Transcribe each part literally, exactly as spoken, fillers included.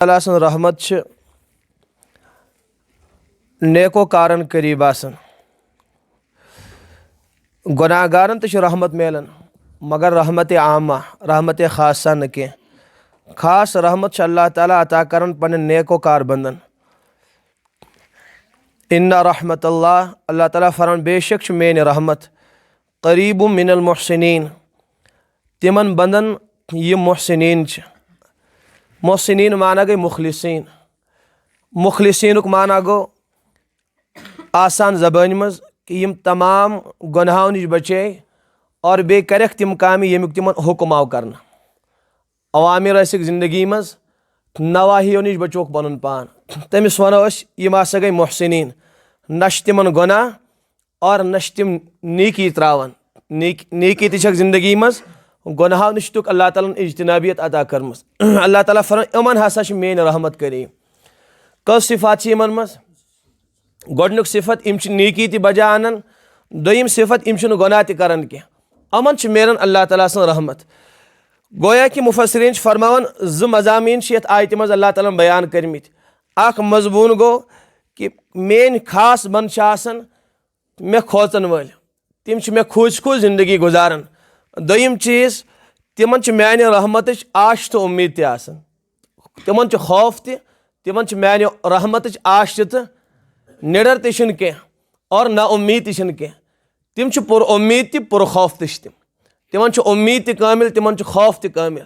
تعالیٰ سٕنٛز رحمت چھِ نیکو کارن قریب آسان۔ گۄناہ گارن تہِ چھِ رحمت میلان، مگر رحمت عامہ، رحمت خاصہ نہٕ کینٛہہ۔ خاص رحمت چھِ اللہ تعالیٰ عطا کران پننٮ۪ن نیکو کار بندن۔ ان رحمت اللہ، اللہ تعالیٰ فرمان، بے شک چھِ میٲنۍ رحمت قریب من المحسنین، تِمن بندن یِم محسنین چھِ۔ محسنین معنی گٔے مخلصین۔ مخلصینُک معنی گوٚو آسان زبٲنۍ منٛز کہِ یِم تمام گۄناہو نِش بچے اور بیٚیہِ کرٮ۪کھ تِم کامہِ ییٚمیُک تِمن حُکم آو کرنہٕ۔ اوامر ٲسِکھ زندگی منٛز، نواہیو نِش بچوکھ پنُن پان۔ تٔمِس ونو أسۍ، یِم ہسا گٔے محسنین۔ نہ چھِ تِمن گۄناہ اور نہ چھِ تِم نیکی تراوان۔ نیک-، نیکی تہِ چھکھ زندگی منٛز، گۄناہو نِش چھُکھ اللہ تعالیٰ ہن اجتنابیت عطا کٔرمٕژ۔ اللہ تعالیٰ فرمان، یِمن ہسا چھِ میٲنۍ رحمت قریب۔ کٔژ صفات چھِ یِمن منٛز؟ گۄڈٕنیُک صفت، یِم چھِ نیکی تہِ بجا انان۔ دوٚیِم صفت، یِم چھِنہٕ گۄناہ تہِ کران کینٛہہ۔ یِمن چھِ میلان اللہ تعالیٰ سٕنٛز رحمت۔ گویا کہِ مفسرین چھِ فرماوان، زٕ مضامین چھِ یتھ آیتہِ منٛز اللہ تعالیٰ ہن بیان کٔرمٕتۍ۔ اکھ مضموٗن گوٚو کہِ میٲنۍ خاص بند چھِ آسان مےٚ کھوژن وٲلۍ، تِم چھِ مےٚ کھوٗژۍ کھوٗژۍ زندگی گُزاران۔ دوٚیِم چیٖز، تِمن چھِ میانہِ رحمتٕچ آش تہٕ اُمید تہِ آسان۔ تِمن چھُ خوف تہِ، تِمن چھِ میانہِ رحمتٕچ آش تہِ تہٕ نِڈر تہِ چھِنہٕ کینٛہہ اور نا اُمید تہِ چھِنہٕ کینٛہہ۔ تِم چھِ پُر اُمید تہِ، پُر خوف تہِ چھِ تِم۔ تِمن چھُ اُمید تہِ کٲمِل، تِمن چھُ خوف تہِ کٲمِل۔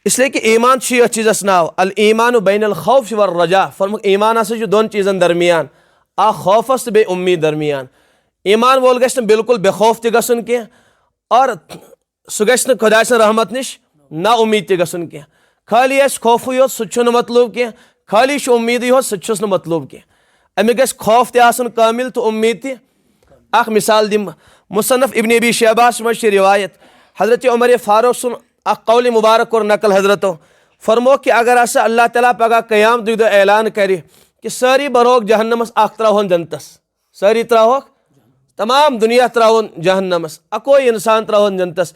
اس لیے کہ ایمان چھُ یتھ چیٖزس ناو، الایمان بین الخوف والرجا۔ فرمووُکھ، ایمان ہسا چھُ دۄن چیٖزن درمیان، اکھ خوفس تہٕ بیٚیہِ اُمید درمیان۔ ایمان وول گژھِ نہٕ بالکل بے خوف تہِ گژھُن کینٛہہ، اور سُہ گژھِ نہٕ خۄداے سٕنٛز رحمت نِش نا اُمید تہِ گژھُن کینٛہہ۔ خٲلی آسہِ خوفٕے یوت، سُہ تہِ چھُنہٕ مطلوب کینٛہہ۔ خٲلی چھُ اُمیدٕے یوت، سُہ تہِ چھُس نہٕ مطلوب کینٛہہ۔ أمِس گژھِ خوف تہِ آسُن کٲمِل تہٕ اُمید تہِ۔ اکھ مثال دِمہٕ، مصنف ابن ابی شیبہس منٛز چھِ روایت، حضرت عمر فاروق سُنٛد اکھ قول مبارک کوٚر نقل حضرتو، فرمووُکھ کہ اگر ہسا اللہ تعالیٰ پگاہ قیامتٕکۍ دۄہ اعلان کرِ کہ سٲری برہوکھ جہنمس، اکھ تراوہون جنتس، سٲری تراوہوکھ، تمام دُنیا تراوہون جہنمس، اکوے انسان تراوہون جنتس۔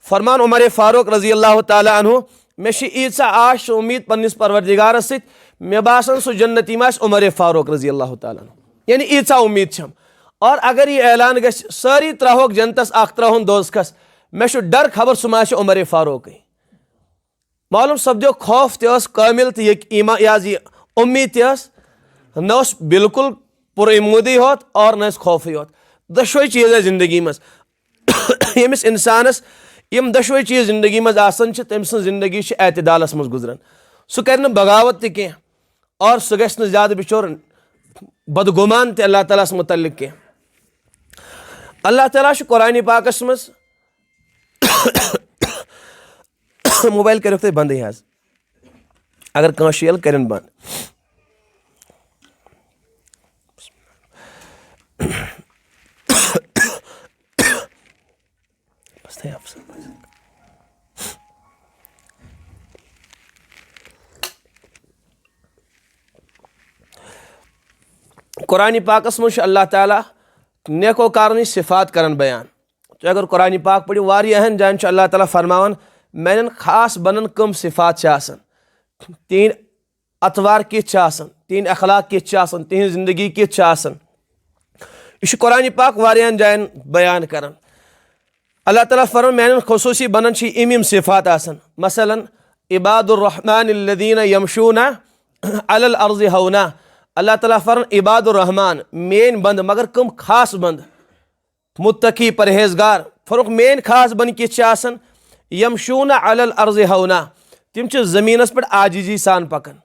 فرمان عمر فاروق رضی اللہ تعالیٰ عنہ، مےٚ چھِ ییٖژاہ آش تہٕ اُمید پننِس پروردگارس سۭتۍ، مےٚ باسان سُہ جنتی ما آسہِ عمر فاروق رضی اللہ تعالیٰ عنہ۔ یعنی ییٖژاہ اُمید چھم۔ اور اگر یہِ اعلان گژھِ، سٲری تراوہوکھ جنتس، اکھ تراوہون دوزخس، مےٚ چھُ ڈر خبر سُہ ما آسہِ عمر فاروقٕے۔ معلوم سپدیو، خوف تہِ ٲس کٲمِل تہٕ یہِ ایمان، یہِ حظ یہِ اُمید تہِ ٲس، نہ اوس بالکل پُر اُمیدٕے ہوت اور نہ ٲسۍ خوفٕے ہوت۔ دۄشوے چیٖز ٲسۍ زندگی منٛز۔ ییٚمِس انسانس یِم دۄشوے چیٖز زندگی منٛز آسان چھِ، تٔمۍ سٕنٛز زندگی چھِ اعتدالس منٛز گُزران۔ سُہ کرِ نہٕ بغاوت تہِ کینٛہہ اور سُہ گژھِ نہٕ زیادٕ بِچور بدگُمان تہِ اللہ تعالیٰ ہس متعلق کینٛہہ۔ اللہ تعالیٰ چھُ قرآنِ پاکس منٛز، موبایل کٔرِو تُہۍ بندٕے حظ، اگر کٲنٛسہِ چھُ ییٚلہِ کٔرِن بند۔ بس تھٲیِو اَپسَر۔ قرآنِ پاکس منٛز چھُ اللہ تعالیٰ نیکوکارن ہٕنٛدۍ صفات کران بیان۔ تُہۍ اگر قرآنِ پاک پٔرِو، واریاہن جاین چھُ اللہ تعالیٰ فرماوان، میانٮ۪ن خاص بندن کٕم صفات چھِ آسان، تِہنٛدۍ اطوار کِتھ چھِ آسان، تِہنٛدۍ اخلاق کِتھ چھِ آسان، تِہنٛز زندگی کِتھ چھِ آسان۔ یہِ چھُ قرآنِ پاک واریاہن جاین بیان کران۔ اللہ تعالیٰ فرماوان، میانٮ۪ن خصوٗصی بندن چھِ یِم یِم صفات آسان۔ مثلاً، عباد الرحمن الذین یمشون علی الارض ہونا۔ اللہ تعالیٰ فرماوان، عباد الرحمن، میٲنۍ بندٕ، مگر کٕم خاص بندٕ؟ متقی، پرہیزگار۔ فرمووُکھ، میٲنۍ خاص بندٕ کِتھ چھِ آسان؟ یمشون علی الارض ہونا۔ تِم چھِ زٔمیٖنس پٮ۪ٹھ عاجزی سان پکان۔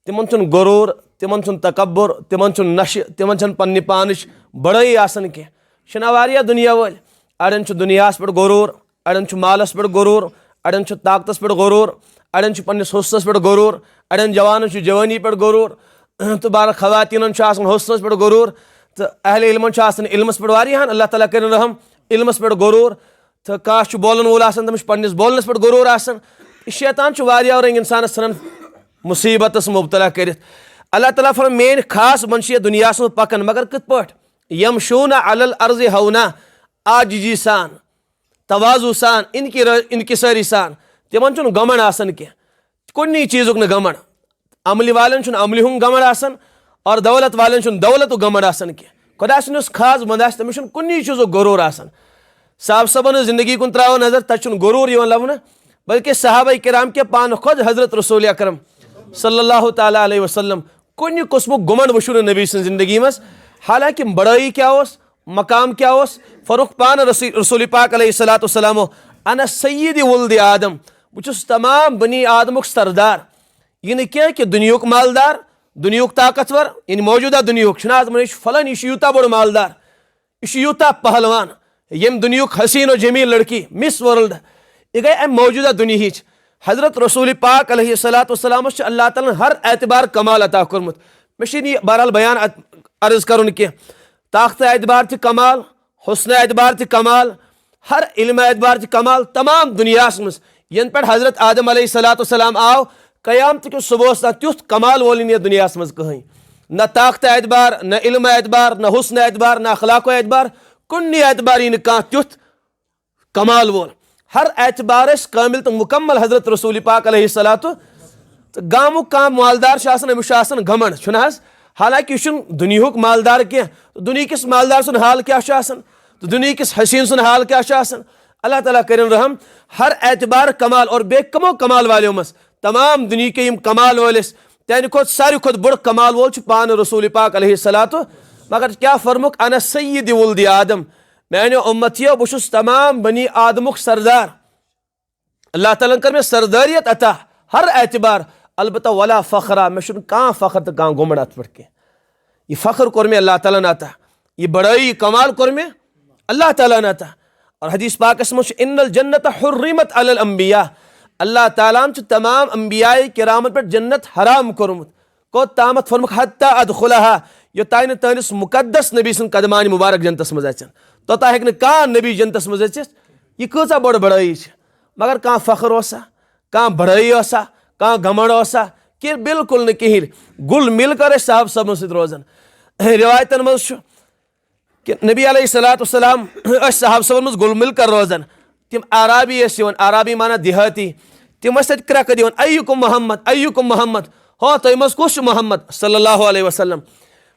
تِمن چھُنہٕ غرور، تِمن چھُنہٕ تکبر، تِمن چھُنہٕ نشہٕ، تِمن چھَنہٕ پننہِ پانٕچ بڑٲیی آسان کینٛہہ۔ چھِنہ واریاہ دُنیا وٲلۍ، اڑٮ۪ن چھُ دُنیاہس پٮ۪ٹھ غرور، اڑٮ۪ن چھُ مالس پٮ۪ٹھ غرور، اڑٮ۪ن چھُ طاقتس پٮ۪ٹھ غرور، اڑٮ۪ن چھُ پننِس حُسنس پٮ۪ٹھ غرور، اڑٮ۪ن جوانن چھُ جوانی پٮ۪ٹھ غرور، تہٕ بہرحال خواتیٖنن چھُ آسان حُسنس پٮ۪ٹھ غرور، تہٕ اہل علمن چھُ آسان علمس پٮ۪ٹھ، واریاہن، اللہ تعالیٰ کٔرِن رحم، علمس پٮ۪ٹھ غرور۔ تہٕ کانٛہہ چھُ بولن وول آسان، تٔمِس چھُ پننِس بولنس پٮ۪ٹھ غرور آسان۔ یہِ شیطان چھُ واریاہو رنگۍ انسانس ژھٕنان مصیبتس مبتلا کٔرِتھ۔ اللہ تعالیٰ فرماوان، میٲنۍ خاص بندٕ چھِ یتھ دُنیاہس منٛز پکان، مگر کِتھ پٲٹھۍ؟ یمشون علی الارض ہونا، عاجزی سان، تواضع سان، انکرا-، انکساری سان۔ تِمن چھُنہٕ گمنڈ آسان کینٛہہ، کُنی چیٖزُک نہٕ گمنڈ۔ عملہِ والٮ۪ن چھُنہٕ عملہِ ہُنٛد گمنڈ آسان، اور دولت والٮ۪ن چھُنہٕ دولتُک گمنڈ آسان کینٛہہ۔ خۄداے سٕنٛدِس خاص بندس، تٔمِس چھُنہٕ کُنی چیٖزُک غرور آسان۔ صاحب صٲبن ہٕنٛز زندگی کُن تراوو نظر، تتہِ چھُنہٕ غرور یِوان لبنہٕ، بلکہ صحابہ کرام کہِ پانہٕ خۄد حضرت رسول اکرم صلی اللہ تعالیٰ علیہ وسلم کُنہِ قٕسمُک گُمنڈ وٕچھو نہٕ نبی سٕنٛز زندگی منٛز۔ حالانکہ بڑٲیی کیٛاہ اوس، مقام کیٛاہ اوس، فرمووُکھ پانہٕ رسول، رسول پاک علیہ الصلوۃ والسلامو، "انا سید ولد آدم"، بہٕ چھُس تمام بنی آدمُک سردار۔ یہِ نہٕ کینٛہہ کہِ دُنیہُک مالدار، دُنیہُک طاقتور، یعنی موجودہ دُنیہُک چھُنہٕ آز وَنان، یہِ چھُ فلٲنۍ، یہِ چھُ یوٗتاہ بوٚڑ مالدار، یہِ چھُ یوٗتاہ پہلوان، ییٚمہِ دُنیہُک حسین و جمیل لڑکی، مس ورلڈ، یہِ گٔے امہِ موجودہ دُنیہٕچ۔ حضرت رسول پاک علیہ الصلوۃ والسلامس چھُ اللہ تعالیٰ ہن ہر اعتبار کمال عطا کوٚرمُت۔ مےٚ چھُنہٕ یہِ بہرحال بیان ات-، عرض کرُن کینٛہہ۔ طاقتہٕ اعتبار تہِ کمال، حسنہٕ اعتبار تہِ کمال، ہر علمہٕ اعتبار تہِ کمال۔ تمام دُنیاہس منٛز ینہٕ پٮ۪ٹھ حضرت آدم علیہ الصلوۃ والسلام آو، قیامتہٕ کِس صبحس تام تیُتھ کمال وول نہٕ یتھ دُنیاہس منٛز کٕہٕنۍ۔ نہ طاقتہٕ اعتبار، نہ علمہٕ اعتبار، نہ حسنہٕ اعتبار، نہ اخلاقو اعتبار، کُنہِ اعتبار یی نہٕ کانٛہہ تیُتھ کمال وول۔ ہر اعتبار ٲسۍ کٲمل تہٕ مکمل حضرت رسول پاک علیہ الصلوۃ۔ تہٕ گامُک کانٛہہ مالدار چھُ آسان، أمِس چھُ آسان گھمنڈ، چھُنہٕ حظ؟ حالانکہ یہِ چھُنہٕ دُنیہُک مالدار کینٛہہ، تہٕ دُنیہکِس مالدار سُنٛد حال کیٛاہ چھُ آسان، تہٕ دُنیہکِس حسین سُنٛد حال کیٛاہ چھُ آسان۔ اللہ تعالیٰ کٔرِن رحم۔ ہر اعتبار کمال، اور بیٚیہِ کمو کمال والیو منٛز، تمام دُنیہکیو یِم کمال وٲلۍ ٲسۍ، تِہنٛدِ کھۄتہٕ ساروی کھۄتہٕ بوٚڑ کمال وول چھُ پانہٕ رسول پاک علیہ الصلوۃ۔ مگر کیٛاہ فرمووُکھ؟ "انا سید ولد آدم"، میانیو امتیو، بہٕ چھُس تمام بنی آدمُک سردار۔ اللہ تعالیٰ ہن کٔر مےٚ سردٲریت عطا ہر اعتبار، البتہ ولا فخرا، مےٚ چھُنہٕ کانٛہہ فخر تہٕ کانٛہہ گُمنڈ اتھ پٮ۪ٹھ کینٛہہ۔ یہِ فخر کوٚر مےٚ اللہ تعالیٰ ہن عطا، یہِ بڑٲیی، یہِ کمال کوٚر مےٚ اللہ تعالیٰ ہن عطا۔ اور حدیث پاکس منٛز چھُ، "ان الجنت حرمت علی الانبیاء"، اللہ تعالیٰ ہن چھُ تمام انبیاء کرامن پٮ۪ٹھ جنت حرام کوٚرمُت۔ کوٚت تامتھ؟ فرمووُکھ، "حتی ادخلہا"، یوٚتام نہٕ تہنٛدِس مقدس نبی سٕنٛدۍ قدمانہِ مبارک جنتس منٛز اژن، توٚتام ہیٚکہِ نہٕ کانٛہہ نبی جنتس منٛز أژِتھ۔ یہِ کۭژاہ بٔڑ بڑٲیی چھِ۔ مگر کانٛہہ فخر اوسا؟ کانٛہہ بڑٲیی اوسا؟ کانٛہہ گھمنڈ اوسا؟ کینٛہہ، بالکل نہٕ کِہیٖنۍ۔ گُل مِل کر ٲسۍ صاحب صٲبن سۭتۍ روزان۔ روایتن منٛز چھُ کہِ نبی علیہ الصلوۃ والسلام ٲسۍ صحابہٕ صٲبن منٛز گُل مِل کر روزان۔ تِم اعرابی ٲسۍ یِوان، اعرابی معنی دیہاتی۔ تِم ٲسۍ تَتہِ کرٛٮ۪کہٕ دِوان، "ایُکم محمد، ایُکم محمد، ہو تۄہہِ منٛز کُس چھُ محمد صلی اللہ علیہ وسلم؟"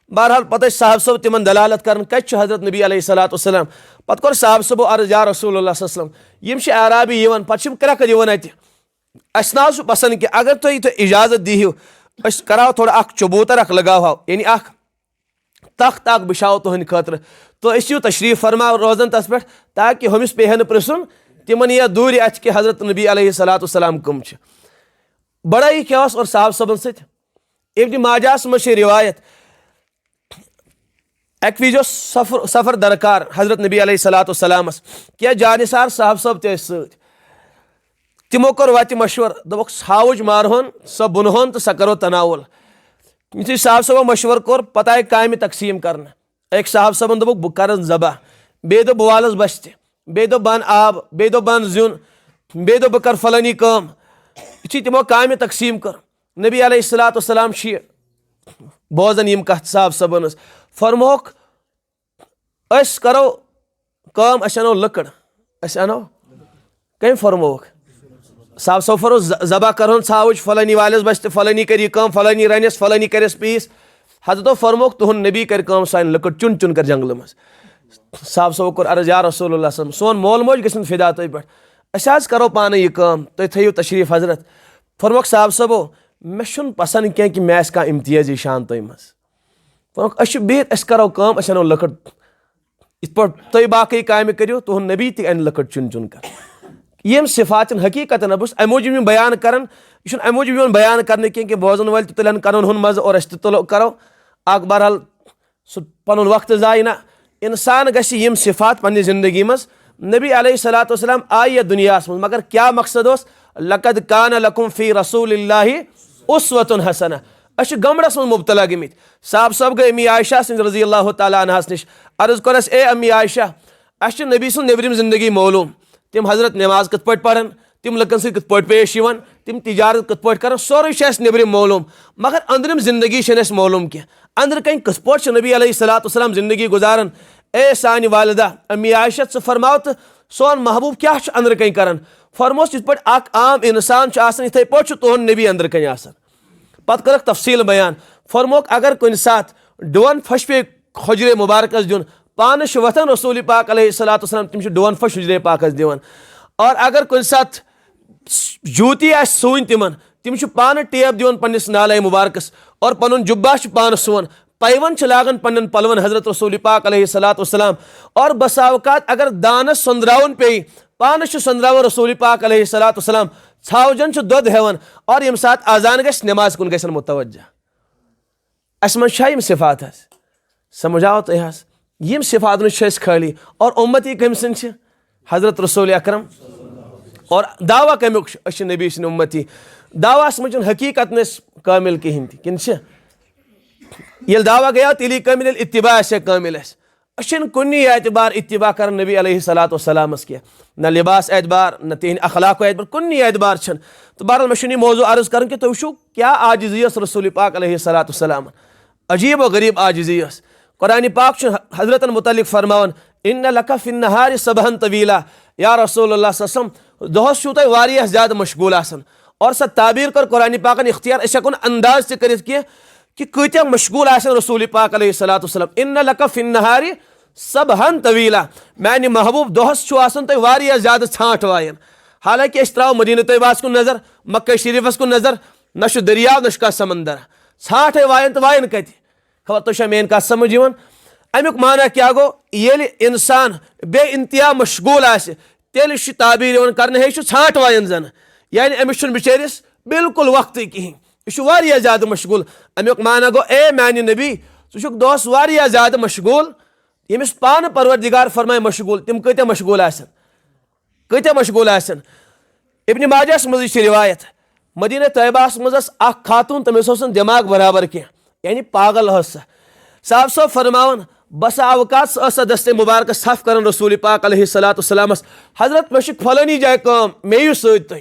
بہرحال، پتہٕ ٲسۍ صحابہٕ صٲب تِمن دلالت کران، کتہِ چھُ حضرت نبی علیہ الصلوۃ والسلام۔ پتہٕ کوٚر صحابہٕ صٲبو عرض، "یا رسول اللہ صلی اللہ علیہ وسلم، یِم چھِ اعرابی یِوان، پتہٕ چھِ یِم کرٛٮ۪کہٕ دِوان اتہِ۔ اسہِ نہ حظ چھُ پسند کہِ اگر تُہۍ، تُہۍ اجازت دِیِو، أسۍ کرہاو تھوڑا اکھ چبوتر اکھ لگاوہاو، یعنی اکھ تخت اکھ بچھاوو تُہنٛدِ خٲطرٕ، تہٕ أسۍ یِیِو تشریف فرما روزان تتھ پٮ۪ٹھ، تاکہِ ہُمِس پیٚیہِ ہا نہٕ پرژھُن، تِمن یی ہا دوٗرِ اتھِ کہِ حضرت نبی علیہ الصلوۃ والسلام کٕم چھِ۔" بڑٲیی کیٛاہ ٲس اور صحابہٕ صٲبن سۭتۍ؟ ابن ماجہس منٛز چھِ روایت، اکہِ وِزِ اوس سفر، سفر درکار حضرت نبی علیہ الصلوۃ والسلامس، کینٛہہ جانثار صحابہٕ صٲب تہِ ٲسۍ سۭتۍ۔ تِمو کوٚر وتہِ مشور، دوٚپُکھ، "ژھاوٕج مارہون، سۄ بُنہون تہٕ سۄ کرو تناول۔" یُتھُے صاحب صٲبو مشور کوٚر، پتہٕ آیہِ کامہِ تقسیٖم کرنہٕ۔ أکۍ صاحب صٲبن دوٚپُکھ، "بہٕ کرن ذبح۔" بیٚیہِ دوٚپ، "بہٕ والس بستہِ۔" بیٚیہِ دوٚپ، "بہٕ انہٕ آب۔" بیٚیہِ دوٚپ، "بہٕ انہٕ زیُن۔" بیٚیہِ دوٚپ، "بہٕ کرٕ فلٲنی کٲم۔" یُتھُے تِمو کامہِ تقسیٖم کٔر، نبی علیہ الصلوۃ والسلام چھِ بوزان یِم کتھ صاحب صٲبن ہٕنٛز۔ فرمووُکھ، أسۍ کرو کٲم، أسۍ انو لٔکٕر۔ أسۍ انو، کٔمۍ فرمووُکھ؟ صاحب صٲب فرموو، ز-، ذبح کرہون ژھاوٕج، فلٲنی والٮ۪س بستہِ، فلٲنی کرِ یہِ کٲم، فلٲنی رنٮ۪س، فلٲنی کرٮ۪س پیٖس۔ حضرتو فرمووُکھ، تُہُنٛد نبی کرِ کٲم، سانہِ لٔکٕر چُن چُن کر جنگلہٕ منٛز۔ صاحب صٲبو کوٚر عرض، "یا رسول اللہ صلی اللہ علیہ وسلم، سون مول موج گژھن فدا تۄہہِ پٮ۪ٹھ۔ أسۍ حظ کرو پانے یہِ کٲم، تُہۍ تھٲیِو تشریف حضرت۔" فرمووُکھ صاحب صٲبو، "مےٚ چھُنہٕ پسند کینٛہہ کہِ مےٚ آسہِ کانٛہہ امتیازی شان تۄہہِ منٛز۔" ووٚنُکھ، "أسۍ چھِ بِہِتھ، أسۍ کَرو کٲم، أسۍ اَنو لٔکٕر۔ یِتھ پٲٹھۍ تُہۍ باقٕے کامہِ کٔرِو، تُہُنٛد نبی تہِ اَنہِ لٔکٕر چُن چُن کَر۔" یِم صفات چھِنہٕ حقیٖقتن، بہٕ چھُس اَمہِ موٗجوٗب یِم بیان کَران، یہِ چھُنہٕ اَمہِ موٗجوٗب یِوان بیان کَرنہٕ کینٛہہ کہِ بوزَن وٲلۍ تہِ تُلن کَنَن ہُنٛد مَزٕ اور أسۍ تہِ تُلو کَرو۔ اَکھ بہرحال سُہ پَنُن وقت ضایع نہ۔ اِنسان گژھِ یِم صفات پننہِ زندگی منٛز۔ نبی علیہ الصلوۃ والسلام آیہِ یَتھ دُنیاہَس منٛز، مگر کیٛاہ مقصد اوس؟ "لقد کان لکم فی رسول اللہ اسوۃ حسنہ۔" أسۍ چھِ گمڑس منٛز مبتلا گٔمٕتۍ۔ صاحب صٲب گٔے امی عائشہ سٕنٛز رضی اللہ تعالیٰ عنہَس نِش۔ عرض کوٚرُس، "اے امی عائشہ، اَسہِ چھِ نبی سٕنٛز نیٚبرِم زندگی معلوم۔ تِم حضرت نماز کِتھ پٲٹھۍ پران، تِم لُکن سۭتۍ کِتھ پٲٹھۍ پیش یِوان، تِم تجارت کِتھ پٲٹھۍ کران، سورُے چھُ اَسہِ نیٚبرِم معلوم۔ مگر أنٛدرِم زندگی چھَنہٕ اَسہِ معلوم کینٛہہ۔ أنٛدرٕ کَنۍ کِتھ پٲٹھۍ چھُ نبی علیہ الصلوۃ والسلام زندگی گُزاران؟" اے سانہِ والدہ امی عائشہ، ژٕ فرماو تہٕ سون محبوب کیٛاہ چھُ أنٛدرٕ کَنۍ کران؟ فرموس، یِتھ پٲٹھۍ اکھ عام اِنسان چھُ آسان، یِتھَے پٲٹھۍ چھُ تُہُنٛد نبی أنٛدرٕ کَنۍ آسان۔ پتہٕ کٔرٕکھ تفصیٖل بیان۔ فرموکھ، اگر کُنہِ ساتہٕ ڈوٗن پھٔش پیٚیہِ حجرے مبارکس دیُن، پانہٕ چھِ وۄتھان رسول پاک علیہ الصلوۃ والسلام، تِم چھِ ڈوٗن پھٔش حجرے پاکس دِوان۔ اور اگر کُنہِ ساتہٕ جوٗتی آسہِ سُوٕنۍ تِمن، تِم چھِ پانہٕ ٹیپ دِوان پننِس نالے مبارکس اور پنُن جُبہ چھُ پانہٕ سُوان، پیوند چھِ لاگان پننٮ۪ن پلون حضرت رسول پاک علیہ الصلوۃ والسلام۔ اور بسا اوقات اگر دانس سۄندراوُن پیٚیہِ، پانہٕ چھُ سۄندراوان رسول پاک علیہ الصلوۃ والسلام، ژھاوجن چھُ دۄد ہٮ۪وان، اور ییٚمہِ ساتہٕ اذان گژھِ، نماز کُن گژھن متوجہ۔ اسہِ منٛز چھا یِم صفات حظ؟ سمجھ آو تۄہہِ حظ؟ یِم صفات نہٕ چھِ أسۍ خٲلی، اور اُمتی کٔمۍ سٕنٛدۍ چھِ؟ حضرت رسول اکرم۔ اور دعویٰ کمیُک چھُ؟ أسۍ چھِ نبی سٕنٛدۍ اُمتی۔ دعویٰ ہس منٛز چھُنہٕ حقیٖقت نہٕ أسۍ کٲمِل کِہیٖنۍ تہِ، کِنہٕ چھِ؟ ییٚلہِ دعویٰ گٔیو، تیٚلی کٲمِل، ییٚلہِ اتباع آسہِ ہا کٲمِل اَسہِ۔ أسۍ چھِنہٕ کُنی اعتبار اتباع کران نبی علیہ الصلوۃ والسلامس کینٛہہ، نہ لباس اعتبار، نہ تِہنٛدِ اخلاقو اعتبار، کُنی اعتبار چھِنہٕ۔ تہٕ بہرحال، مےٚ چھُنہٕ یہِ موضوع عرض کرُن کہِ تُہۍ وٕچھِو کیٛاہ عاجزی ٲس رسول پاک علیہ الصلوۃ والسلام، عجیب و غریب عاجزی ٲس۔ قرآن پاک چھُ حضرتن متعلق فرماوان، "ان لک فی النہار سبحن طویلا"، یا رسول اللہ صلی اللہ علیہ وسلم، دۄہس چھِو تُہۍ واریاہ زیادٕ مشغول آسان۔ اور سۄ تعبیر کٔر قرآن پاکن اختیار، أسۍ ہٮ۪کو نہٕ انداز تہِ کٔرِتھ کینٛہہ کہِ کۭتیاہ مشغول آسن رسول پاک علیہ الصلوۃ والسلام۔ "ان لک فی النہار سبحن طویلا"، میانہِ محبوب، دۄہس چھُ آسان تۄہہِ واریاہ زیادٕ ژھانٛٹھ وایان۔ حالانکہ أسۍ ترٛاوو مدینہ طیبہس کُن نظر، مکہ شریفس کُن نظر، نہ چھُ دٔریاو، نہ چھُ کانٛہہ سمندر۔ ژھانٛٹھے وایان تہٕ وایان کتہِ؟ خبر تۄہہِ چھا میٲنۍ کتھ سمجھ یِوان؟ امیُک معنی کیٛاہ گوٚو؟ ییٚلہِ انسان بے انتہا مشغول آسہِ، تیٚلہِ چھُ تعبیر یِوان کرنہٕ، ہے، یہِ چھُ ژھانٛٹھ وایان زن۔ یعنی أمِس چھُنہٕ بِچٲرِس بالکل وقتٕے کِہیٖنۍ، یہِ چھُ واریاہ زیادٕ مشغول۔ امیُک معنی گوٚو، اے میانہِ نبی، ژٕ چھُکھ دۄہس واریاہ زیادٕ مشغول۔ ییٚمِس پانہٕ پروردگار فرمایہِ مشغول، تِم کۭتیاہ مشغول آسن؟ کۭتیاہ مشغول آسن؟ ابن ماجہس منٛز چھِ روایت، مدینہ طیبہس منٛز ٲس اکھ خاتون، تٔمِس اوس نہٕ دٮ۪ماغ برابر کینٛہہ، یعنی پاگل ٲس سۄ۔ صاحب صٲب فرماوان، بسا اوقات ٲس سۄ دستِ مبارکس تھپھ کران رسول پاک علیہ الصلوۃ والسلامس، "حضرت، مےٚ چھُ فلٲنی جایہِ کٲم، مےٚ یِیِو سۭتۍ تُہۍ۔"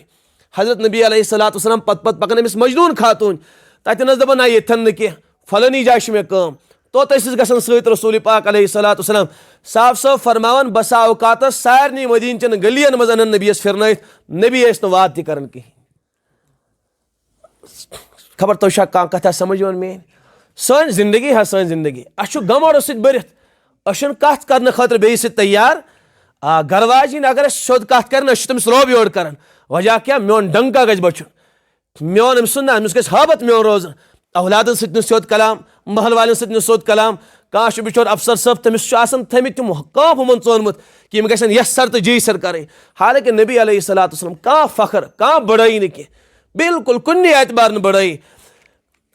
حضرت نبی علیہ الصلوۃ والسلام پتہٕ پتہٕ پکان أمِس مجنون خاتون، تتٮ۪ن ٲس دپان، "نہ، ییٚتٮ۪ن نہٕ کینٛہہ، فلٲنی جایہِ چھُ مےٚ کٲم۔" توٚت ٲسِس گژھان سۭتۍ رسول پاک علیہ الصلوۃ والسلام۔ صاحب صٲب فرماوان، بسا اوقات ٲس سارنٕے مدینہ چٮ۪ن گلیَن منٛز انان نبیَس پھرنٲیِتھ، نبی ٲسۍ نہٕ وعدٕ تہِ کران کِہیٖنۍ۔ خبر تۄہہِ چھا کانٛہہ کتھا سمجھ یِوان میٲنۍ؟ سٲنۍ زندگی حظ، سٲنۍ زندگی، اسہِ چھُ غموڈو سۭتۍ بٔرِتھ، أسۍ چھِنہٕ کتھ کرنہٕ خٲطرٕ بیٚیِس سۭتۍ تیار۔ آ، گرٕ واجِنۍ اگر أسۍ سیوٚد کتھ کرِ نہ، أسۍ چھِ تٔمِس روب یوڈ کران۔ وجہ کیٛاہ؟ میون ڈنکا گژھِ بچُن۔ میون أمۍ سُنٛد نہٕ، أمِس گژھِ ہٲبت میون روزُن۔ اولادن سۭتۍ نہٕ سیوٚد کلام، محل والٮ۪ن سۭتۍ نہٕ سیوٚد کلام۔ کانٛہہ چھُ بِچور افسر صٲب، تٔمِس چھُ آسان تھٲمٕتۍ تِم کانٛہہ ہُمن ژونمُت کہِ یِم گژھن یس سر تہٕ جی سر کرٕنۍ۔ حالانکہ نبی علیہ الصلوۃ والسلام کانٛہہ فخر، کانٛہہ بڑٲیی نہٕ کینٛہہ، بالکل کُنہِ اعتبار نہٕ بڑٲیی۔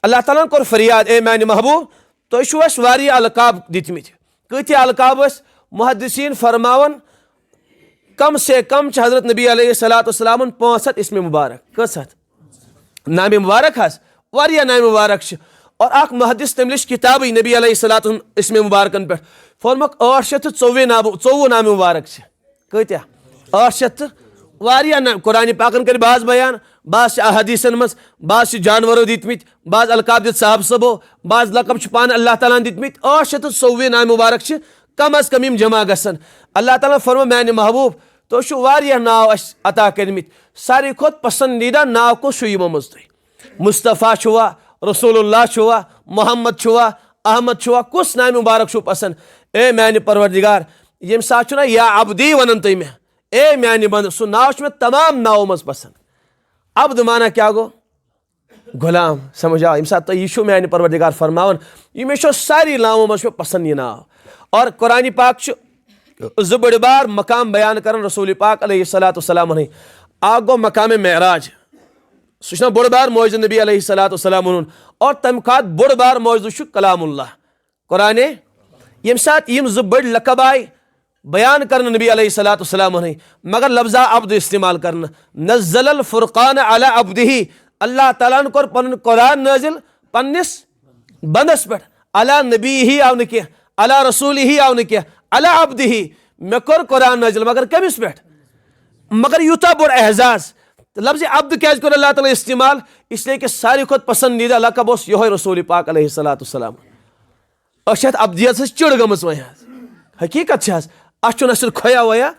اللہ تعالیٰ ہن کوٚر فریاد، اے میانہِ محبوب، تۄہہِ چھُو اَسہِ واریاہ القاب دِتمٕتۍ۔ کۭتیاہ القاب ٲسۍ؟ محدثین فرماوان، کم سے کم چھِ حضرت نبی علیہ الصلوۃ والسلامن پانٛژھ ہتھ اسم مبارک۔ کٔژ ہتھ؟ نام مبارک حظ، واریاہ نام مبارک چھِ۔ اور اکھ محدث، تٔمۍ لیٚچھ کِتابٕے نبی علیہ الصلوۃ والسلام اسم مبارکن پٮ۪ٹھ۔ فرموکھ، ٲٹھ شیٚتھ تہٕ ژوٚوُہ نام، ژوٚوُہ نام مبارک چھِ۔ کۭتیاہ؟ ٲٹھ شیٚتھ تہٕ واریاہ نہ، قرآن پاکن کٔرۍ باز بیان، باز چھِ احادیثن منٛز، باز چھِ جانورو دِتمٕتۍ، باز القاب دِتھ صاحب صٲبو، باز لقب چھِ پانہٕ اللہ تعالیٰ ہن دِتمٕتۍ۔ ٲٹھ شیٚتھ تہٕ ژوٚوُہ نامہِ مبارک چھِ کم از کم یِم جمع گژھان۔ اللہ تعالیٰ ہن فرمو، میانہِ محبوب، تُہۍ چھِو واریاہ ناو اَسہِ عطا کٔرمٕتۍ، ساروی کھۄتہٕ پسندیدہ ناو کُس چھُ یِمو منٛز تۄہہِ؟ مصطفیٰ چھُوا، رسول اللہ چھُوا، محمد چھُوا، احمد چھُوا، کُس نامہِ مبارک چھُو پسند؟ اے میانہِ پروردگار، ییٚمہِ ساتہٕ چھُنہ یا عبدی ونان تُہۍ مےٚ، اے میانہِ بندٕ، سُہ ناو چھُ مےٚ تمام ناوو منٛز پسند۔ عبد معنی کیٛاہ گوٚو؟ غلام۔ سمجھ آو؟ ییٚمہِ ساتہٕ تُہۍ یہِ چھُو میانہِ پروردگار فرماوان، یہِ مےٚ چھُ ساری ناوو منٛز چھُ مےٚ پسند یہِ ناو۔ اور قرآن پاک چھُ زٕ بٔڑۍ بار مقام بیان کران رسول پاک علیہ الصلوۃ والسلام ہٕنٛدۍ۔ اکھ گوٚو مقام معراج، سُہ چھُنہ بوٚڑ بار معجزٕ نبی علیہ الصلوۃ والسلام ہُنٛد، اور تمہِ کھۄتہٕ بوٚڑ بار معجزٕ چھُ کلام اللہ۔ قرآنے، ییٚمہِ ساتہٕ یِم زٕ بٔڑۍ لقب آے بیان کرنہٕ نبی علیہ الصلوۃ والسلام ہٕنٛدۍ، مگر لفظہ عبد استعمال کرنہٕ، نزل الفرقان علی عبدہ، اللہ تعالیٰ ہن کوٚر پنُن قرآن نٲزِل پننِس بندس پٮ۪ٹھ، علی نبی ہی آو نہٕ کینٛہہ، علی رسول ہی آو نہٕ کینٛہہ، علی عبدہ، مےٚ کوٚر قرآن نٲزِل، مگر کٔمِس پٮ۪ٹھ؟ مگر یوٗتاہ بوٚڑ اعزاز۔ تہٕ لفظ عبد کیٛازِ کوٚر اللہ تعالیٰ استعمال؟ اس لیے کہ ساروی کھۄتہٕ پسندیدہ لقب اوس یِہوے رسول پاک علیہ الصلوۃ والسلام۔ أسۍ چھِ اَتھ ابدیت سۭتۍ چِڑ گٔمٕژ وۄنۍ حظ۔ حقیٖقت چھِ حظ، اَسہِ چھُنہٕ اَسہِ سۭتۍ کھویا وویا،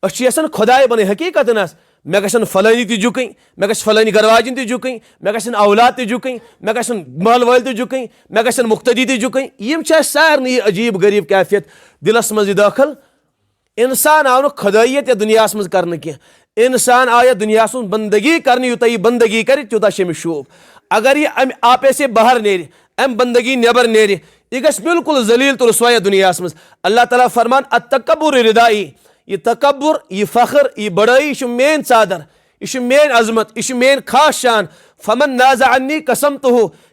أسۍ چھِ یَژھان خۄداے بَنٕنۍ حقیٖقتَن حظ۔ مےٚ گژھن فلٲنی تہِ جُکٕنۍ، مےٚ گژھِ فلٲنی گرواجِنۍ تہِ جُکٕنۍ، مےٚ گژھن اولاد تہِ جُکٕنۍ، مےٚ گژھن محلہٕ وٲلۍ تہِ جُکٕنۍ، مےٚ گژھن مُقتدی تہِ جُکٕنۍ۔ یِم چھِ اَسہِ سارنٕے یہِ عجیٖب غریٖب کیفیت دِلَس منٛز یہِ دٲخٕل۔ اِنسان آو نہٕ خۄدٲییت یَتھ دُنیاہَس منٛز کرنہٕ کینٛہہ۔ اِنسان آو یَتھ دُنیاہَس منٛز بندگی کرنہٕ، یوٗتاہ یہِ بندگی کرِ، تیوٗتاہ چھِ أمِس شوٗب۔ اگر یہِ اَمہِ آپے سے باہر نیرِ، اَمہِ بندگی نٮ۪بر نیرِ، یہِ گژھِ بالکل ذلیل تہٕ رسوا یَتھ دُنیاہَس منٛز۔ اللہ تعالیٰ فرمان، "التکبر ردائی"، یہِ تکبر، یہِ فخر، یہِ بڑٲیی چھُ میٲنۍ ژادر، یہِ چھُ میٲنۍ عظمت، یہِ چھُ میٲنۍ خاص شان۔ "فمن نازع عنی قسمتہ"،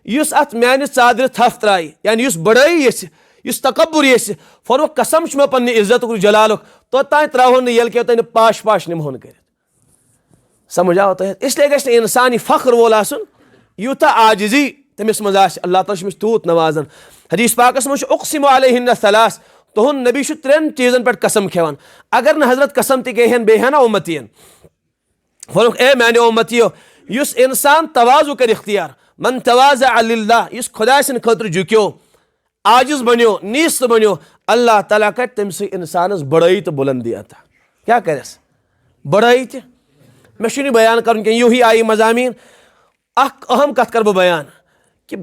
یُس اتھ میانہِ ژادرِ تھپھ ترایہِ، یعنی یُس بڑٲیی یژھِ، یُس تکبر یژھِ، فرموو، قسم چھُ مےٚ پننہِ عزتُک، جلالُک، توٚتام تراوہون نہٕ ییٚلہِ کہِ توٚتام نہٕ پاش پاش نِمہون کٔرِتھ۔ سمجھ آو تۄہہِ؟ اس لیے گژھِ نہٕ انسان یہِ فخر وول آسُن، یوٗتاہ عاجزی تٔمِس منٛز آسہِ۔ اللہ تعالیٰ چھُ أمِس تیوٗت نوازان۔ حدیث پاکس منٛز چھُ، "اقسم علیہن ثلاث"، تُہُنٛد نبی چھُ ترٛٮ۪ن چیٖزن پٮ۪ٹھ قسم کھٮ۪وان۔ اگر نہٕ حضرت قسم تہِ کھیٚہن، بیٚیہِ ہن نا اُمتی۔ فرمووُکھ، اے میانیو اُمتیو، یُس انسان تواضع کرِ اختیار، "من تواضع للہ"، یُس خداے سٕنٛدِ خٲطرٕ جُکیو، عاجز بنیو، نیٖست بنیو، اللہ تعالیٰ کرِ تٔمۍ سٕے انسانس بڑٲیی تہٕ بلندی عطا۔ کیٛاہ کرٮ۪س؟ بڑٲیی تہِ۔ مےٚ چھُنہٕ یہِ بیان کرُن کینٛہہ، یِہُے آیہِ مضامین۔ اکھ اہم کتھ کرٕ بہٕ بیان کہِ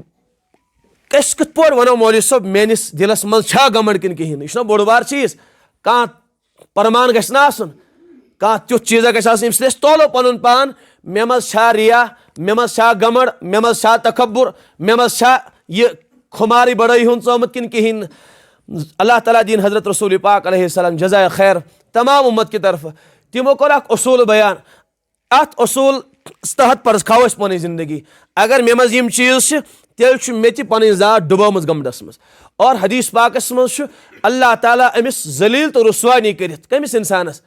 أسۍ کِتھ پٲٹھۍ ونو، "مولوی صٲب، میٲنِس دِلس منٛز چھا گمنڈ کِنہٕ کِہیٖنۍ نہٕ؟" یہِ چھُنہ بوٚڑ بار چیٖز۔ کانٛہہ پرمان گژھِ نہ آسُن، کانٛہہ تیُتھ چیٖزا گژھِ آسُن، ییٚمہِ سۭتۍ أسۍ تولو پنُن پان، مےٚ منٛز چھا ریا، مےٚ منٛز چھا گمنڈ، مےٚ منٛز چھا تکبر، مےٚ منٛز چھا یہِ خُمارٕے بڑٲے ہُنٛد ژامُت کِنہٕ کِہیٖنۍ نہٕ۔ اللہ تعالیٰ دِیِن حضرت رسول پاک علیہ السلام جزائے خیر تمام اُمت کہِ طرفہٕ۔ تِمو کوٚر اکھ اصوٗل بیان۔ اتھ اصوٗل تحت پرز کھاو أسۍ پنٕنۍ زندگی۔ اگر مےٚ منٛز یِم چیٖز چھِ، تیٚلہِ چھُ مےٚ تہِ پنٕنۍ ذات ڈُبٲومٕژ گمنڈس منٛز۔ اور حدیث پاکس منٛز چھُ اللہ تعالیٰ أمِس ذلیل تہٕ رسوا نی کٔرِتھ۔ کٔمِس انسانس؟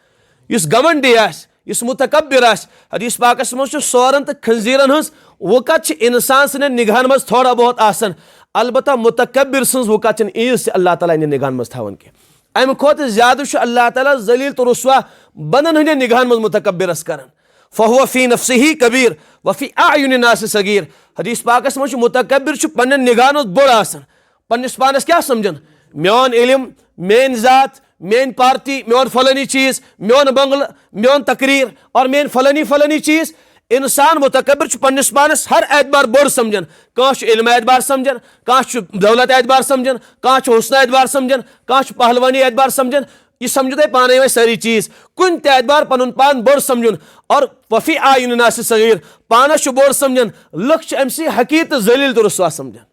یُس گمنڈی آسہِ، یُس متکبر آسہِ۔ حدیث پاکس منٛز چھُ سورن تہٕ خنزیرن ہٕنٛز وُکت چھِ انسان سٕنٛدٮ۪ن نگاہن منٛز تھوڑا بہت آسان، البتہ متکبر سٕنٛز وُکت چھِنہٕ ییٖژ تہِ اللہ تعالیٰ ہٕنٛدٮ۪ن نگاہن منٛز تھاوان کینٛہہ۔ امہِ کھۄتہٕ زیادٕ چھُ اللہ تعالیٰ ذلیل تہٕ رسوا بندن ہٕنٛدٮ۪ن نگاہن منٛز متکبرس کران۔ "فہو فی نفسہ کبیر وفی اعین الناس صغیر"۔ حدیث پاکس منٛز چھُ، متکبر چھُ پننٮ۪ن نگاہن منٛز بوٚڑ آسان۔ پننِس پانس کیٛاہ سمجھان؟ میون علم، میٲنۍ ذات، میٲنۍ پارٹی، میون فلٲنی چیٖز، میون بنگلہٕ، میون تقریر اور میٲنۍ فلٲنی فلٲنی چیٖز۔ انسان متکبر چھُ پننِس پانس ہر اعتبار بوٚڑ سمجھان۔ کانٛہہ چھُ علم اعتبار سمجھان، کانٛہہ چھُ دولت اعتبار سمجھان، کانٛہہ چھُ حسن اعتبار سمجھان، کانٛہہ چھُ پہلوانی اعتبار سمجھان۔ یہِ سمجھِو تُہۍ پانے وۄنۍ سٲری چیٖز۔ کُنہِ تہِ اعتبار پنُن پان بوٚڑ سمجھُن اور وفی اعین الناس صغیر، پانس چھُ بوٚڑ سمجھان، لُکھ چھِ أمۍ سٕے حقیر تہٕ ذلیل تہٕ رسوا سمجھان۔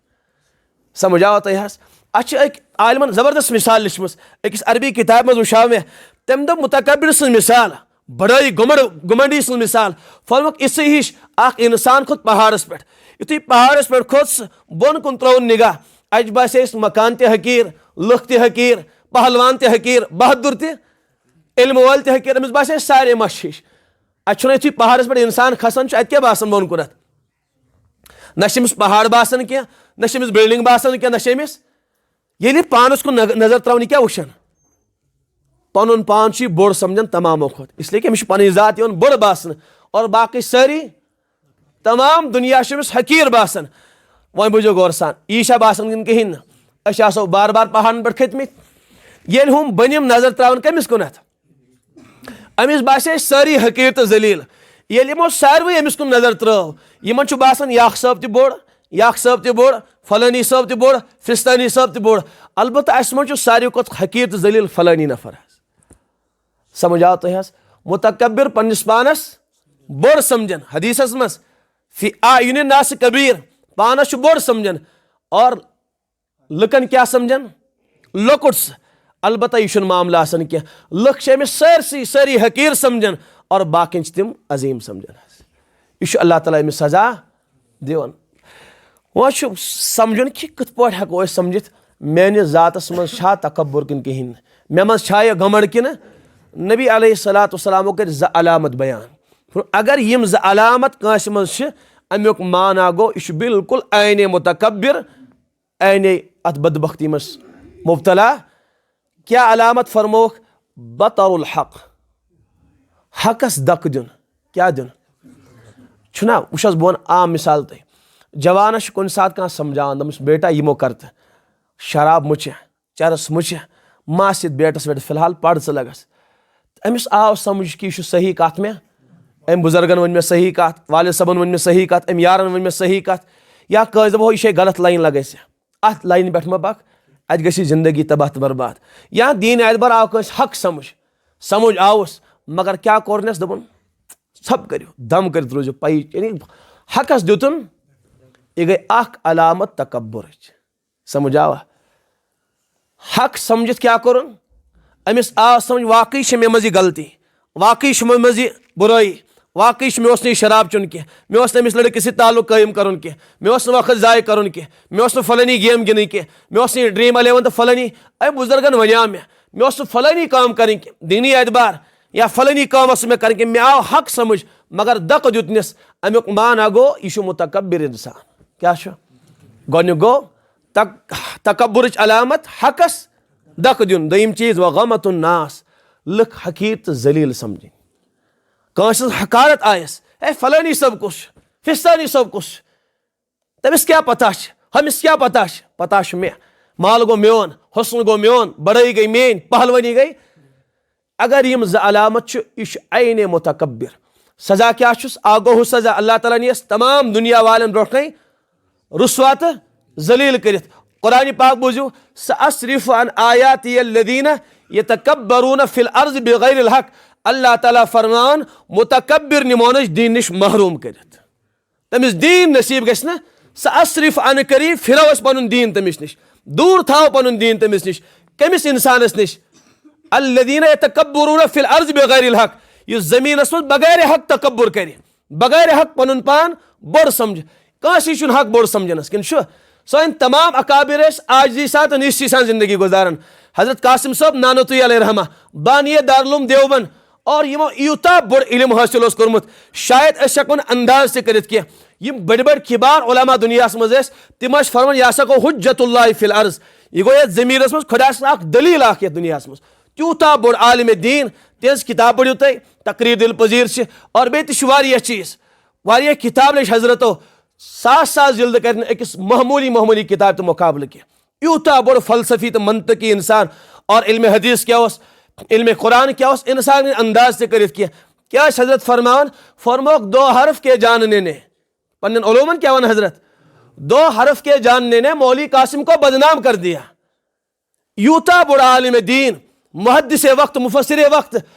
سمجھ آوا تۄہہِ حظ؟ اتھ چھِ أکۍ عالمن زبردست مثال لیچھمٕژ۔ أکِس عربی کتابہِ منٛز وٕچھاو مےٚ، تٔمۍ دوٚپ متکبر سٕنٛز مثال، بڑٲے گمنڈ، گمنڈی سٕنٛز مثال۔ فرموکھ، یِژھٕے ہِش اکھ انسان کھوٚت پہاڑس پٮ۪ٹھ۔ یُتھُے پہاڑس پٮ۪ٹھ کھوٚت سُہ، بۄن کُن ترٛووُن نگاہ، اَتہِ باسے أمِس مکان تہِ حقیٖر، لُکھ تہِ حقیٖر، پہلوان تہِ حقیٖر، بہادُر تہِ، علمہٕ وٲلۍ تہِ حقیٖر۔ أمِس باسے سارے مَچھِ ہِش۔ اَتہِ چھُنہٕ یُتھُے پہاڑس پٮ۪ٹھ انسان کھسان چھُ، اَتہِ کیٛاہ باسان بۄن کُنتھ؟ نہ چھِ أمِس پہاڑ باسان کینٛہہ، نہ چھِ أمِس بلڈنگ باسان کینٛہہ، نہ چھِ أمِس، ییٚلہِ پانس کُن نظ-، نظر تراوان، یہِ کیٛاہ وٕچھان؟ پنُن پان چھُ یہِ بوٚڑ سمجھان تمامو کھۄتہٕ، اس لیے کہ أمِس چھِ پنٕنۍ ذات یِوان بٔڑ باسنہٕ، اور باقٕے سٲری تمام دُنیا چھُ أمِس حقیٖر باسان۔ وۄنۍ بوٗزِو غور سان، یی چھا باسان کِنہٕ کِہیٖنۍ نہٕ؟ أسۍ آسو بار بار پہاڑن پٮ۪ٹھ کھٔتۍ مٕتۍ، ییٚلہِ ہُم بٔنۍ یِم نظر تراوان کٔمِس کُنتھ؟ أمِس باسے سٲری حقیٖر تہٕ ذلیٖل۔ ییٚلہِ یِمو ساروٕے أمِس کُن نظر ترٲو، یِمن چھُ باسان یاکھ صٲب تہِ بوٚڑ، یاکھ صٲب تہِ بوٚڑ، فلٲنی صٲب تہِ بوٚڑ، فستٲنی صٲب تہِ بوٚڑ۔ البتہ اَسہِ منٛز چھُ ساروٕے کھۄتہٕ حقیٖر تہٕ ذلیٖل فلٲنی نفر حظ۔ سمجھ آو تۄہہِ حظ؟ متکبر پننِس پانس بوٚڑ سمجھان۔ حدیثس منٛز، "فی اعین الناس کبیر"، پانس چھُ بوٚڑ سمجھان اور لُکن کیٛاہ سمجھان؟ لۄکُٹ سُہ۔ البتہ یہِ چھُنہٕ معاملہٕ آسان کینٛہہ۔ لُکھ چھِ أمِس سٲرسٕے، سٲری حقیٖر سمجھان اور باقین چھِ تِم عظیٖم سمجھان حظ۔ یہِ چھُ اللہ تعالیٰ أمِس سزا دِوان۔ وۄنۍ چھُ سمجھُن کہِ کِتھ پٲٹھۍ ہٮ۪کو أسۍ سمجھِتھ، میٲنِس ذاتس منٛز چھا تکبر کِنہٕ کِہیٖنۍ نہٕ؟ مےٚ منٛز چھا یہِ گمنڈ کِنہٕ؟ نبی علیہ الصلوۃ والسلامو کٔرۍ زٕ علامت بیان۔ اگر یِم زٕ علامت کٲنٛسہِ منٛز چھِ، امیُک معنی گوٚو، یہِ چھُ بالکل عین متکبر، عین اتھ بدبختی منٛز مبتلا۔ کیٛاہ علامت فرمووُکھ؟ بطر الحق، حقس دکہٕ دیُن۔ کیٛاہ دیُن؟ چھُنہ، وٕچھ حظ، بہٕ وَنہٕ عام مثال تۄہہِ۔ جوانس چھُ کُنہِ ساتہٕ کانٛہہ سمجھاوان، دوٚپمَس، "بیٹا، یہِ مہ کر تہٕ، شراب مہ چےٚ، چرس مہ چےٚ، مہ آس یتھ بیٹس پٮ۪ٹھ، فی الحال پَر ژٕ لگس۔" تہٕ أمِس آو سمجھ کہِ یہِ چھُ صحیح کتھ مےٚ أمۍ بُزرگن ؤنۍ مےٚ صحیح کَتھ، والد صٲبن ؤنۍ مےٚ صحیح کَتھ، أمۍ یارن ؤنۍ مےٚ صحیح کَتھ، یا کٲنٛسہِ دَپہو، یہِ چھے غلط line، لَگے ژےٚ اَتھ line پٮ۪ٹھ مہ پَکھ، اَتہِ گژھی زندگی تباہ تہٕ برباد۔ یا دیٖنی اعتبار آو کٲنٛسہِ حق سمجھ، سمجھ آوُس، مگر کیٛاہ کوٚرنَس؟ دوٚپُن، ژھۄپہٕ کٔرِو، دم کٔرِتھ روٗزِو پَیی۔ یعنی حقس دیُتُن، یہِ گٔے اکھ علامت تکبرٕچ۔ سمجھ آوا؟ حق سمجھِتھ کیٛاہ کوٚرُن؟ أمِس آو سمجھ، واقعی چھِ مےٚ منٛز یہِ غلطی، واقعی چھِ مےٚ منٛز یہِ بُرٲیی، واقعی چھِ، مےٚ اوس نہٕ یہِ شراب چیوٚن کینٛہہ، مےٚ اوس نہٕ أمِس لڑکہٕ سۭتۍ تعلق قٲیِم کرُن کینٛہہ، مےٚ اوس نہٕ وقت ضایع کرُن کینٛہہ، مےٚ اوس نہٕ فلٲنی game گِنٛدٕنۍ کینٛہہ، مےٚ اوس نہٕ یہِ Dream Eleven تہٕ فلٲنی۔ أمۍ بُزرگن ونیٛاو مےٚ، مےٚ اوس نہٕ فلٲنی کٲم کرٕنۍ کینٛہہ، دیٖنی اعتبار یا فلٲنی کٲم ٲس نہٕ مےٚ کرٕنۍ کینٛہہ، مےٚ آو حق سمجھ، مگر دکہٕ دیُتنس۔ امیُک معنی گوٚو، یہِ چھُ متکبر انسان۔ کیٛاہ چھُ؟ گۄڈٕنیُک گوٚو تک-، تکبرٕچ علامت حقس دکہٕ دیُن۔ دوٚیِم چیٖز، وغمت الناس، لُکھ حقیٖر تہٕ ذلیل سمجھٕنۍ، کٲنٛسہِ ہٕنٛز حقارت آیس، ہے فلٲنی صٲب کُس چھُ، فستٲنی صٲب کُس چھُ، تٔمِس کیٛاہ پتہ چھِ، ہُمِس کیٛاہ پتہ چھِ، پتہ چھُ مےٚ۔ مال گوٚو میون، حسن گوٚو میون، بڑٲیی گٔے میٲنۍ، پہلوٲنی گٔے۔ اگر یِم زٕ علامت چھِ، یہِ چھُ عین متکبر۔ سزا کیٛاہ چھُس؟ اکھ گوٚو ہُہ سزا، اللہ تعالیٰ نِیَس تمام دُنیا والٮ۪ن برونٛٹھ کَنہِ رسوا تہٕ ذلیل کٔرِتھ۔ قرآن پاک بوٗزِو، سأصرف عن آیاتی الذین یتکبرون فی الارض بغیر الحق۔ اللہ تعالیٰ فرمان، متکبر نِمون أسۍ دیٖن نِش محروم کٔرِتھ۔ تٔمِس دیٖن نصیٖب گژھِ نہٕ، سأصرف عن قریب، پھِرو أسۍ پنُن دیٖن تٔمِس نِش، دوٗر تھاو پنُن دیٖن تٔمِس نِش۔ کٔمِس انسانس نِش؟ الذین یتکبرون فی الارض بغیر الحق، یُس زمینس منٛز بغیر حق تکبر کرِ، بغیر حق پنُن پان بوٚڑ سمجھِ۔ کٲنٛسی چھُنہٕ حق بوٚڑ سمجھنس، کِنہٕ چھُ؟ سٲنۍ تمام اکابر ٲسۍ عاجزی سان تہٕ نیٖستی سان زندگی گُزاران۔ حضرت قاسم صٲب نانوتوی علیہ رحمہ، بانی دارالعلوم دیوبند، اور یِمو یوٗتاہ بوٚڑ علم حٲصِل اوس کوٚرمُت، شاید أسۍ ہٮ۪کو نہٕ انداز تہِ کٔرِتھ کینٛہہ۔ یِم بٔڑۍ بٔڑۍ کبار علماء دُنیاہس منٛز ٲسۍ، تِم ٲسۍ فرمان، یہِ ہسا گوٚو حجت اللہ فی الارض، یہِ گوٚو یتھ ضمیٖرس منٛز خۄداے سٕنٛز اکھ دٔلیٖل اکھ یتھ دُنیاہس منٛز۔ تیوٗتاہ بوٚڑ عالم دیٖن، تِہنٛز کتاب پٔرِو تُہۍ، تقریر دل پذیر چھِ، اور بیٚیہِ تہِ چھِ واریاہ چیٖز، واریاہ کتاب لیٚچھ حضرتو، ساس ساس جلدٕ کرِ نہٕ أکِس معموٗلی معموٗلی کتابہِ تہٕ مقابلہٕ کینٛہہ۔ یوٗتاہ بوٚڑ فلسفی تہٕ منطقی انسان، اور علم حدیث کیٛاہ اوس، علم قرآن کیٛاہ اوس، انسان ہیٚکہِ نہٕ انداز تہِ کٔرِتھ کینٛہہ۔ کیٛاہ چھِ حضرت فرماوان؟ فرموک، دو حرف کے جاننے نے، پننٮ۪ن علومن کیٛاہ وَنان حضرت؟ دو حرف کے جاننے نے مولوی قاسم کو بدنام کر دیا۔ یوٗتاہ بوٚڑ عالم دیٖن، محدث وقت، مفسر وقت،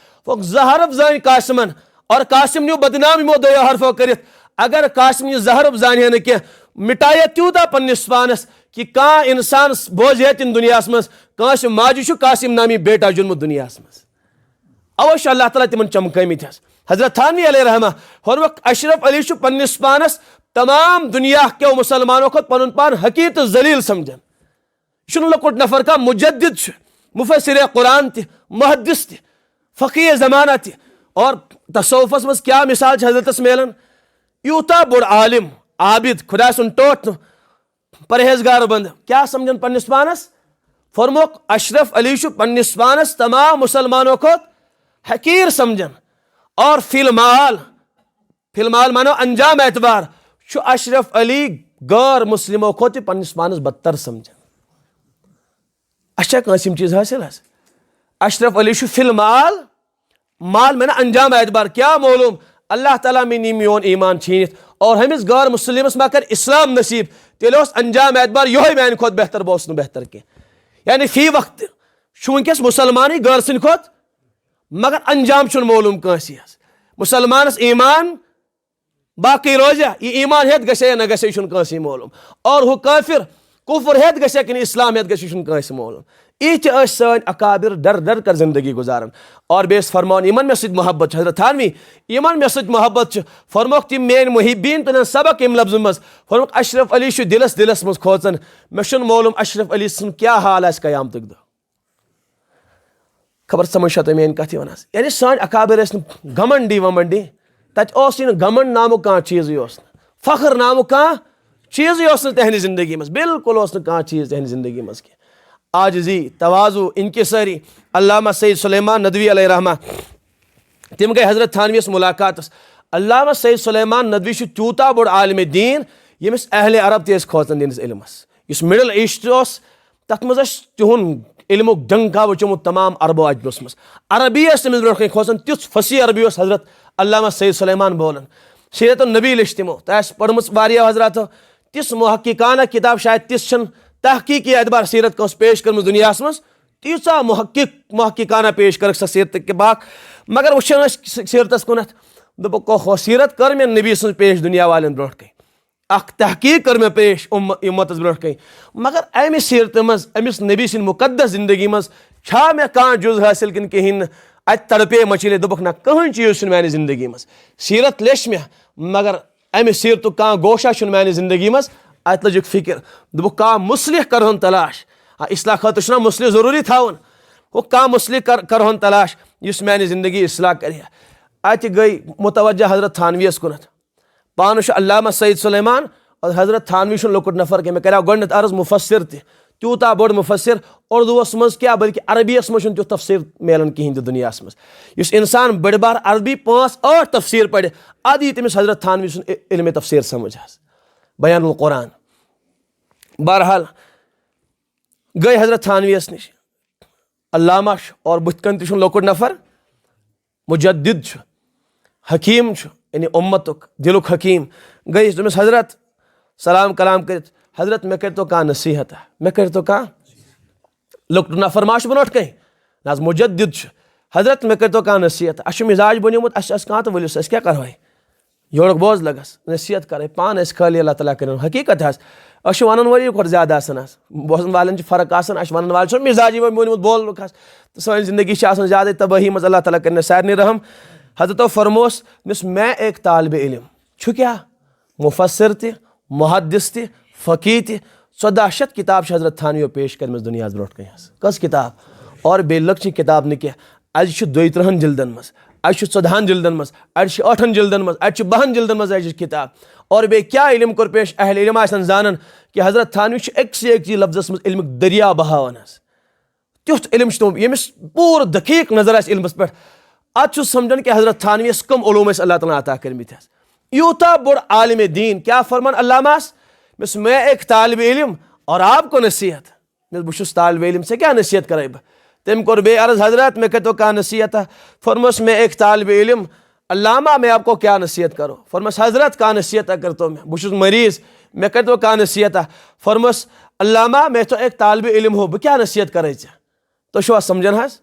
فرموک، زٕ حرف زٲنۍ قاسمن، اور قاسم نیوٗ بدنام یِمو دۄیو حرفو کٔرِتھ۔ اگر قاسم یہِ زٕ حرف زانہِ ہے نہٕ کینٛہہ، مٹایہِ تیوٗتاہ پننِس پانس کہِ کانٛہہ انسان بوزِ ہے تِم دُنیاہس منٛز، کٲنٛسہِ ماجہِ چھُ قاسم نامی بیٹا جوٚنمُت دُنیاہس منٛز۔ اوے چھُ اللہ تعالیٰ تِمن چمکٲمٕتۍ حظ۔ حضرت تھانوی علیہ رحمہ، فرموک، اشرف علی چھُ پننِس پانس تمام دُنیا کیو مسلمانو کھۄتہٕ پنُن پان حقیٖر تہٕ ذلیل سمجھان۔ یہِ چھُنہٕ لۄکُٹ نفر کانٛہہ، مجدد چھُ، مفسر قرآن تہِ، محدث تہِ، فقیہ زمانہ تہِ۔ اور تصوفس منٛز کیٛاہ مثال چھِ حضرتس میلان؟ یوٗتاہ بوٚڑ عالم، عابد، خۄداے سُنٛد ٹوٹھ، پرہیزگار بندٕ، کیٛاہ سمجھان پننِس پانس؟ فرموک، اشرف علی چھُ پننِس پانس تمام مسلمانو کھۄتہٕ حقیٖر سمجھان۔ اور فی المال، فی المال مانو انجام اعتبار، چھُ اشرف علی غٲر مسلمو کھۄتہٕ تہِ پننِس پانس بدتر سمجھان۔ اچھا، کٲنٛسہِ یِم چیٖز حٲصِل حظ؟ اشرف علی چھُ فی المال، مال میں نا انجام اعتبار کیٛاہ معلوم؟ اللہ تعالیٰ میں نی میون ایمان چھینِتھ اور ہمِس غٲر مسلمس ما کر اسلام نصیب، تیٚلہِ اوس انجام اعتبار یِہوٚے میانہِ کھۄتہٕ بہتر، بہٕ اوسُس نہٕ بہتر کینٛہہ۔ یعنی فی وقت چھُ وٕنکیٚس مسلمانٕے غٲر سٕنٛدِ کھۄتہٕ، مگر انجام چھُنہٕ معلوم کٲنٛسی حظ۔ مسلمانس ایمان باقٕے روزِ، یہِ ایمان ہیٚتھ گژھِ یا نہ گژھِ، یہِ چھُنہٕ کٲنٛسی معلوم۔ اور ہُہ کٲفِر کُفر ہیٚتھ گژھِ یا کِنہٕ اسلام ہیٚتھ گژھِ، یہِ چھُنہٕ کٲنٛسہِ معلوم۔ یِتھۍ ٲسۍ سٲنۍ اکابر ڈر ڈر کر زندگی گُزاران۔ اور بیٚیہِ ٲسۍ فرماوان، یِمن مےٚ سۭتۍ محبت چھِ، حضرت تھانوی، یِمن مےٚ سۭتۍ محبت چھِ، فرموک تِم میٲنۍ محبین، تُلن سبق ییٚمہِ لفظہٕ منٛز۔ فرموک، اشرف علی چھُ دِلس دِلس منٛز کھوژان۔ مےٚ چھُنہٕ معلوم اشرف علی سُنٛد کیٛاہ حال آسہِ قیامتُک دۄہ۔ خبر سمجھ چھا تۄہہِ میٲنۍ کتھ یِوان حظ؟ یعنی سٲنۍ اکابر ٲسۍ نہٕ گھمنڈی ومنڈی، تتہِ اوس یہِ نہٕ گھمنڈ نامُک کانٛہہ چیٖزٕے اوس نہٕ، فخر نامُک کانٛہہ چیٖزٕے اوس نہٕ تِہنٛدِ زندگی منٛز، بالکل اوس نہٕ کانٛہہ چیٖز تِہنٛدِ زندگی منٛز کینٛہہ۔ عاجزی، تواضع، انکساری۔ علامہ سید سلیمان ندوی علیہ رحمہ، تِم گٔے حضرت تھانویس ملاقاتس۔ علامہ سید سلیمان ندوی چھُ تیوٗتاہ بوٚڑ عالم دیٖن، ییٚمِس اہل عرب تہِ ٲسۍ کھوژان تِہنٛدِس علمس۔ یُس مڈل ایسٹ اوس، تتھ منٛز ٲسۍ تِہُنٛد علمُک ڈنکا وچھمُت تمام عربو عجمس منٛز۔ عربی ٲس تٔمِس برونٛٹھ کنہِ کھوژان، تیُتھ فصیح عربی اوس حضرت علامہ سید سلیمان بولن۔ سیرت النبی لیٚچھ تِمو، تہٕ آسہِ پٔرمٕژ واریاہو حضراتو۔ تِژھ محققانہ کِتاب شاید تِژھ چھَنہٕ تحقیقی اعتبار سیرت کٲنٛسہِ پیش کٔرمٕژ دُنیاہَس منٛز، تیٖژاہ محقق، محققانہ پیش کٔرٕکھ سۄ سیرتٕکۍ باکھ۔ مگر وٕچھان ٲسۍ سیرتَس کُنَتھ، دوٚپُکھ، اوہو، سیرت کٔر مےٚ نبی سٕنٛز پیش دُنیا والٮ۪ن برونٛٹھ کَنہِ۔ اَکھ تحقیق کٔر مےٚ پیش اُم-، اُمتَس برونٛٹھ کَنہِ۔ مگر اَمہِ سیرتہٕ منٛز، أمِس نبی سٕنٛدِ مُقدس زندگی منٛز چھا مےٚ کانٛہہ جُز حٲصِل کِنہٕ کِہیٖنۍ نہٕ؟ اَتہِ تڑپے مٔچھِلے، دوٚپُکھ، نہ، کٕہٕنۍ چیٖز چھُنہٕ میٛانہِ زندگی منٛز۔ سیرت لیٚچھ مےٚ، مگر اَمہِ سیرتُک کانٛہہ گوشہ چھُنہٕ میٛانہِ زندگی منٛز۔ اَتہِ لٔجِکھ فِکر، دوٚپُکھ، کانٛہہ مُصلح کَرٕہون تلاش۔ آ، اصلاح خٲطرٕ چھُنہ مُصلح ضروٗری تھاوُن؟ ہُہ کانٛہہ مُصلح کر-، کَرٕہون تلاش، یُس میٛانہِ زندگی اصلاح کَرِ ہا۔ اَتہِ گٔے متوجہ حضرت تھانویَس کُنَتھ۔ پانہٕ چھُ علامہ سید سلیمان اور حضرت تھانوی چھُنہٕ لۄکُٹ نفر کینٛہہ۔ مےٚ کَریو گۄڈٕنٮ۪تھ عرض، مُفسر تہِ، تیوٗتاہ بوٚڑ مُفسر، اردوٗوَس منٛز کیٛاہ، بلکہِ عربیَس منٛز چھُنہٕ تیُتھ تفسیٖر میلان کِہیٖنۍ تہِ دُنیاہَس منٛز۔ یُس اِنسان بٔڑۍ بار عربی پانٛژھ ٲٹھ تفسیٖر پَرِ، اَدٕ یی تٔمِس حضرت تھانوی سُنٛد ع-، علمِ تفسیٖر سمجھ حظ۔ بیان القرآن۔ بہرحال، گٔے حضرت تھانویَس نِش۔ علامہ چھُ اور بٕتھِ کَنۍ تہِ چھُنہٕ لۄکُٹ نفر، مُجدِد چھُ، حکیٖم چھُ، یعنی اُمتُک دِلُک حکیٖم۔ گٔے تٔمِس حضرت، سلام کلام کٔرِتھ، "حضرت، مےٚ کٔرۍتو کانٛہہ نصیٖحت، مےٚ کٔرۍتو کانٛہہ۔" لۄکُٹ نفر ما چھُ برونٛٹھ کَنہِ؟ نہ حظ، مُجدِد چھُ۔ "حضرت، مےٚ کٔرۍتو کانٛہہ نصیٖحت، اَسہِ چھُ مِزاج بنیومُت، اَسہِ چھُ اَسہِ کانٛہہ تہٕ ؤلِو سا، أسۍ کیٛاہ کَرہوے؟" یورُک بوز لگس، نصیحت کرے، پانہٕ ٲسۍ خٲلی اللہ تعالیٰ کٔرِنۍ۔ حقیٖقت حظ، أسۍ چھِ ونن وٲلی کھۄتہٕ زیادٕ آسان حظ۔ بوزن والٮ۪ن چھِ فرق آسان، اَسہِ چھِ ونن والٮ۪ن چھُ مِزاجی وۄنۍ بنیومُت بولنُک حظ۔ تہٕ سٲنۍ زندگی چھِ آسان زیادَے تبٲہی منٛز، اللہ تعالیٰ کٔرِنۍ اَسہِ سارنٕے رحم۔ حضرتو فرموس، یُس مےٚ ایک طالب علم چھُ کیٛاہ؟ مُفسر تہِ، محدث تہِ، فقیہ تہِ۔ ژۄداہ شیٚتھ کِتاب چھِ حضرت تھانویو پیش کٔرمٕژ دُنیاہَس برونٛٹھ کَنہِ حظ۔ کٔژ کِتاب؟ اور بیٚیہِ لۄکچہِ کِتاب نہٕ کینٛہہ۔ اَجہِ چھُ دۄیہِ تٕرٛہَن جِلدَن منٛز، اَجہِ چھُ ژۄدہَن جِلدَن منٛز، اَجہِ چھُ ٲٹھَن جِلدَن منٛز، اَجہِ چھُ بَہَن جِلدَن منٛز اَجہِ کِتاب۔ اور بیٚیہِ کیٛاہ علم کوٚر پیش؟ اہل علم آسَن زانان کہِ حضرت تھانوی چھُ أکسٕے أکسٕے لفظَس منٛز علمُک دٔریاو بہاوان حظ۔ تیُتھ علم چھُ تِمو، ییٚمِس پوٗرٕ دقیٖق نظر آسہِ علمَس پٮ۪ٹھ، اَتھ چھُ سَمجھان کہِ حضرت تھانویَس کٕم علوم ٲسۍ اللہ تعالیٰ ہن عطا کٔرمٕتۍ حظ۔ یوٗتاہ بوٚڑ عالمِ دیٖن، کیٛاہ فرمان علامہ ہس؟ مےٚ اوس، میں ایک طالب علم اور آپ کو نصیحت۔ مےٚ دوٚپ، بہٕ چھُس طالب علم، ژےٚ کیٛاہ نصیحت کرے بہٕ؟ تٔمۍ کوٚر بیٚیہِ عرض، حضرت، مےٚ کٔرۍتو کانٛہہ نصیحت۔ فرموس، میں ایک طالب علم، علامہ، میں آپ کو کیا نصیحت کرو؟ فرموس، حضرت، کانٛہہ نصیحت کٔرۍتو مےٚ، بہٕ چھُس مریض، مےٚ کٔرۍتو کانٛہہ نصیحت۔ فرموس، علامہ، میں تو ایک طالب علم ہو، بہٕ کیٛاہ نصیحت کرے ژےٚ؟ تُہۍ چھِوا سمجھان حظ؟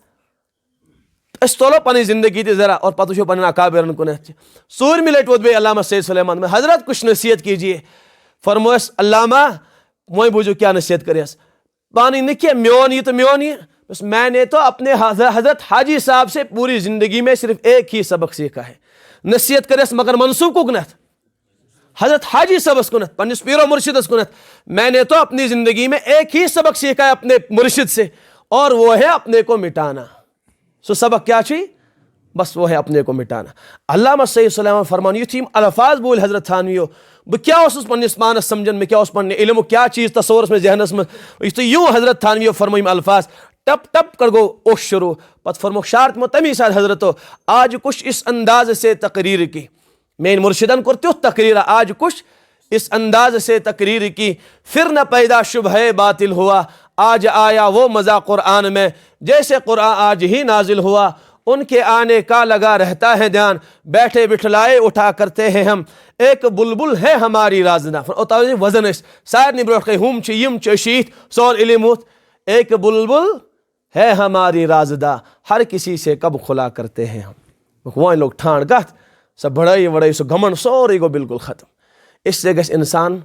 أسۍ تولو پنٕنۍ زندگی تہِ ذرا اور پتہٕ وٕچھو پنٕنٮ۪ن اکابرن کُنتھ تہِ۔ ژوٗرمہِ لٹہِ ووت بیٚیہِ علامہ سید سلیمان، حضرت کچھ نصیحت کیجیے۔ فرموس، علامہ، وۄنۍ بوٗزِو کیٛاہ نصیحت کٔرِس۔ پانٕے نہٕ کینٛہہ، میون یہِ تہٕ میون یہِ۔ بس میں نے تو اپنے حض-، حضرت حاجی صاحب سے پوری زندگی میں صرف ایک ہی سبق سیکھا ہے۔ نصیحت کٔرِس مگر منسوخ کُکنتھ۔ حضرت حاجی صٲبس کُنتھ، پننِس پیٖرو مُرشِدس کُنتھ۔ میں نے تو اپنی زندگی میں ایک ہی سبق سیکھا ہے اپنے مرشد سے، اور وہ ہے اپنے کو مٹانا۔ سُہ سبق کیٛاہ چھُے؟ بس وہ ہے اپنے کو مٹانا۔ علامہ سید سلیمان فرمان، یُتھ یِم الفاظ بوٗلۍ حضرت تھانویو، بہٕ کیٛاہ اوسُس پننِس پانس سمجھان، مےٚ کیٛاہ اوس پننہِ علمُک کیٛاہ چیٖز تصورس منٛز، ذہنس منٛز۔ یُتھُے یِم حضرت تھانویو فرمٲے یِم الفاظ، ٹپ ٹپ کر گوٚو اوٚش شروع۔ پتہٕ فرموکھ شعر تِمو تمی ساتہٕ حضرتو، آج کچھ اس انداز سے تقریر کی۔ میٛانہِ مُرشِدن کوٚر تیُتھ تقریر، آج کچھ اس انداز سے تقریر کی، پھر نہ پیدا شبہ باطل ہوا، آج آیا وہ مزہ قرآن میں، جیسے قرآن آج ہی نازل ہوا، ان کے آنے کا لگا رہتا ہے دھیان، بیٹھے بٹھلائے اٹھا کرتے ہیں ہم، ایک بلبل ہے ہماری رازداں۔ اوتام وزن ٲسۍ سارنٕے برونٛٹھ کَنہِ، ہُم چھِ، یِم چھِ، أسۍ چھِ یِتھ، سون علم وُتھ، ایک بلبل ہے ہماری رازداں، ہر کسی سے کب کھلا کرتے ہیں ہم۔ وۄنۍ لوٚگ ٹھانڈ کتھ، سۄ بڑٲے وڑٲے، سُہ گھمنڈ، سورُے گوٚو بالکل ختم۔ اس لیے گژھِ انسان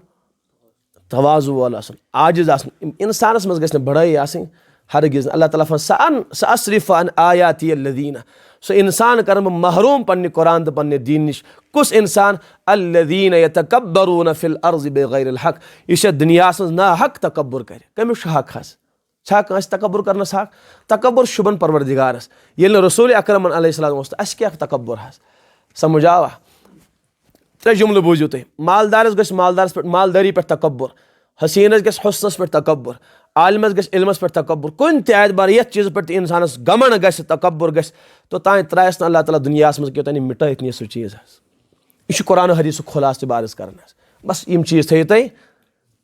تواضع وول آسُن، عاجز آسُن۔ انسانس منٛز گژھِ نہٕ بڑٲے آسٕنۍ ہرگز نہٕ۔ اللہ تعالیٰ فرماوان، "سأن-، سأصرف عن آیاتی الذین"، سُہ انسان کرن بہٕ محروم پننہِ قرآن تہٕ پننہِ دین نِش۔ کُس انسان؟ "الذین یتکبرون فی الارض بغیر الحق"، یُس یتھ دُنیاہس منٛز ناحق تکبر کرِ۔ کٔمِس چھُ حق حظ؟ چھا کٲنٛسہِ تکبر کرنس حق؟ تکبر شُبن پروردگارس۔ ییٚلہِ نہٕ رسول اکرمن علیہ السلام اوس، تہٕ اسہِ کیٛاہ تکبر حظ؟ سمجھ آوا؟ ترٛےٚ جملہٕ بوٗزِو تُہۍ۔ مالدارس گژھِ مالدارس پٮ۪ٹھ، مالدٲری پٮ۪ٹھ تکبر، حسیٖنس گژھِ حسنس پٮ۪ٹھ تکبر، عالمس گژھِ علمس پٮ۪ٹھ تکبر۔ کُنہِ تہِ اعتبار یتھ چیٖزس پٮ۪ٹھ تہِ انسانس گمنڈ گژھِ، تکبر گژھِ، توٚتام ترٛایس نہٕ اللہ تعالیٰ دُنیاہس منٛز کینٛہہ، توٚتام مٹٲیتھ نہٕ یہِ سُہ چیٖز حظ۔ یہِ چھُ قرآن و حدیثُک خلاصہٕ تہِ بارس کران حظ۔ بس یِم چیٖز تھٲیِو تُہۍ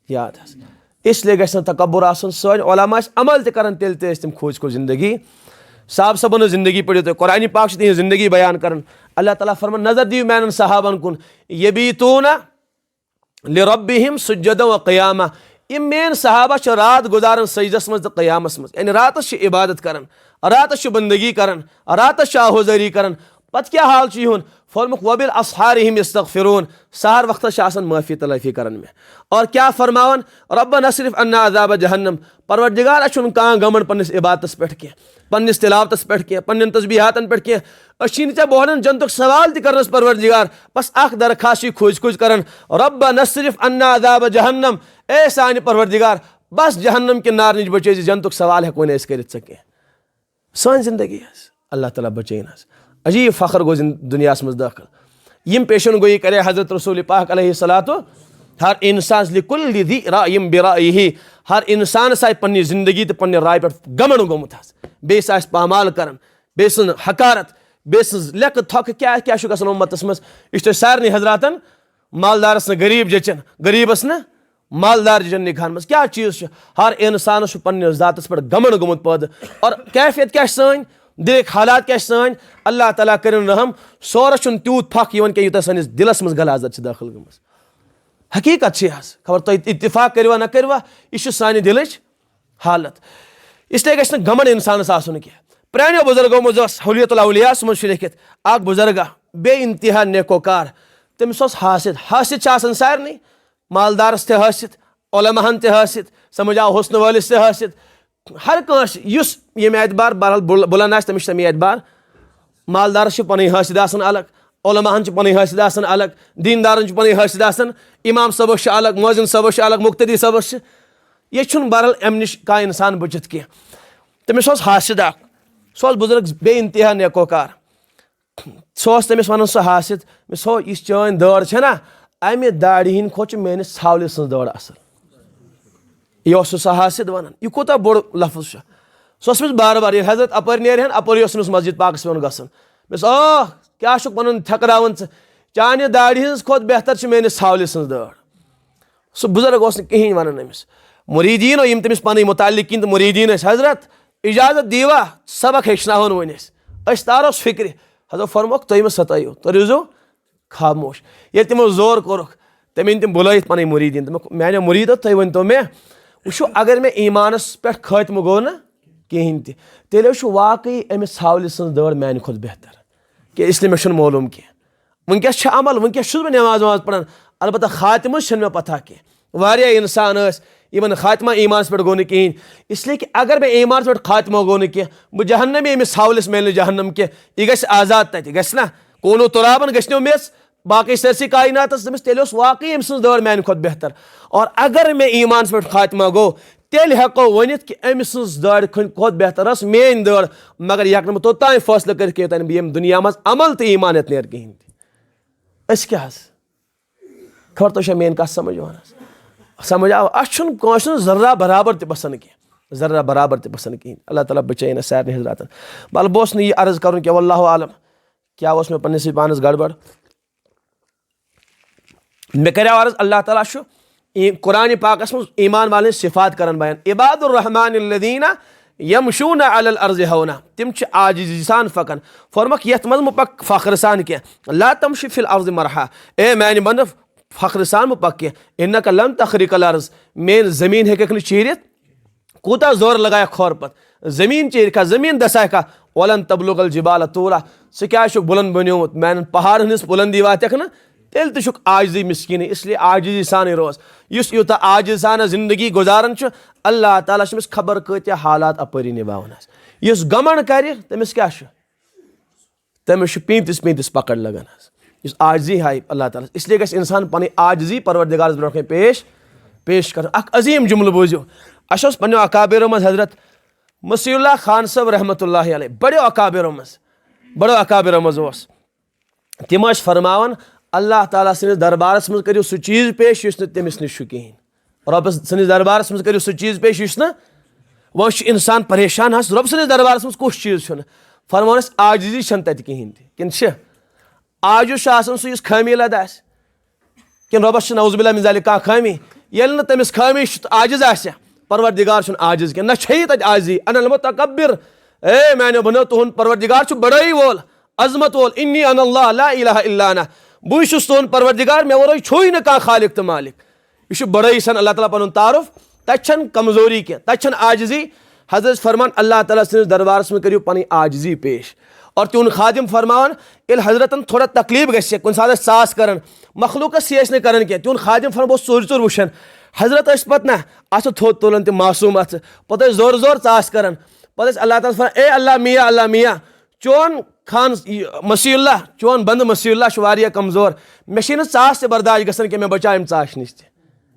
یاد حظ۔ اس لیے گژھِ نہٕ تکبر آسُن۔ سٲنۍ علماء ٲسۍ عمل تہِ کران، تیٚلہِ تہِ ٲسۍ تِم کھوٗژ کھوٗژ زندگی صحابہ صٲبن ہٕنٛز زندگی پٔرِو تُہۍ، قرآن پاک چھِ تِہنٛز زندگی بیان کران۔ اللہ تعالیٰ فرمان، نظر دِیِو میانٮ۪ن صحابن کُن، یبیتون لربہم سجدا و قیاما۔ یِم میٲنۍ صحابہ چھِ رات گُزاران سجدس منٛز تہٕ قیامس منٛز، یعنی راتس چھِ عبادت کران، راتس چھِ بندگی کران، راتس چھِ آہوزٲری کران۔ پتہٕ کیٛاہ حال چھُ یِہُنٛد؟ فرمووُکھ، وبالاسحار هم یستغفرون۔ سحر وقتس چھِ آسان معافی تلافی کران مےٚ۔ اور کیٛاہ فرماوان؟ ربنا اصرف عنا عذاب جہنم۔ پروردگار، اَسہِ چھُنہٕ کانٛہہ گمنڈ پننِس عبادتس پٮ۪ٹھ کینٛہہ، پننِس تلاوتس پٮ۪ٹھ کینٛہہ، پننٮ۪ن تسبیحاتن پٮ۪ٹھ کینٛہہ۔ أسۍ چھِی نہٕ ژےٚ بوہرن جنتُک سوال تہِ کرنس پروردگار، بس اکھ درخواست چھِ کھوٗژۍ کھوٗژۍ کران، ربنا اصرف عنا عذاب جہنم، اے سانہِ پروردگار، بس جہنم کہِ نار نِش بچٲے زِ، جنتُک سوال ہٮ۪کو نہٕ أسۍ کٔرِتھ ژےٚ کینٛہہ۔ سٲنۍ زندگی حظ، اللہ تعالیٰ بچٲیِن حظ۔ عجیب فخر گوٚو زن-، دُنیاہس منٛز دٲخل۔ یِم پیشن گویی کرے حضرت رسول پاک علیہ الصلوۃ، ہر انسان لکل ذی رأی برأیہ، ہر انسانس آیہِ پننہِ زندگی تہٕ پننہِ رایہِ پٮ۪ٹھ گمنڈ گوٚمُت حظ، بیٚیِس آسہِ پامال کران، بیٚیہِ سٕنٛز حقارت، بیٚیہِ سٕنٛز لیٚکہٕ تھۄکہٕ کیٛاہ کیٛاہ چھُ گژھان اُمتس منٛز، یہِ چھُ تۄہہِ سارنٕے حضراتن، مالدارس نہٕ غریب جچن، غریبس نہٕ مالدار جچن نگاہن منٛز۔ کیٛاہ چیٖز چھُ؟ ہر انسانس چھُ پننِس ذاتس پٮ۪ٹھ گمنڈ گوٚمُت پٲدٕ۔ اور کیفیت کیٛاہ چھِ سٲنۍ؟ دِلٕکۍ حالات کیٛاہ چھِ سٲنۍ؟ اللہ تعالیٰ کٔرِن رحم، سورس چھُنہٕ تیوٗت پھکھ یِوان کینٛہہ یوٗتاہ سٲنِس دِلس منٛز غلاظت چھِ دٲخل گٔمٕژ۔ حقیٖقت چھِ یہِ حظ، خبر تُہۍ اتفاق کٔرِوا نہ کٔرِوا، یہِ چھِ سانہِ دِلٕچ حالت۔ اس لیے گژھِ نہٕ گمنڈ انسانس آسُن کینٛہہ۔ پرٛانیو بُزرگو منٛز ٲس حلیت الاولیاءس منٛز چھُ لیٚکھِتھ اکھ بُزرگا، بے انتہا نیکوکار، تٔمِس اوس حاسد۔ حاسد چھِ آسان سارنٕے، مالدارس تہِ حاسد، علماہن تہِ حاسد، سمجھ آو، حسن وٲلِس تہِ حاسد، ہر کٲنٛسہِ یُس ییٚمہِ اعتبار بہرحال بُل-، بُلند آسہِ، تٔمِس چھِ تَمہِ اعتبار۔ مالدارس چھِ پنٕنۍ حاسد آسان الگ، علماہن چھِ پنٕنۍ حاسد آسان الگ، دیندارن چھِ پنٕنۍ حاسد آسان، امام صٲبس چھِ الگ، مؤذن صٲبس چھِ الگ، مقتدی صٲبس چھِ۔ ییٚتہِ چھُنہٕ بہرحال امہِ نِش کانٛہہ انسان بٔچِتھ کینٛہہ۔ تٔمِس اوس حاسد اکھ، سُہ اوس بُزرگ بے انتہا نیکوکار۔ سُہ اوس تٔمِس وَنان، سُہ حاسد، مےٚ سو یُس چٲنۍ دٲڑ چھےٚ نا، اَمہِ داڑِ ہِنٛدِ کھۄتہٕ چھِ میٲنِس ژھاولہِ سٕنٛز دٲڑ اَصٕل۔ یہِ اوس سُہ حاسد وَنان، یہِ کوٗتاہ بوٚڑ لفظ چھُ۔ سُہ اوس أمِس بار بار، ییٚلہِ حضرت اَپٲرۍ نیرِ ہن، اَپٲرۍ اوس أمِس مسجد پاکَس پٮ۪وان گژھُن۔ مےٚ دوٚپُس، آہ، کیٛاہ چھُکھ پَنُن تھٮ۪کراوان ژٕ؟ چانہِ داڑِ ہِنٛز کھۄتہٕ بہتر چھِ میٲنِس ژھاولہِ سٕنٛز دٲڑ۔ سُہ بُزرگ اوس نہٕ کِہیٖنۍ وَنان أمِس۔ مُریٖدیٖن ٲسۍ یِم تٔمِس پَنٕنۍ مُتعلقیٖن تہٕ مُریٖدیٖن ٲسۍ، حضرت، اِجازت دیٖوا، سبق ہیٚچھناوہون وۄنۍ أسۍ۔ أسۍ تارو فِکرِ۔ حضرت فرموکھ، تُہۍ مہٕ ستٲیِو، تُہۍ روٗزِو خاموش۔ ییٚلہِ تِمو زور کوٚرُکھ، تٔمۍ أنۍ تِم بُلٲیِتھ پَنٕنۍ مُریٖدیٖن۔ دوٚپمَکھ، میٛانیو مُریٖدو، تُہۍ ؤنۍتو مےٚ، وٕچھِو، اگر مےٚ ایٖمانَس پٮ۪ٹھ خٲتمہٕ گوٚو نہٕ کِہیٖنۍ تہِ، تیٚلہِ حظ چھُ واقعی أمِس ژھاولہِ سٕنٛز دٲڑ میٛانہِ کھۄتہٕ بہتر۔ کیٛازِ؟ اس لیے مےٚ چھُنہٕ معلوٗم کینٛہہ۔ وٕنکیٚس چھِ عمل، وٕنکیٚس چھُس بہٕ نٮ۪ماز وٮ۪ماز پَران، البتہ خاتمہٕ چھَنہٕ مےٚ پَتہ کینٛہہ۔ واریاہ اِنسان ٲسۍ، یِمَن خاتمہ ایٖمانَس پٮ۪ٹھ گوٚو نہٕ کِہیٖنۍ۔ اس لیے کہِ اگر مےٚ ایٖمانَس پٮ۪ٹھ خاتمہ گوٚو نہٕ کینٛہہ، بہٕ جہنمی، أمِس ژھاولِس میلہِ نہٕ جہنم کینٛہہ، یہِ گژھِ آزاد تَتہِ، گژھِ نہ؟ کونو تُرابن گژھِ نہٕ میٚژ، باقٕے سٲرسٕے کایناتَس، تٔمِس تیٚلہِ اوس واقعی أمۍ سٕنٛز دٲڑ میٛانہِ کھۄتہٕ بہتر۔ اور اگر مےٚ ایٖمانَس پٮ۪ٹھ خاتمہ گوٚو، تیٚلہِ ہٮ۪کو ؤنِتھ کہِ أمۍ سٕنٛز دٲڑِ کھۄتہٕ بہتر ٲس میٛٲنۍ دٲڑ، مگر یہِ ہٮ۪کہٕ نہٕ بہٕ توٚتام فٲصلہٕ کٔرِتھ کینٛہہ، یوٚتام نہٕ بہٕ ییٚمہِ دُنیا منٛز عمل تہٕ ایٖمان یَتھ نیرٕ کِہیٖنۍ تہِ۔ أسۍ کیٛاہ حظ؟ خبر تۄہہِ چھا میٛٲنۍ کَتھ سَمٕجھ یِوان حظ؟ سَمٕجھ آو؟ اَسہِ چھُنہٕ کٲنٛسہِ ہُنٛد ذرہ برابر تہِ پَسنٛد کینٛہہ، ذرہ برابر تہِ پَسنٛد کِہیٖنۍ۔ اللہ تعالیٰ بَچٲیِن اَسہِ سارنٕے حضراتَن۔ بَلہٕ بہٕ اوسُس نہٕ یہِ عرض کَرُن کینٛہہ، واللہ عالم، کیٛاہ اوس مےٚ پنٛنِسٕے پانَس گڑبڑ۔ مےٚ کریو عرض، اللہ تعالیٰ چھُ ای-، قرآن پاکس منٛز ایمان والٮ۪ن صفات کران بیان، عباد الرحمن الذین یمشون علی الارض ہونا، تِم چھِ عاجزی سان پکان۔ فرمکھ، یتھ منٛز مہ پک فخر سان کینٛہہ، لا تمشی فی الارض مرحا، اے میانہِ بندٕ، فخر سان مہ پک کینٛہہ، انک لن تخرق الارض، میٲنۍ زمین ہیٚککھ نہٕ چیٖرِتھ۔ کوٗتاہ زور لگایکھ کھۄر پتہٕ، زٔمیٖن چیرِ کھا، زٔمیٖن دسایہِ کھا، ولن تبلغ الجبال طولا، ژٕ کیٛازِ چھُکھ بُلند بنیومُت، میانٮ۪ن پہاڑن ہٕنٛز بُلندی واتٮ۪کھ نہٕ، تیٚلہِ تہِ چھُکھ عاجزی مسکیٖنٕے۔ اس لیے عاجزی سانٕے روز، یُس یوٗتاہ عاجزانہ زندگی گُزاران چھُ، اللہ تعالیٰ چھُ أمِس خبر کۭتیاہ حالات اپٲری نباوان حظ۔ یُس گمنڈ کرِ، تٔمِس کیٛاہ چھُ؟ تٔمِس چھُ پیٖنتِس پیٖنتِس پکڑ لگان حظ۔ یُس عاجزی ہایہِ اللہ تعالیٰ ہس، اس لیے گژھِ انسان پنٕنۍ عاجزی پروردگارس برونٛٹھ کنہِ پیش، پیش کرُن۔ اکھ عظیٖم جملہٕ بوٗزِو، اسہِ اوس پننیو اکابرو منٛز حضرت مصفی اللہ خان صٲب رحمتہ اللہ علیہ، بڑیو اکابرو منٛز، بڑیو اکابرو منٛز اوس۔ تِم ٲسۍ فرماوان، اللہ تعالیٰ سٕنٛدِس دربارس منٛز کٔرِو سُہ چیٖز پیش یُس نہٕ تٔمِس نِش چھُ کِہیٖنۍ۔ رۄبس سٕنٛدِس دربارس منٛز کٔرِو سُہ چیٖز پیش یُس نہٕ، وۄنۍ چھُ انسان پریشان حظ، رۄب سٕنٛدِس دربارس منٛز کُس چیٖز چھُنہٕ؟ فرماوان ٲسۍ، عاجزی چھَنہٕ تَتہِ کِہیٖنۍ تہِ، کِنہٕ چھِ؟ عاجز چھُ آسان سُہ یُس خٲمی لد آسہِ، کِنہٕ رۄبس چھِ نعوذ باللہ من ذالک کانٛہہ خٲمی؟ ییٚلہِ نہٕ تٔمِس خٲمی چھِ، عاجز آسہِ، پروردگار چھُنہٕ عاجز کینٛہہ، نہ چھےٚ یہِ تَتہِ عاجزی۔ انا المتکبر، اے میانیو بنو، تُہُنٛد پروردگار چھُ بڑٲیی وول، عظمت وول، انی انا اللہ لا الہ الا انا، بٕے چھُس تُہُنٛد پروردگار، مےٚ ورٲے چھُے نہٕ کانٛہہ خالق تہٕ مالک۔ یہِ چھُ بڑٲیی سان اللہ تعالیٰ پنُن تعارُف۔ تتہِ چھنہٕ کمزوری کینٛہہ، تتہِ چھنہٕ عاجزی۔ حضرت فرمان اللہ تعالیٰ سٕنٛدِس دربارس منٛز کٔرِو پنٕنۍ عاجزی پیش۔ اور تِہُنٛد خادم فرماوان، ییٚلہِ حضرتن تھوڑا تکلیف گژھِ، کُنہِ ساتہٕ ٲسۍ ژاس کران، مخلوقس سۭتۍ ٲسۍ نہٕ کران کینٛہہ، تِہُنٛد خادم فرمان، بہٕ اوسُس ژوٗرِ ژوٗرِ وٕچھان۔ حضرت ٲسۍ پتہٕ نہ، اتھٕ تھوٚد تُلان تِم معصوم اتھٕ، پتہٕ ٲسۍ زورٕ زورٕ ژاس کران۔ پتہٕ ٲسۍ اللہ تعالیٰ ہس فرمان، اے اللہ میاں، اللہ میاں، چون خان، یہِ مسیح اللہ، چون بندٕ مسیح اللہ چھُ واریاہ کمزور، مےٚ چھے نہٕ ژاس تہِ برداشت گژھان کینٛہہ، مےٚ بچاو امہِ ژاسہِ نِش تہِ۔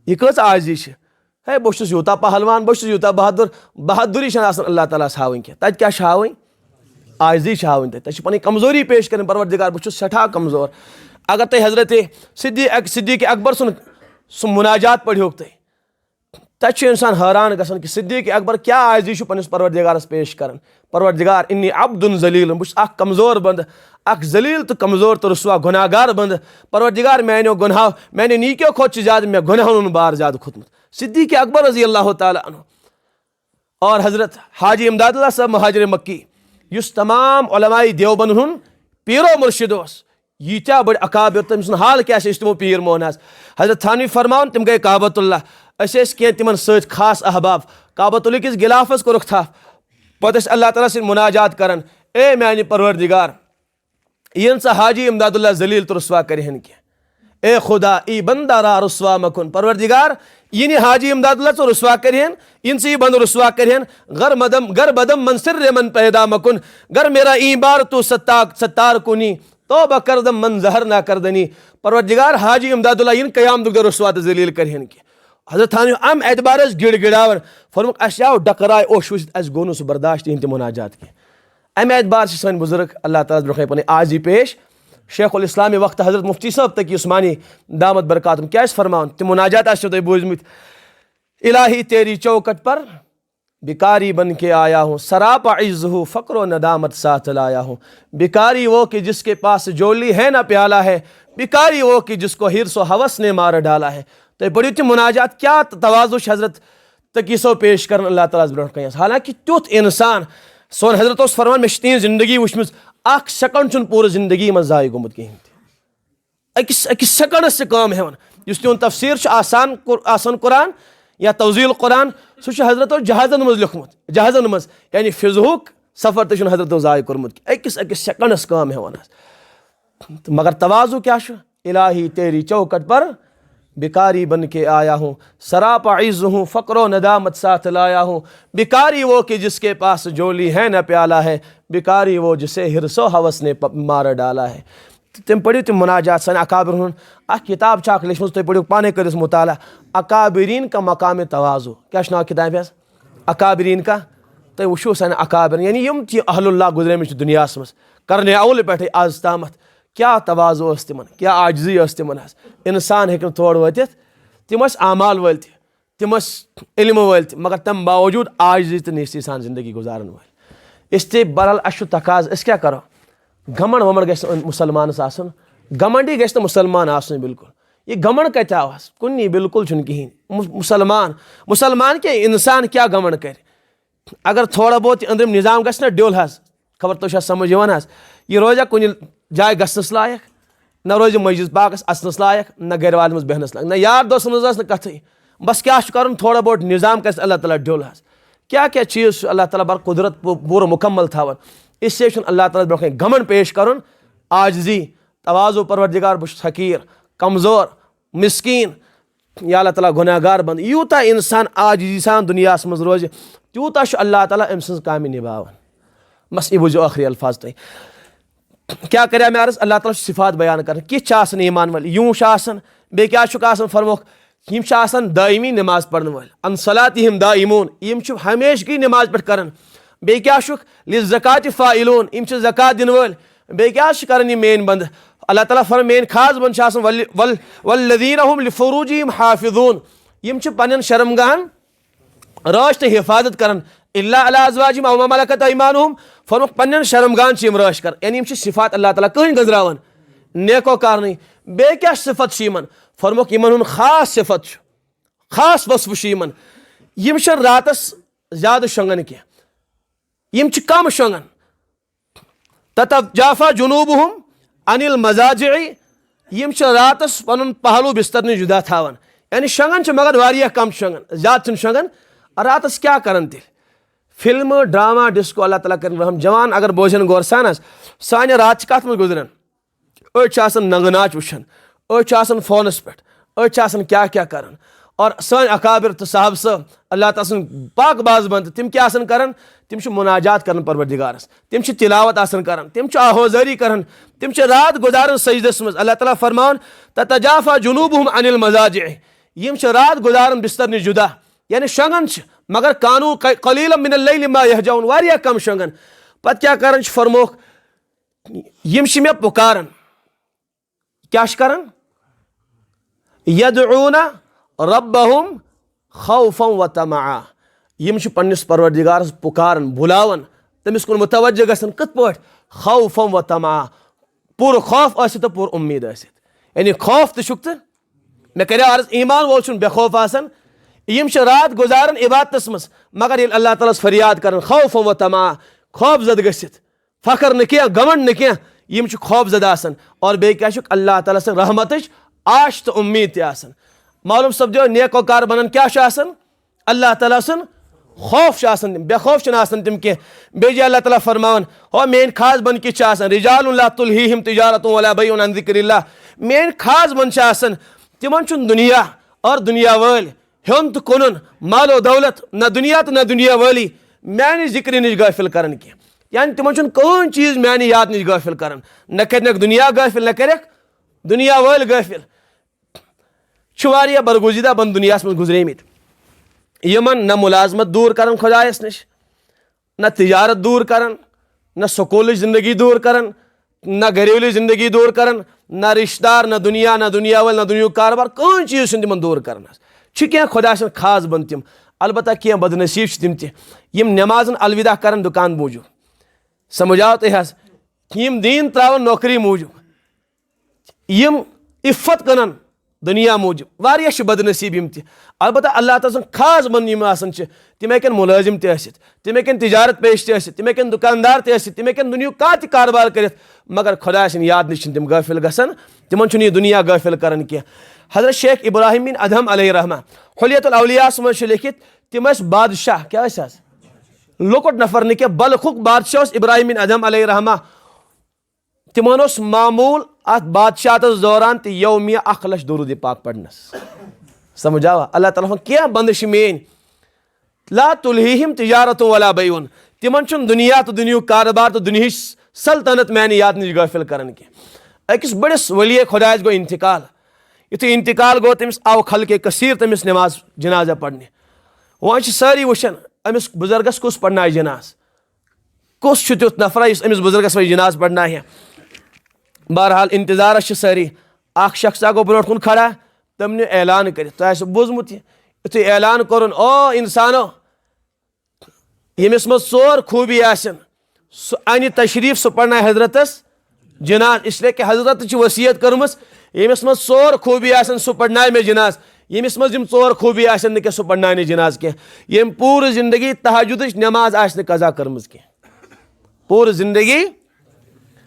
یہِ کۭژ عاجزی چھِ۔ ہے، بہٕ چھُس یوٗتاہ پہلوان، بہٕ چھُس یوٗتاہ بہادُر۔ بہادُری چھنہٕ آسان اللہ تعالیٰ ہس ہاوٕنۍ کینٛہہ۔ تتہِ کیٛاہ چھِ ہاوٕنۍ؟ عاجزی چھِ ہاوٕنۍ تتہِ۔ تتہِ چھِ پنٕنۍ کمزوری پیش کرٕنۍ، پروردگار، بہٕ چھُس سٮ۪ٹھاہ کمزور۔ اگر تُہۍ حضرت صدیق، صدیق اکبر سُنٛد سُہ مناجات پٔرۍہوکھ تُہۍ، تتہِ چھُ انسان حٲران گژھان کہِ صدیق اکبر کیٛاہ عاجزی چھُ پننِس پروردگارس پیش کران۔ پروردگار، انی عبد ذلیل، بہٕ چھُس اکھ کمزور بندٕ، اکھ ذلیل تہٕ کمزور تہٕ رسوا گناہگار بندٕ۔ پروردگار، میانیو گناہو، میانیو نیکیو کھۄتہٕ چھُ زیادٕ مےٚ گناہن ہُنٛد بار زیادٕ کھوٚتمُت۔ صدیق اکبر رضی اللہ تعالیٰ عنہ اور حضرت حاجی امداد اللہ صاحب مہاجر مکی، یُس تمام علماء دیوبند ہُنٛد پیٖر و مُرشِد اوس، ییٖتیٛاہ بٔڑۍ اکابر، تٔمۍ سُنٛد حال کیٛاہ چھِ، أسۍ تِمو پیٖر مون حظ۔ حضرت تھانوی فرماوان، تِم گٔے کعبۃ اللہ، أسۍ ٲسۍ کینٛہہ تِمن سۭتۍ خاص احباب، کعبۃ اللہ کِس غلافس کوٚرُکھ تھپھ، پتہٕ ٲسۍ اللہ تعالیٰ سٕنٛدۍ مناجات کران، اے میانہِ پروردگار، یِن ژٕ حاجی امداد اللہ ذلیل تہٕ رسوا کرِہن کینٛہہ۔ اے خدا، ای بندہ را رسوا مکن۔ پروردگار، یِنہِ حاجی امداد اللہ ژٕ رسوا کرِہن، یِن ژٕ یہِ بندٕ رسوا کرِہن، گر مدم، گر بدم من سر من پیدا مکن، گر میرا این بار تو ستار، ستار کنی، توبہ کردم من زہر نہ کردنی۔ پروردگار، حاجی امداد اللہ یِن قیامتُک دۄہ رسوا تہٕ ذلیل کرِہن کینٛہہ۔ حضرت تھانوی امہِ اعتبار ٲسۍ گِڑ گِڑاوان، فرموک، اسہِ آو ڈکراے اوش وٕچھِتھ، اسہِ گوٚو نہٕ سُہ برداشت یِہنٛدِ تہِ مناجات کینٛہہ۔ امہِ اعتبار چھِ سٲنۍ بزرگ اللہ تعالیٰ ہس برونٛہہ کنہِ پنٕنۍ عاجزی پیش۔ شیخ الاسلام وقت حضرت مفتی صٲب تقی عثمانی دامت برکاتہم کیٛاہ ٲسۍ فرماوان؟ تِم مناجات آسیو تۄہہِ بوٗزمٕتۍ، الٰہی تیری چوکٹ پر بھکاری بن کے آیا ہوں، سراپا عجز ہوں، فقر و ندامت ساتھ لایا ہوں۔ بھکاری وہ کہ جس کے پاس جھولی ہے نہ پیالہ ہے، بھکاری وہ کہ جس کو حرص و ہوس نے مار ڈالا ہے۔ تُہۍ پٔرِو تِم مناجات، کیٛاہ تواضع چھُ حضرت تقی صٲب پیش کران اللہ تعالیٰ ہس برونٛہہ کنہِ۔ حالانکہ تیُتھ انسان، سون حضرت اوس فرمان، مےٚ چھِ تِہنٛز زندگی وٕچھمٕژ، اکھ سیکنڈ چھُنہٕ پوٗرٕ زندگی منٛز ضایع گوٚمُت کِہینۍ تہِ۔ أکِس، أکِس سیکنڈس چھِ کٲم ہٮ۪وان۔ یُس تِہُنٛد تفسیر چھُ آسان، قر-، آسان قرآن یا توزیل قرآن، سُہ چھُ حضرتو جہازن منٛز لیوٚکھمُت، جہازن منٛز، یعنی فضہُک سفر تہِ چھُنہٕ حضرتو ضایع کوٚرمُت کینٛہہ۔ أکِس، أکِس سیکنڈس کٲم ہٮ۪وان حظ۔ تہٕ مگر تواضع کیٛاہ چھُ؟ الٰہی تیری چوکٹ پر بھکاری بن کے آیا ہوں، سراپا عجز ہوں، فقر و ندامت ساتھ لایا ہوں۔ بھکاری وہ کہ جس کے پاس جھولی ہے نہ پیالہ ہے، بھکاری وہ جسے حرص و ہوس نے پ-، مار ڈالا ہے۔ تہٕ تِم پٔرِو تِم مناجات سانہِ اکابرن ہُنٛد۔ اکھ کِتاب چھِ اکھ لیچھمٕژ، تُہۍ پٔرِو پانے، کٔرِو سُہ مطالعہ، اکابرین کا مقام تواضع۔ کیٛاہ چھُ ناو کِتابہِ حظ؟ اکابرین کا۔ تُہۍ وٕچھِو سانہِ اکابرن، یعنی یِم تہِ اہل اللہ گُزریمٕتۍ چھِ دُنیاہس منٛز، قرنِ اول پٮ۪ٹھے آز تامتھ، کیٛاہ تواضع اوس تِمن، کیٛاہ عاجزی ٲس تِمن حظ۔ انسان ہیٚکہِ نہٕ تور وٲتِتھ۔ تِم ٲسۍ اعمال وٲلۍ تہِ، تِم ٲسۍ علمہٕ وٲلۍ تہِ، مگر تَمہِ باوجوٗد عاجزی تہٕ نیستی سان زندگی گُزارن وٲلۍ۔ اس لیے بہرحال اَسہِ چھُ تقاضہٕ، أسۍ کیٛاہ کرو؟ گھمنڈ ومنڈ گژھِ نہٕ مسلمانس آسُن، گھمنڈی گژھِ نہٕ مسلمان آسُن بالکل۔ یہِ گھمنڈ کتہِ آو حظ؟ کُنی، بالکل چھُنہٕ کِہینۍ۔ مُس-، مسلمان، مسلمان کیٛاہ، انسان کیٛاہ گھمنڈ کرِ؟ اگر تھوڑا بہت یہِ أنٛدرِم نظام گژھِ نہ ڈیوٚل حظ، خبر تۄہہِ چھا سمجھ یِوان حظ؟ یہِ روزیا کُنہِ جایہِ گژھنس لایق؟ نہ روزِ مسجد پاکس اژنس لایق، نہ گرِ والٮ۪ن منٛز بیٚہنس لایق، نہ یار دوستن منٛز آسہِ نہٕ کتھٕے۔ بس کیٛاہ چھُ کرُن؟ تھوڑا بہت نظام گژھِ اللہ تعالیٰ ڈیوٚل حظ۔ کیٛاہ کیٛاہ چیٖز چھُ اللہ تعالیٰ بر قدرت پو-، پوٗرٕ مکمل تھاوان؟ اس لیے چھُنہٕ اللہ تعالیٰ برونٛہہ کنہِ گھمنڈ پیش کرُن، عاجزی، تواضع، پروردگار بہٕ چھُس حقیٖر، کمزور، مسکین، یا اللہ تعالیٰ گناہ گار بندٕ۔ یوٗتاہ انسان عاجزی سان دُنیاہس منٛز روزِ، تیوٗتاہ چھُ اللہ تعالیٰ أمۍ سٕنٛز کامہِ نباوان۔ بس یہِ بوٗزِو ٲخری الفاظ تُہۍ۔ کیٛاہ کریٛاو مےٚ عرض؟ اللہ تعالیٰ چھُ صفات بیان کران۔ کِتھ چھِ آسان ایمان وٲلۍ؟ یوٗ چھِ آسان، بیٚیہِ کیٛاہ چھُکھ آسان؟ فرموکھ، یِم چھِ آسان دٲیمی نماز پرن وٲلۍ، عن صلاتہم دائمون، یِم چھِ ہمیشگی نماز پٮ۪ٹھ کران۔ بیٚیہِ کیٛاہ چھُکھ؟ للزکات فاعلون، یِم چھِ زکات دِنہٕ وٲلۍ۔ بیٚیہِ کیٛاہ چھِ کران یِم میٲنۍ بندٕ؟ اللہ تعالیٰ فرمان، میٲنۍ خاص بندٕ چھِ آسان، وال-، وال-، والذین هم لفروجہم حافظون، یِم چھِ پننٮ۪ن شرمگاہن رٲچھ تہٕ حفاظت کران، الا علی ازواجہم او ما ملکت ایمانہم، فرموکھ پننٮ۪ن شرمگاہن چھِ یِم رٲچھ کران، یعنی یِم چھِ صفات اللہ تعالیٰ کٕہٕنۍ گٔنزراوان؟ نیکو کارنٕے۔ بیٚیہِ کیٛاہ صفت چھِ یِمن؟ فرموکھ یِمن ہُنٛد خاص صفت چھُ، خاص وصف چھُ یِمن، یِم چھِنہٕ راتس زیادٕ شۄنٛگان کینٛہہ۔ یِم چھِ کم شۄنٛگان۔ تتجافی جنوبہم عن المضاجع، یِم چھِ راتس پنُن پہلو بستر نِش جدا تھاوان۔ یعنی شۄنٛگان چھِ مگر واریاہ کم شۄنٛگان، زیادٕ چھِنہٕ شۄنٛگان۔ راتس کیٛاہ کران تیٚلہِ؟ فلمہٕ، ڈرامہ، ڈسکو، اللہ تعالیٰ کرن رحم۔ جوان اگر بوزن غور سان حظ، سانہِ رات چھِ کتھ منٛز گُزران؟ أڑۍ چھِ آسان ننٛگہٕ ناچ وٕچھان، أڑۍ چھِ آسان فونس پٮ۪ٹھ، أڑۍ چھِ آسان کیٛاہ کیٛاہ کران۔ اور سٲنۍ اکابر تہٕ صحابہٕ صٲب، اللہ تعالیٰ سٕنٛدۍ پاک باز بندٕ، تِم کیٛاہ آسان کران؟ تِم چھِ مناجات کران پروردگارس، تِم چھِ تلاوت آسان کران، تِم چھِ آہوزٲری کران، تِم چھِ رات گُزاران سجدس منٛز۔ اللہ تعالیٰ فرماوان، تتجافی جنوبہم عن المضاجع، یِم چھِ رات گُزاران بستر نِش جدا، یعنی شۄنٛگان چھِ، مگر کانو قلیلا من اللیل ما یہجعون، واریاہ کم شۄنٛگان۔ پتہٕ کیٛاہ کران چھِ؟ فرموکھ، یِم چھِ مےٚ پُکاران۔ کیٛاہ چھِ کران؟ یدعون ربہم خوفا و طمعا۔ یِم چھِ پننِس پروردگارس پُکاران، بُلاوان، تٔمِس کُن متوجہ گژھان۔ کِتھ پٲٹھۍ؟ خوفا و طمعا۔ پوٗرٕ خوف ٲسِتھ تہٕ پوٗرٕ اُمید ٲسِتھ۔ یعنی خوف تہِ چھُکھ تہٕ مےٚ کریو عرض، ایمان وول چھُنہٕ بے خوف آسان۔ یِم چھِ رات گُزاران عبادتس منٛز، مگر ییٚلہِ اللہ تعالیٰ ہس فریاد کران، خوفا و طمعا، خوف زدٕ گٔژھِتھ، فخر نہٕ کینٛہہ، گمنڈ نہٕ کینٛہہ، یِم چھِ خوف زدٕ آسان۔ اور بیٚیہِ کیٛاہ چھُکھ؟ اللہ تعالیٰ سٕنٛز رحمتٕچ آش تہٕ اُمید تہِ آسان۔ معلوم سپدیو، نیکوکار بنان کیٛاہ چھُ آسان؟ اللہ تعالیٰ سُنٛد خوف چھُ آسان تِم، بے خوف چھِنہٕ آسان تِم کینٛہہ۔ بیٚیہِ چھِ اللہ تعالیٰ فرماوان، ہو میٲنۍ خاص بندٕ کِتھ چھِ آسان؟ رجال لا تلہیہم تجارت ولا بیع عن ذکر اللہ۔ میٲنۍ خاص بندٕ چھِ آسان، تِمن چھُنہٕ دُنیا اور دُنیا وٲلۍ ہیوٚن تہٕ کٕنُن، مال و دولت، نہ دُنیا تہٕ نہ دُنیا وٲلی میانہِ ذکرِ نِش غٲفِل کران کینٛہہ۔ یعنی تِمن چھُنہٕ کٕہٕنۍ چیٖز میانہِ یاد نِش غٲفِل کران۔ نہ کرنکھ دُنیا غٲفِل، نہ کرکھ دُنیا وٲلۍ غٲفِل۔ چھِ واریاہ برگزیدہ بندٕ دُنیاہس منٛز گُزریمٕتۍ، یِمن نہ مُلازمت دوٗر کران خۄدایس نِش، نہ تجارت دوٗر کران، نہ سکوٗلٕچ زندگی دوٗر کران، نہ گریلوٗ زندگی دوٗر کران، نہ رشتہٕ دار، نہ دُنیا، نہ دُنیا وٲلۍ، نہ دُنیاہُک کارٕبار، کٕہٕنۍ چیٖز چھُنہٕ تِمن دوٗر کران۔ حظ، چھِ کینٛہہ خۄداے سٕنٛدۍ خاص بندٕ تِم، البتہ کینٛہہ بدنصیٖب چھِ تِم تہِ، یِم نٮ۪مازن الوداع کران دُکان موٗجوٗب۔ سمجھ آو تۄہہِ؟ حظ، یِم دیٖن ترٛاوان نوکری موٗجوٗب، یِم عفت کٕنن دُنیا موٗجوٗب۔ واریاہ چھِ بدنصیٖب یِم تہِ۔ البتہ اللہ تعالیٰ سٕنٛدۍ خاص بندٕ یِم آسان چھِ، تِم ہیٚکن مُلٲزِم تہِ ٲسِتھ، تِم ہیٚکن تجارت پیش تہِ ٲسِتھ، تِم ہیٚکن دُکاندار تہِ ٲسِتھ، تِم ہیٚکن دُنیاہُک کانٛہہ تہِ کاربار کٔرِتھ، مگر خۄداے سٕنٛدِ یاد نِش چھِنہٕ تِم غٲفِل گژھان، تِمن چھُنہٕ یہِ دُنیا غٲفِل کران کینٛہہ۔ حضرت شیخ ابراہیم بن ادہم علیہ رحمہ، حلیۃ الاولیاء ہس منٛز چھُ لیکھِتھ، تِم ٲسۍ بادشاہ، کیٛاہ ٲسۍ حظ؟ لۄکُٹ نفر نہٕ کینٛہہ، بلخُک بادشاہ اوس ابراہیم بن ادہم علیہ رحمہ۔ تِمن اوس معموٗل اتھ بادشاہتس دوران تہِ یومیہ اکھ لچھ درود پاک پرنس۔ سمجھ آوا؟ اللہ تعالیٰ ہن کینٛہہ بندٕ چھِ میٲنۍ، لا تلہیہم تجارت ولا بیع، تِمن چھُنہٕ دُنیا تہٕ دُنیاہُک کارٕبار تہٕ دُنیاہٕچ سلطنت میانہِ یاد نِش غٲفِل کران کینٛہہ۔ أکِس بٔڑِس ولی خۄدایس گوٚو انتقال۔ یُتھُے انتقال گوٚو، تٔمِس آو خلقِ کثیر تٔمِس نماز جنازہ پرنہِ۔ وۄنۍ چھِ سٲری وٕچھان، أمِس بُزرگس کُس پرنایہِ جناز؟ کُس چھُ تیُتھ نفرا یُس أمِس بُزرگس وۄنۍ جناز پرنایہِ؟ بہرحال، انتظارس چھِ سٲری۔ اکھ شخصا گوٚو برونٛٹھ کُن کھڑا، تٔمۍ نیوٗ اعلان کٔرِتھ، تۄہہِ آسِوٕ بوٗزمُت یہِ۔ یُتھُے اعلان کوٚرُن، او انسانو، ییٚمِس منٛز ژور خوٗبی آسن، سُہ انہِ تشریف، سُہ پرنایہِ حضرتس جناز، اس لیے کہ حضرت چھِ وصیت کٔرمٕژ، ییٚمِس منٛز ژور خوٗبی آسن، سُہ پرنایہِ مےٚ جناز۔ ییٚمِس منٛز یِم ژور خوٗبی آسن نہٕ کینٛہہ، سُہ پرنایہِ نہٕ جناز کینٛہہ۔ ییٚمۍ پوٗرٕ زندگی تہجدٕچ نٮ۪ماز آسہِ نہٕ قضا کٔرمٕژ کینٛہہ۔ پوٗرٕ زندگی۔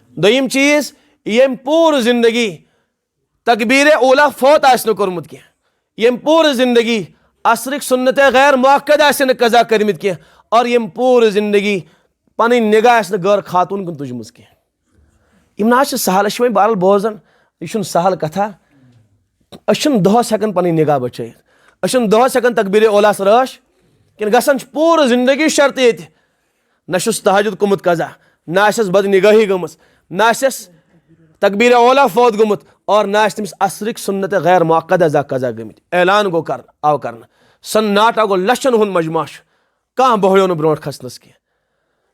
دوٚیِم چیٖز، ییٚمۍ پوٗرٕ زندگی تکبیٖرِ اولا فوت آسہِ نہٕ کوٚرمُت کینٛہہ، ییٚمۍ پوٗرٕ زندگی عصرٕکۍ سُنتِ غیر مؤکد آسہِ نہٕ قضا کٔرمٕتۍ کینٛہہ، اور ییٚمۍ پوٗرٕ زندگی پنٕنۍ نگاہ آسہِ نہٕ غٲر خاتوٗن کُن تُجمٕژ کینٛہہ۔ یِم نہ حظ چھِ سہل، أسۍ چھِ وۄنۍ بہرحال بوزان، یہِ چھُنہٕ سہل کتھا۔ أسۍ چھِنہٕ دۄہس ہٮ۪کان پنٕنۍ نگاہ بچٲیِتھ، أسۍ چھِنہٕ دۄہس ہٮ۪کان تکبیٖرِ اولاہس رٲچھ کِنہٕ گژھان چھِ پوٗرٕ زندگی شرطہٕ ییٚتہِ۔ نہ چھُس تہجد گوٚمُت قضا، نہ آسٮ۪س بد نگٲہی گٔمٕژ، نہ آسٮ۪س تکبیٖرِ اولا فوت گوٚمُت، اور نہ آسہِ تٔمِس عصرٕکۍ سُنتِ غیر مؤکد ادا قضا گٔمٕتۍ۔ اعلان گوٚو کرنہٕ، آو کرنہٕ۔ سناٹا گوٚو، لچھن ہُنٛد مجمع چھُ، کانٛہہ بوہلیو نہٕ برونٛٹھ کھسنس کینٛہہ۔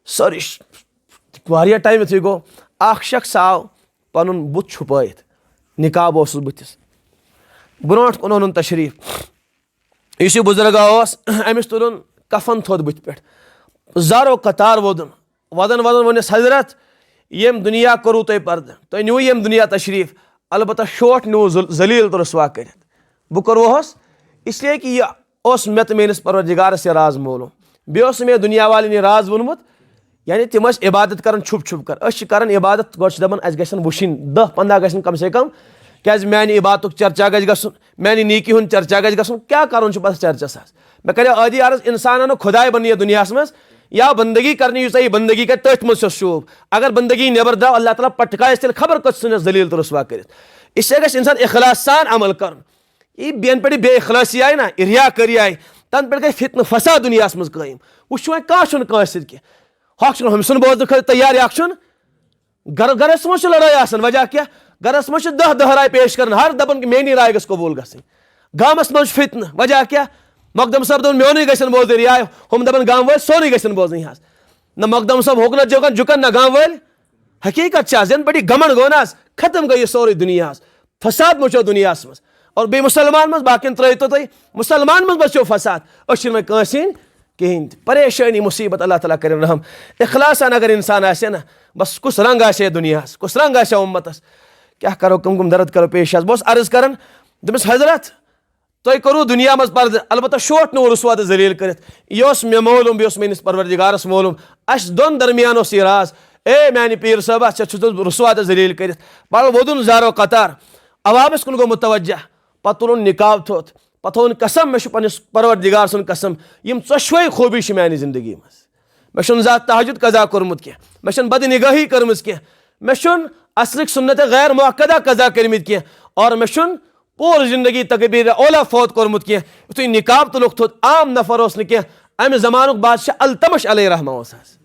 سٲری ش-، واریاہ ٹایم یُتھُے گوٚو، اکھ شخص آو پنُن بُتھ چھُپٲیِتھ، نقاب اوسُس بٕتھِس، برونٛٹھ کُن اوٚنُن تشریٖف۔ یُس یہِ بُزرگا اوس، أمِس تُلُن کفن تھوٚد بٕتھِ پٮ۪ٹھ، زارو قطار وودُن، وَدَن وَدَن ووٚنُس، "حضرت، ییٚمۍ دُنیا کوٚروٕ تۄہہِ پردٕ، تۄہہِ نیوٗ ییٚمۍ دُنیا تشریٖف، البتہ شوٹھ نیوٗ ذل-، ذلیل تہٕ رسوا کٔرِتھ۔ بہٕ کوٚروہس اس لیے کہ یہِ اوس مےٚ تہٕ میٲنِس پروردگارس یہِ راز معلوم۔ بیٚیہِ اوس نہٕ مےٚ دُنیا والٮ۪ن یہِ راز ووٚنمُت یعنی تِم ٲسۍ عبادت کران چھُپ چھُپ کر۔ أسۍ چھِ کران عبادت، گۄڈٕ چھِ دپان اَسہِ گژھن وٕچھِنۍ دَہ پنٛداہ گژھن کم سے کم، کیازِ میانہِ عبادتُک چرچا گژھِ گژھُن، میانہِ نیکی ہُنٛد چرچا گژھِ گژھُن۔ کیٛاہ کرُن چھُ پتہٕ چرچس حظ؟ مےٚ کریو عٲدی عرض، انسان آو نہٕ خداے بننہٕ یتھ دُنیاہس منز، یا بندگی کرنہٕ یُس یہِ بندگی کرِ تٔتھۍ منز چھُس شوٗب۔ اگر بندگی نٮ۪بر درٛاو، اللہ تعالیٰ پٹھکایس تیٚلہِ خبر کتھ سُہ نِس ذلیل تہٕ رسوا کٔرِتھ۔ اس لیے گژھِ انسان اخلاص سان عمل کرُن۔ یہِ بین پٮ۪ٹھ بے اخلاصی آیہِ نا، یہِ ریا کٲری آیہِ، تنہٕ پٮ۪ٹھ گٔے فتنہٕ فساد دُنیاہس منٛز قٲیِم۔ وۄنۍ چھُ وۄنۍ کانٛہہ چھُنہٕ کٲنٛسہِ سۭتۍ کینٛہہ۔ ہۄکھ چھُنہٕ ہُمۍ سُنٛد بوزنہٕ خٲطرٕ تیار، یہِ اکھ چھُنہٕ۔ گرٕ گرس منٛز چھِ لڑٲے آسان، وجہ کیٛاہ؟ گرس منٛز چھِ دَہ دَہ راے پیش کران، ہر دپان کہِ میٛٲنی راے گژھِ قبوٗل گژھٕنۍ۔ گامس منٛز چھِ فتنہٕ، وجہ کیٛاہ؟ مقدم صٲب دوٚپُن میٛونُے گژھن بوزٕنۍ رِعاے، ہُم دپان گامہٕ وٲلۍ سورُے گژھن بوزٕنۍ حظ۔ نہ مقدم صٲب ہیوٚک نہ جوکن جُکن نہ گامہٕ وٲلۍ۔ حقیقت چھِ حظ، یَنہٕ پٮ۪ٹھ یہِ گمنڈ گوٚو نہ حظ، ختم گٔے یہِ سورُے دُنیا حظ۔ فساد مچو دُنیاہس منٛز۔ اور بیٚیہِ مُسلمان منٛز، باقین ترٲیتو تُہۍ، مُسلمان منٛز بچو فساد۔ أسۍ چھِنہٕ وۄنۍ کٲنٛسہِ ہِنٛدۍ کِہیٖنۍ تہِ۔ پریشٲنی، مُصیٖبت، اللہ تعالیٰ کٔرِن رحم۔ اخلاص سان اگر انسان آسہِ نا، بس کُس رنگ آسہِ ہے دُنیاہس، کُس رنگ آسہِ ہے اُمتس، کیٛاہ کرو، کم کم درد کرو پیش حظ۔ بہٕ اوسُس عرض کران، دوٚپمس، حضرت، تۄہہِ کوٚروٕ دُنیا منٛز پردٕ، البتہ شوٹھ نہٕ رسوا تہٕ ذلیل کٔرِتھ۔ یہِ اوس مےٚ معلوم، بیٚیہِ اوس میٲنِس پروردگارس معلوم۔ اسہِ دۄن درمیان اوس یہِ راز۔ اے میانہِ پیٖر صٲبہ، ژےٚ چھُتھ رسوا تہٕ ذلیل کٔرِتھ۔ پتہٕ ووٚدُن زارو قطار، عوامس کُن گوٚو متوجہ۔ پتہٕ تُلُن نقاب تھوٚد۔ پتہٕ تھوٚوُن قسم، مےٚ چھُ پننِس پروردگار سُنٛد قسم، یِم ژۄشوے خوٗبی چھِ میانہِ زندگی منٛز۔ مےٚ چھُنہٕ زانٛہہ تہجد قضا کوٚرمُت کینٛہہ، مےٚ چھَنہٕ بدنگاہی کٔرمٕژ کینٛہہ، مےٚ چھُنہٕ عصرٕکۍ سُنت غیر مؤکدہ قضا کٔرمٕتۍ کینٛہہ، اور مےٚ چھُنہٕ پوٗرٕ زندگی تکبیر اولیٰ فوت کوٚرمُت کینٛہہ۔ یُتھُے نقاب تُلُکھ تھوٚد، عام نفر اوس نہٕ کینٛہہ، امہِ زمانُک بادشاہ التمش علیہ رحمہ اوس حظ۔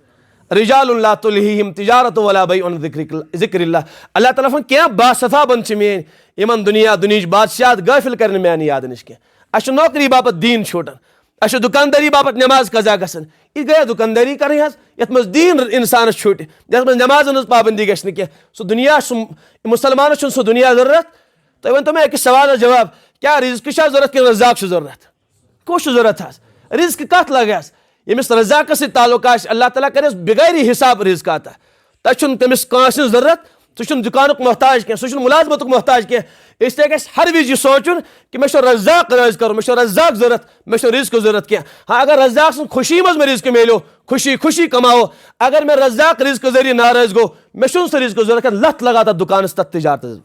رجال لا تلہیہم تجارت ولا بیع عن ذکر، ذکر اللہ۔ اللہ تعالیٰ فرماوان، کینٛہہ باصفا بندٕ چھِ میٲنۍ، یِمن دُنیا دُنیہٕچ بادشاہت غٲفل کرِ نہٕ میانہِ یادٕ نِش کینٛہہ۔ اسہِ چھُ نوکری باپتھ دیٖن چھوٹان، اسہِ چھُ دُکاندٲری باپتھ نماز قضا گژھان۔ یہِ گٔیا دُکاندٲری کرٕنۍ حظ، یتھ منٛز دیٖن انسانس چھُٹہِ، یتھ منٛز نمازن ہٕنٛز پابندی گژھِ نہٕ کینٛہہ۔ سُہ دُنیا چھُ، مُسلمانس چھُنہٕ سُہ دُنیا ضروٗرت۔ تُہۍ ؤنۍ تو مےٚ أکِس سوالس جواب، کیٛاہ رزقہٕ چھا ضروٗرت کِنہٕ رزاق چھُ ضروٗرت؟ کُس چھُ ضروٗرت حظ؟ رزقہٕ کتھ لگہِ حظ؟ ییٚمِس رزاقس سۭتۍ تعلق آسہِ، اللہ تعالیٰ کرٮ۪س بغیر حساب رزق عطا۔ تۄہہِ چھُنہٕ تٔمِس کٲنٛسہِ ہٕنٛز ضروٗرت، سُہ چھُنہٕ دُکانُک محتاج کینٛہہ، سُہ چھُنہٕ مُلازمتُک محتاج کینٛہہ۔ اس لیے گژھِ ہر وِزِ یہِ سونٛچُن کہِ مےٚ چھُ رزاق رٲضۍ کرُن، مےٚ چھُ رزاق ضروٗرت، مےٚ چھُ رزقہٕ ضروٗرت کینٛہہ۔ ہاں، اگر رزاق سٕنٛز خوشی منٛز مےٚ رزقہٕ میلیو، خوشی خوشی کماوو۔ اگر مےٚ رزاق رزقہٕ ذٔریعہٕ ناراض گوٚو، مےٚ چھُنہٕ سُہ رزقہٕ ضروٗرت کینٛہہ، لتھ لگاو تتھ دُکانس، تتھ تجارتس۔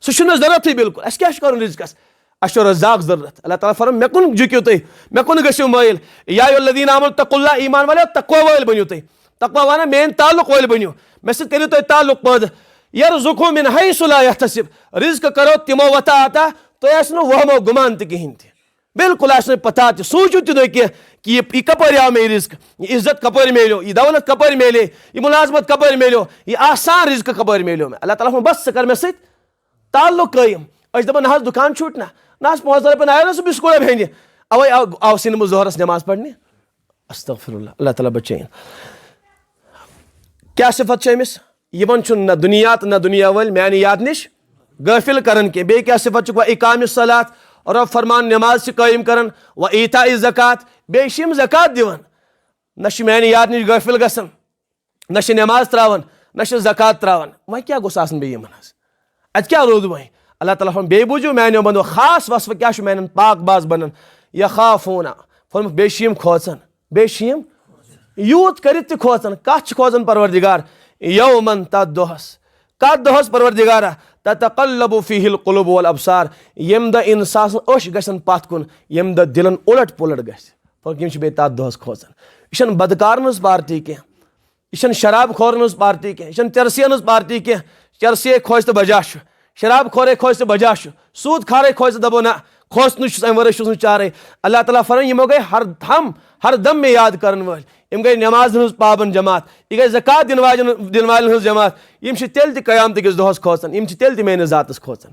سُہ چھُنہٕ مےٚ ضروٗرتھٕے بالکل۔ اسہِ کیٛاہ چھُ کرُن رزقس؟ اسہِ چھُ رزاق ضروٗرت۔ اللہ تعالیٰ فرماوان، مےٚ کُن جُکِو تُہۍ، مےٚ کُن گٔژھِو مٲیِل۔ یا ایھا الذین آمنوا اتقوا اللہ، ایمان والٮ۪و، تقوی وٲلۍ بٔنِو تُہۍ۔ تقوی وَنان، میٲنۍ تعلق وٲلۍ بٔنِو، مےٚ سۭتۍ کٔرِو تُہۍ تعلق پٲدٕ۔ یرزقہ من حیث لا یحتسب، رزق کرو تِمو وتہ عطا، تۄہہِ آسہِ نہٕ وہمو گُمان تہِ کِہینۍ تہِ۔ بالکل آسہِ نہٕ پتہ تہِ، سوٗنٛچِو تہِ نہٕ کینٛہہ کہِ یہِ، یہِ کپٲرۍ آو مےٚ یہِ رزق، یہِ عزت کپٲرۍ میلیو، یہِ دولت کپٲرۍ میلے، یہِ ملازمت کپٲرۍ میلیو، یہِ آسان رزق کپٲرۍ میلیو مےٚ۔ اللہ تعالیٰ فرماوان، بس ژٕ کر مےٚ سۭتۍ تعلق قٲیِم۔ أسۍ دَپان، نہ حظ، دُکان چھُٹ نہ، نہ حظ، پانٛژھ دَہ رۄپیہِ نہ آیو نہ سُہ بِسکوٗٹ بیٚنہِ۔ اَوَے آو، آو سٕے نہٕ بہٕ ظہرَس نٮ۪ماز پَرنہِ۔ استغفر اللہ، اللہ تعالیٰ بچٲیِن۔ کیٛاہ صفت چھِ أمِس؟ یِمَن چھُنہٕ نہ دُنیا تہٕ نہ دُنیا وٲلۍ میٛانہِ یاد نِش غٲفِل کران کینٛہہ۔ بیٚیہِ کیٛاہ صفت چھُکھ؟ و اقام الصلاۃ، رۄب فرمان نٮ۪ماز چھِ قٲیِم کران، و ایتاء الزکوٰۃ، بیٚیہِ چھِ یِم زکوٰۃ دِوان۔ نہ چھِ میٛانہِ یاد نِش غٲفِل گژھان، نہ چھِ نٮ۪ماز ترٛاوان، نہ چھِ زکوٰۃ ترٛاوان۔ وۄنۍ کیٛاہ گوٚژھ آسُن بیٚیہِ یِمن حظ؟ اَتہِ کیٛاہ روٗد وۄنۍ؟ اللہ تعالیٰ فرماوان، بیٚیہِ بوٗزِو میٛانیو بندو، خاص وصف کیٛاہ چھُ میٛانٮ۪ن پاک باز بندن؟ یخافون، فرمووُکھ، بیٚیہِ چھِ یِم کھوژان، بیٚیہِ چھِ یِم یوٗت کٔرِتھ تہِ کھوژان۔ کَتھ چھِ کھوژان پروردگار؟ یومن، تَتھ دۄہس۔ کَتھ دۄہس پروردگارا؟ تتقلب فیہ القلوب والابصار، ییٚمہِ دۄہ انسان سٕنٛز أچھ گژھن پتھ کُن، ییٚمہِ دۄہ دِلن اُلٹ پُلٹ گژھِ۔ فرمووُکھ، یِم چھِ بیٚیہِ تَتھ دۄہس کھوژان۔ یہِ چھَنہٕ بدکارن ہٕنٛز پارٹی کینٛہہ۔ یہِ چھَنہٕ شراب خورن ہٕنٛز پارٹی کینٛہہ، یہِ چھَنہٕ چرسِیَن ہٕنٛز پارٹی کینٛہہ۔ چرسِیے کھوژِ تہٕ بجا چھُ، شراب خورے کھوژِ تہٕ بجا چھُ، سوٗد خارے کھوژِ تہٕ دَپو نہ، کھوژنُے چھُس، اَمہِ ورٲے چھُس نہٕ چارے۔ اللہ تعالیٰ فرماوان، یِمو گٔے ہر ہم، ہر دم مےٚ یاد کرن وٲلۍ۔ یِم گٔے نٮ۪مازن ہٕنٛز پابند جماعت، یہِ گٔے زکوٰۃ دِنہٕ واجٮ۪ن، دِنہٕ والٮ۪ن ہٕنٛز جماعت۔ یِم چھِ تیٚلہِ تہِ قیامتہٕ کِس دۄہس کھوژان، یِم چھِ تیٚلہِ تہِ میٲنِس ذاتس کھوژان۔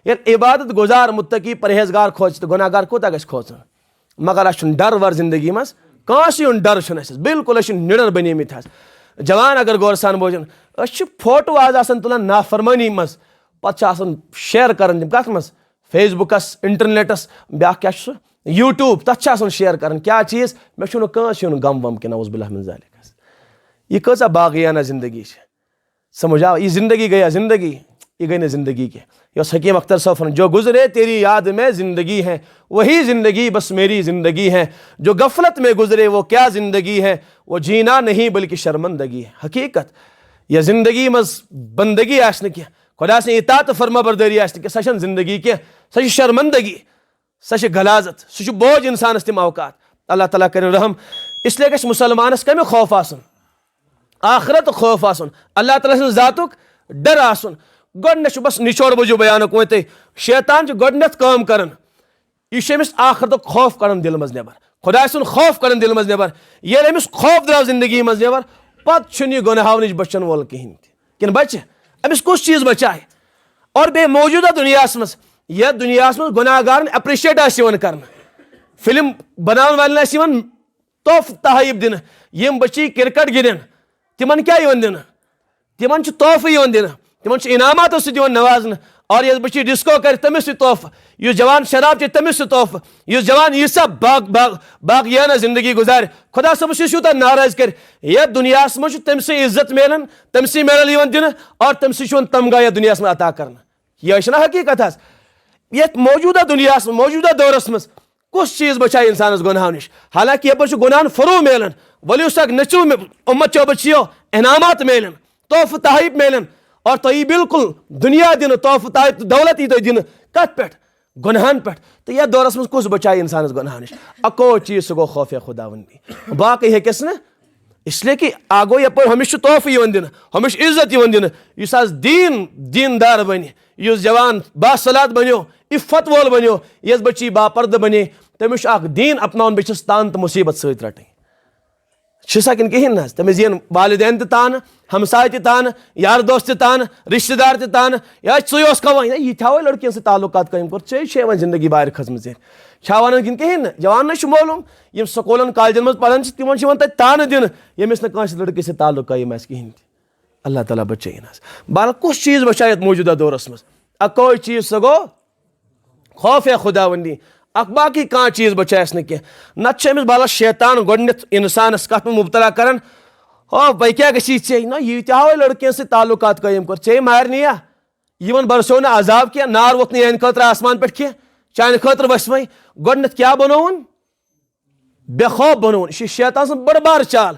ییٚلہِ عبادت گُزار، متقی، پرہیزگار کھوژِ تہٕ گۄناہ گار کوٗتاہ گژھِ کھوژُن؟ مگر اَسہِ چھُنہٕ ڈر ور زندگی منٛز، کانٛہہ سُے ہُنٛد ڈر چھُنہٕ اَسہِ۔ بالکل أسۍ چھِ نِڈر بنیمٕتۍ حظ۔ جوان اگر غور سان بوزن، أسۍ چھِ فوٹو آز آسان تُلان نافرمٲنی منٛز، پتہٕ چھِ آسان شیئر کران تِم کتھ منٛز؟ فیس بُکس، انٹرنیٹس، بیٛاکھ کیٛاہ چھُ سُہ؟ یوٗٹیوب، تتھ چھِ آسان شیئر کران۔ کیٛاہ چیٖز؟ مےٚ چھُنہٕ کٲنٛسہِ ہُنٛد غم وم کینٛہہ، نعوذ باللہ من ذالک حظ۔ یہِ کۭژاہ باغیانہ زندگی چھِ؟ سمجھ آو؟ یہِ زندگی گٔیا زندگی۔ یہ گٔے نہٕ زندگی کینٛہہ۔ یۄس حکیم اختر صٲب فرماوان، "جو گزرے تیری یاد میں زندگی ہے، وہی زندگی بس میری زندگی ہے، جو غفلت میں گزرے وہ کیا زندگی ہے، وہ جینا نہیں بلکہ شرمندگی ہے۔" حقیقت، یۄس زندگی منٛز بندگی آسہِ نہٕ کینٛہہ، خۄداے سٕنٛز اطاعت تہٕ فرما بردٲری آسہِ نہٕ کینٛہہ، سۄ چھَنہٕ زندگی کینٛہہ، سۄ چھِ شرمندگی، سۄ چھِ غلاظت، سُہ چھُ بوج انسانس تِم اوقات۔ اللہ تعالیٰ کٔرِن رحم۔ اس لیے گژھِ مسلمانس کمہِ خوف آسُن؟ آخرت خوف آسُن، اللہ تعالیٰ سٕنٛز ذاتُک ڈر آسُن۔ گۄڈٕنیتھ چھُ بس نچوڑ بوٗزِو بیانُک وۄنۍ تُہۍ۔ شیطان چھُ گۄڈٕنیتھ کٲم کران، یہِ چھُ أمِس آخرتُک خوف کڑان دِلہٕ منٛز نٮ۪بر، خۄداے سُنٛد خوف کڑان دِلہٕ منٛز نٮ۪بر۔ ییٚلہِ أمِس خوف درٛاو زندگی منٛز نٮ۪بر، پتہٕ چھُنہٕ یہِ گۄناہو نِش بچن وول کِہینۍ تہِ۔ کِنہٕ بچہِ؟ أمِس کُس چیٖز بچایہِ؟ اور بیٚیہِ موجودہ دُنیاہس منٛز، یتھ دُنیاہس منٛز گۄناہ گارن appreciate آسہِ یِوان کرنہٕ، فلم بناون والٮ۪ن آسہِ یِوان تحفہٕ تحائف دِنہٕ، یِم بچی کرکٹ گِنٛدن، تِمن کیٛاہ یِوان دِنہٕ؟ تِمن چھُ تحفہٕ یِوان دِنہٕ، تِمن چھُ انعاماتو سۭتۍ یِوان نوازنہٕ۔ اور یۄس بچی ڈسکو کرِ، تٔمِس تہِ تحفہٕ، یُس جوان شراب چیٚیہِ، تٔمِس تہِ تحفہٕ، یُس جوان یہِ سا باغ باغ باغیانہ زندگی گُزارِ، خۄدا صٲبس یُس یوٗتاہ ناراض کرِ، یتھ دُنیاہس منٛز چھُ تٔمۍ سٕے عزت میلان، تٔمۍ سٕے میڈل یِوان دِنہٕ، اور تٔمۍ سٕے چھُ یِوان تمغہ یتھ دُنیاہس منٛز عطا کرنہٕ۔ یہِ چھنہ حقیقت حظ؟ یتھ موجودہ دُنیاہس منٛز، موجودہ دورس منٛز کُس چیٖز بچایہِ انسانس گۄناہو نِش؟ حالانکہ یپٲرۍ چھُ گۄناہن فروغ میلان، ؤلِو سا نٔژِو مےٚ، اُمت چوبس یِیو، انعامات میلن، تحفہٕ تحائف میلن، اور تۄہہِ یی بالکل دُنیا دِنہٕ، تحفہٕ تحائف تہٕ دولت یی تۄہہِ دِنہٕ۔ کتھ پٮ۪ٹھ؟ گۄناہن پٮ۪ٹھ۔ تہٕ یتھ دورس منٛز کُس بچایہِ انسانس گۄناہو نِش؟ اکوے چیٖز، سُہ گوٚو خوف خداوندی، باقٕے ہیٚکٮ۪س نہٕ۔ اس لیے کہ آ گوٚو یپٲرۍ ہُمِس چھُ تحفہٕ یِوان دِنہٕ، ہُمِس چھُ عزت یِوان دِنہٕ، یُس آز دیٖن، دیٖندار بنہِ، یُس جوان باصلات بنیو، عفت وول بنیو، یۄس بچی باپردٕ بنے، تٔمِس چھُ اکھ دیٖن اپناوُن، بیٚیہِ چھِس تان تہٕ مُصیبت سۭتۍ رٹٕنۍ۔ چھِ سا کِنہٕ کِہیٖنۍ نہ حظ؟ تٔمِس یِن والدین تہِ تانہٕ، ہمساے تہِ تانہٕ، یار دوست تہِ تانہٕ، رشتہٕ دار تہِ تانہٕ، یا ژٕے اوسکھا وۄنۍ، ہے، یہِ تہِ ہاوے لڑکین سۭتۍ تعلقات قٲیِم کوٚر، ژےٚ چھے وۄنۍ زندگی بارِ کھٔژمٕژ ییٚتہِ۔ چھا ونان کِنہٕ کِہیٖنۍ نہٕ؟ جوانن چھُ معلوم، یِم سکوٗلن کالجن منٛز پران چھِ، تِمن چھِ یِوان تتہِ تانہٕ دِنہٕ، ییٚمِس نہٕ کٲنٛسہِ لڑکہٕ سۭتۍ تعلق قٲیِم آسہِ کِہیٖنۍ تہِ۔ اللہ تعالیٰ بچٲیِن حظ۔ بہرحال، کُس چیٖز بچایہِ یتھ موجودہ دورس منٛز؟ اکوے چیٖز، سُہ گوٚو خوف خداوندی۔ اکھ باقٕے کانٛہہ چیٖز بچایس نہٕ کینٛہہ۔ نتہٕ چھُ أمِس بلا شیطان گۄڈٕنیتھ انسانس کتھ منٛز مبتلا کران، ہو، بے کیٛاہ گژھی ژےٚ؟ نہ، ییٖتیٛاہو لڑکین سۭتۍ تعلقات قٲیِم کوٚر، ژےٚ مارنی یا؟ یِمن برسیو نہٕ عذاب کینٛہہ، نار ووٚتھ نہٕ یِہنٛدِ خٲطرٕ آسمان پٮ۪ٹھ کینٛہہ، چانہِ خٲطرٕ وسہِ وۄنۍ۔ گۄڈٕنیتھ کیٛاہ بنووُن؟ بے خوف بنووُن۔ یہِ چھِ شیطان سٕنٛز بٔڑ بار چال۔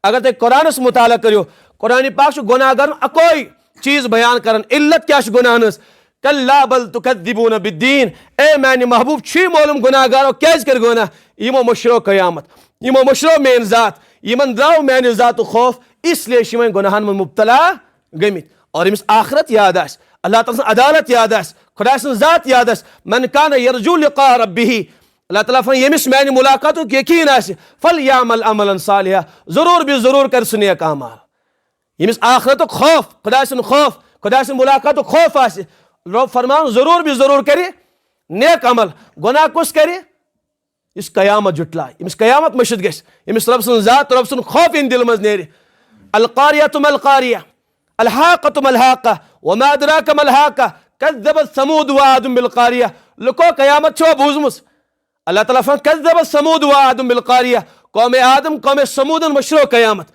اگر تُہۍ قرآنس مطالعہ کٔرِو، قرآن پاک چھُ گۄناہ گارن اکوے چیٖز بیان کران۔ علت کیٛاہ چھُ گۄناہن ہٕنٛز؟ کلا بل تکذبون بالدین۔ اے میانہِ محبوب، چھُے معلوم گۄناہ گارو کیٛازِ کٔرۍ گۄناہ؟ یِمو مٔشرٲو قیامت، یِمو مٔشرٲو میٲنۍ ذات، یِمن درٛاو میانہِ ذاتُک خوف، اس لیے چھِ یِم وۄنۍ گۄناہن منٛز مبتلا گٔمٕتۍ۔ اور ییٚمِس آخرت یاد آسہِ، اللہ تعالیٰ سٕنٛز عدالت یاد آسہِ، خۄداے سٕنٛز ذات یاد آسہِ، من کان یرجو لقاء ربہ، اللہ تعالیٰ فرماوان، ییٚمِس میانہِ ملاقاتُک یقین آسہِ، فلیعمل عملا صالحا، ضروٗر بے ضروٗر کرِ سُہ نیک اعمال۔ ییٚمِس آخرتُک خوف، خۄداے سُنٛد خوف، خۄداے سٕنٛدِ ملاقاتُک خوف آسہِ، رۄب فرماوان، ضروٗر بے ضروٗر کرِ نیک عمل۔ گۄناہ کُس کرِ؟ یُس قیامت جُٹلایہِ، ییٚمِس قیامت مٔشِتھ گژھِ، ییٚمِس رۄب سٕنٛز ذات، رۄب سُنٛد خوف ییٚمہِ دِلہٕ منٛز نیرِ۔ القاریہ ما القاریہ، الحاقہ ما الحاقہ، وما ادراک ما الحاقہ، کذبت ثمود وعاد بالقاریہ۔ لُکو، قیامت چھوا بوٗزمٕژ؟ اللہ تعالیٰ فرماوان، کذبت ثمود وعاد بالقاریہ۔ قوم آدم، قوم ثمودن مٔشرٲو قیامت۔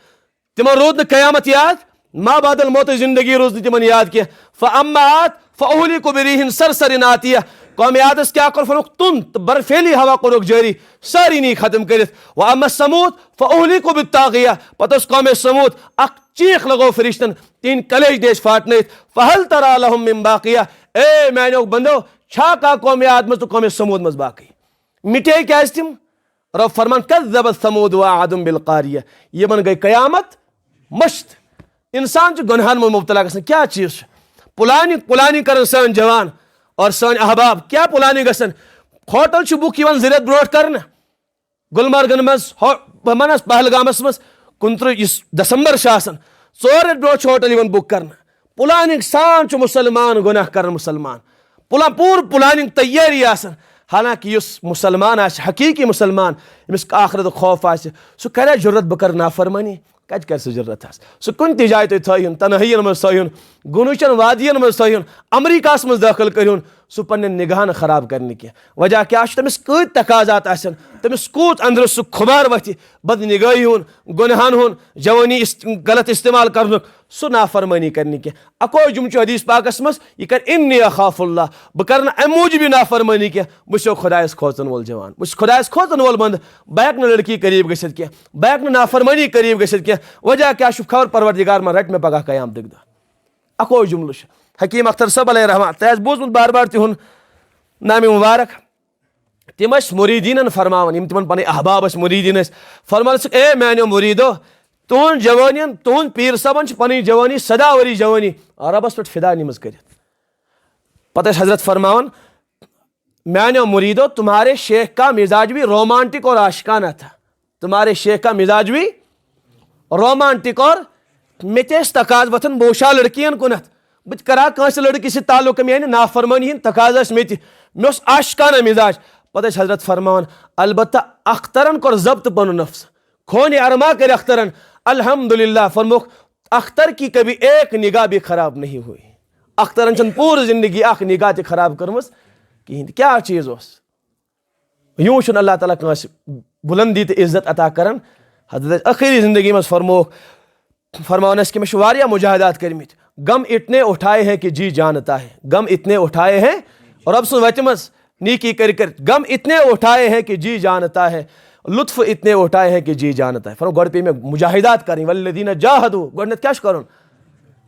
تِمن روٗد نہٕ قیامت یاد، ما بعد الموت زندگی روٗز نہٕ تِمن یاد کینٛہہ۔ فاما عاد فاہلکوا بريح صرصر عاتیہ۔ قوم عادس کیٛاہ کوٚر؟ فرمووُکھ، تُند تہٕ برفیلی ہوا کوٚرُکھ جٲری، سٲری نی ختم کٔرِتھ۔ واما ثمود فاہلکوا بالطاغیہ۔ پتہٕ اوس قوم ثمود، اکھ چیخ لگوو فرشتن، تِہنٛدۍ کلیج دِتۍ پھاٹنٲیِتھ۔ فہل تری لہم من باقیہ۔ اے میانیو بندو، چھا کانٛہہ قوم عاد منٛز تہٕ قوم ثمود منٛز باقی؟ مِٹے کیٛازِ تِم؟ رۄب فرمان، کذبت ثمود وعاد بالقاریہ۔ یِمن گٔے قیامت مٔشِتھ۔ انسان چھُ گۄنہن منٛز مبتلا گژھان۔ کیٛاہ چیٖز چھُ؟ پلاننگ، پلاننگ کران سٲنۍ جوان اور سٲنۍ احباب۔ کیٛاہ پلاننگ گژھان؟ ہوٹل چھُ بُک یِوان زٕ رٮ۪تھ برونٛٹھ کرنہٕ۔ گلمرگن منٛز، ہو-، بہٕ وَنہٕ حظ، پہلگامس منٛز کُنترٕہ یُس دسمبر چھُ آسان، ژور رٮ۪تھ برونٛٹھ چھُ ہوٹل یِوان بُک کرنہٕ۔ پلاننگ سان چھُ مسلمان گۄناہ کران مسلمان۔ پلا-، پوٗرٕ پلاننگ تیٲری آسان۔ حالانکہ یُس مسلمان آسہِ، حقیقی مسلمان، ییٚمِس آخرتُک خوف آسہِ، سُہ کرِ جرت، بہٕ کرٕ نافرمٲنی؟ کتہِ کرِ سُہ جرت حظ؟ سُہ کُنہِ تہِ جایہِ تُہۍ تھٲیہُن، تنہٲیین منٛز تھٲیہُن، غنوچن وادین منٛز تھٲیہُن، امریکہس منٛز دٲخل کٔرِہُن، سُہ پننٮ۪ن نگاہن خراب کرِ نہٕ کینٛہہ۔ وجہ کیٛاہ چھُ؟ تٔمِس کۭتۍ تقاضات آسن، تٔمِس کوٗت أنٛدرٕ سُہ خُمار وۄتھِ، بدنگٲہی ہُنٛد، گۄنہن ہُنٛد، جوٲنی است-، غلط استعمال کرنُک، سُہ نافرمٲنی کرِ نہٕ کینٛہہ۔ اکوے جملہٕ چھُ حدیث پاکس منٛز، یہِ کرِ، "انی اخاف اللہ"، بہٕ کرٕ نہٕ امہِ موٗجوٗب یہِ نافرمٲنی کینٛہہ، بہٕ چھُسو خۄدایس کھوژن وول جوان، بہٕ چھُس خۄدایس کھوژن وول بندٕ، بہٕ ہٮ۪کہٕ نہٕ لڑکی قریب گٔژھِتھ کینٛہہ، بہٕ ہٮ۪کہٕ نہٕ نافرمٲنی قریب گٔژھِتھ کینٛہہ۔ وجہ کیٛاہ چھُ؟ خبر پروردگار ما رٹہِ مےٚ پگاہ قیامتٕکۍ دۄہ۔ اکوے جملہٕ چھُ حکیم اختر صٲب علیہ رحمہ، تۄہہِ آسہِ بوٗزمُت بار بار تِہُنٛد نامِ مُبارک۔ تِم ٲسۍ مُریٖدیٖنَن فرماوان، یِم تِمَن پَنٕنۍ احباب ٲسۍ، مُریٖدیٖن ٲسۍ، فرماوان ٲسِکھ، "اے میٛانیو مُریٖدو، تُہُنٛد جوٲنیَن، تُہُنٛد پیٖر صٲبَن چھِ پَنٕنۍ جوٲنی، سدا ؤری جوٲنی رۄبَس پٮ۪ٹھ فدا نِمٕژ کٔرِتھ۔" پَتہٕ ٲسۍ حضرت فرماوان، "میٛانیو مُریٖدو، تمہارے شیخ کا مزاج بھی رومانٹک اور عاشقانہ تھا۔" تمہارے شیخ کا مزاج بھی رومانٹک اور، مےٚ تہِ ٲسۍ تقاضہٕ وۄتھان بوشاہ لڑکین کُنتھ۔ بہٕ تہِ کرٕ ہا کٲنٛسہِ لڑکی سۭتۍ تعلق، مےٚ یعنی نافرمٲنی ہٕنٛدۍ تقاضہٕ ٲسۍ مےٚ تہِ۔ مےٚ اوس عاشقانہ مزاج۔ پتہٕ ٲسۍ حضرت فرماوان، البتہ اخترن کوٚر ضبط پنُن نفس۔ خون ارما کٔرۍ اخترن۔ الحمدللہ فرموکھ، اختر کی کبھی ایک نگاہ بھی خراب نہیں ہوئی۔ اخترن چھنہٕ پوٗرٕ زندگی اکھ نگاہ تہِ خراب کٔرمٕژ کِہیٖنۍ تہِ۔ کیٛاہ چیٖز اوس؟ یوٗ چھُنہٕ اللہ تعالیٰ کٲنٛسہِ بُلندی تہٕ عزت عطا کران۔ حضرت ٲخری زندگی منٛز فرمووُکھ، فرماوان ٲسۍ کہِ مےٚ چھِ واریاہ مجاہدات کٔرمٕتۍ۔ غم اتنے اٹھائے ہیں کہ جی جانتا ہے، غم اتنے اٹھائے ہیں، رۄب سٕنٛز وَتہِ منٛز نیکی کٔرۍ کٔرۍ، غم اتنے اٹھائے ہیں کہ جی جانتا ہے، لطف اتنے اٹھائے ہیں کہ جی جانتا ہے۔ فرموو، گۄڈٕ پیٚیہِ مےٚ مجاہدات کرٕنۍ، والذین جاہدوا، گۄڈٕنٮ۪تھ کیٛاہ چھُ کرُن؟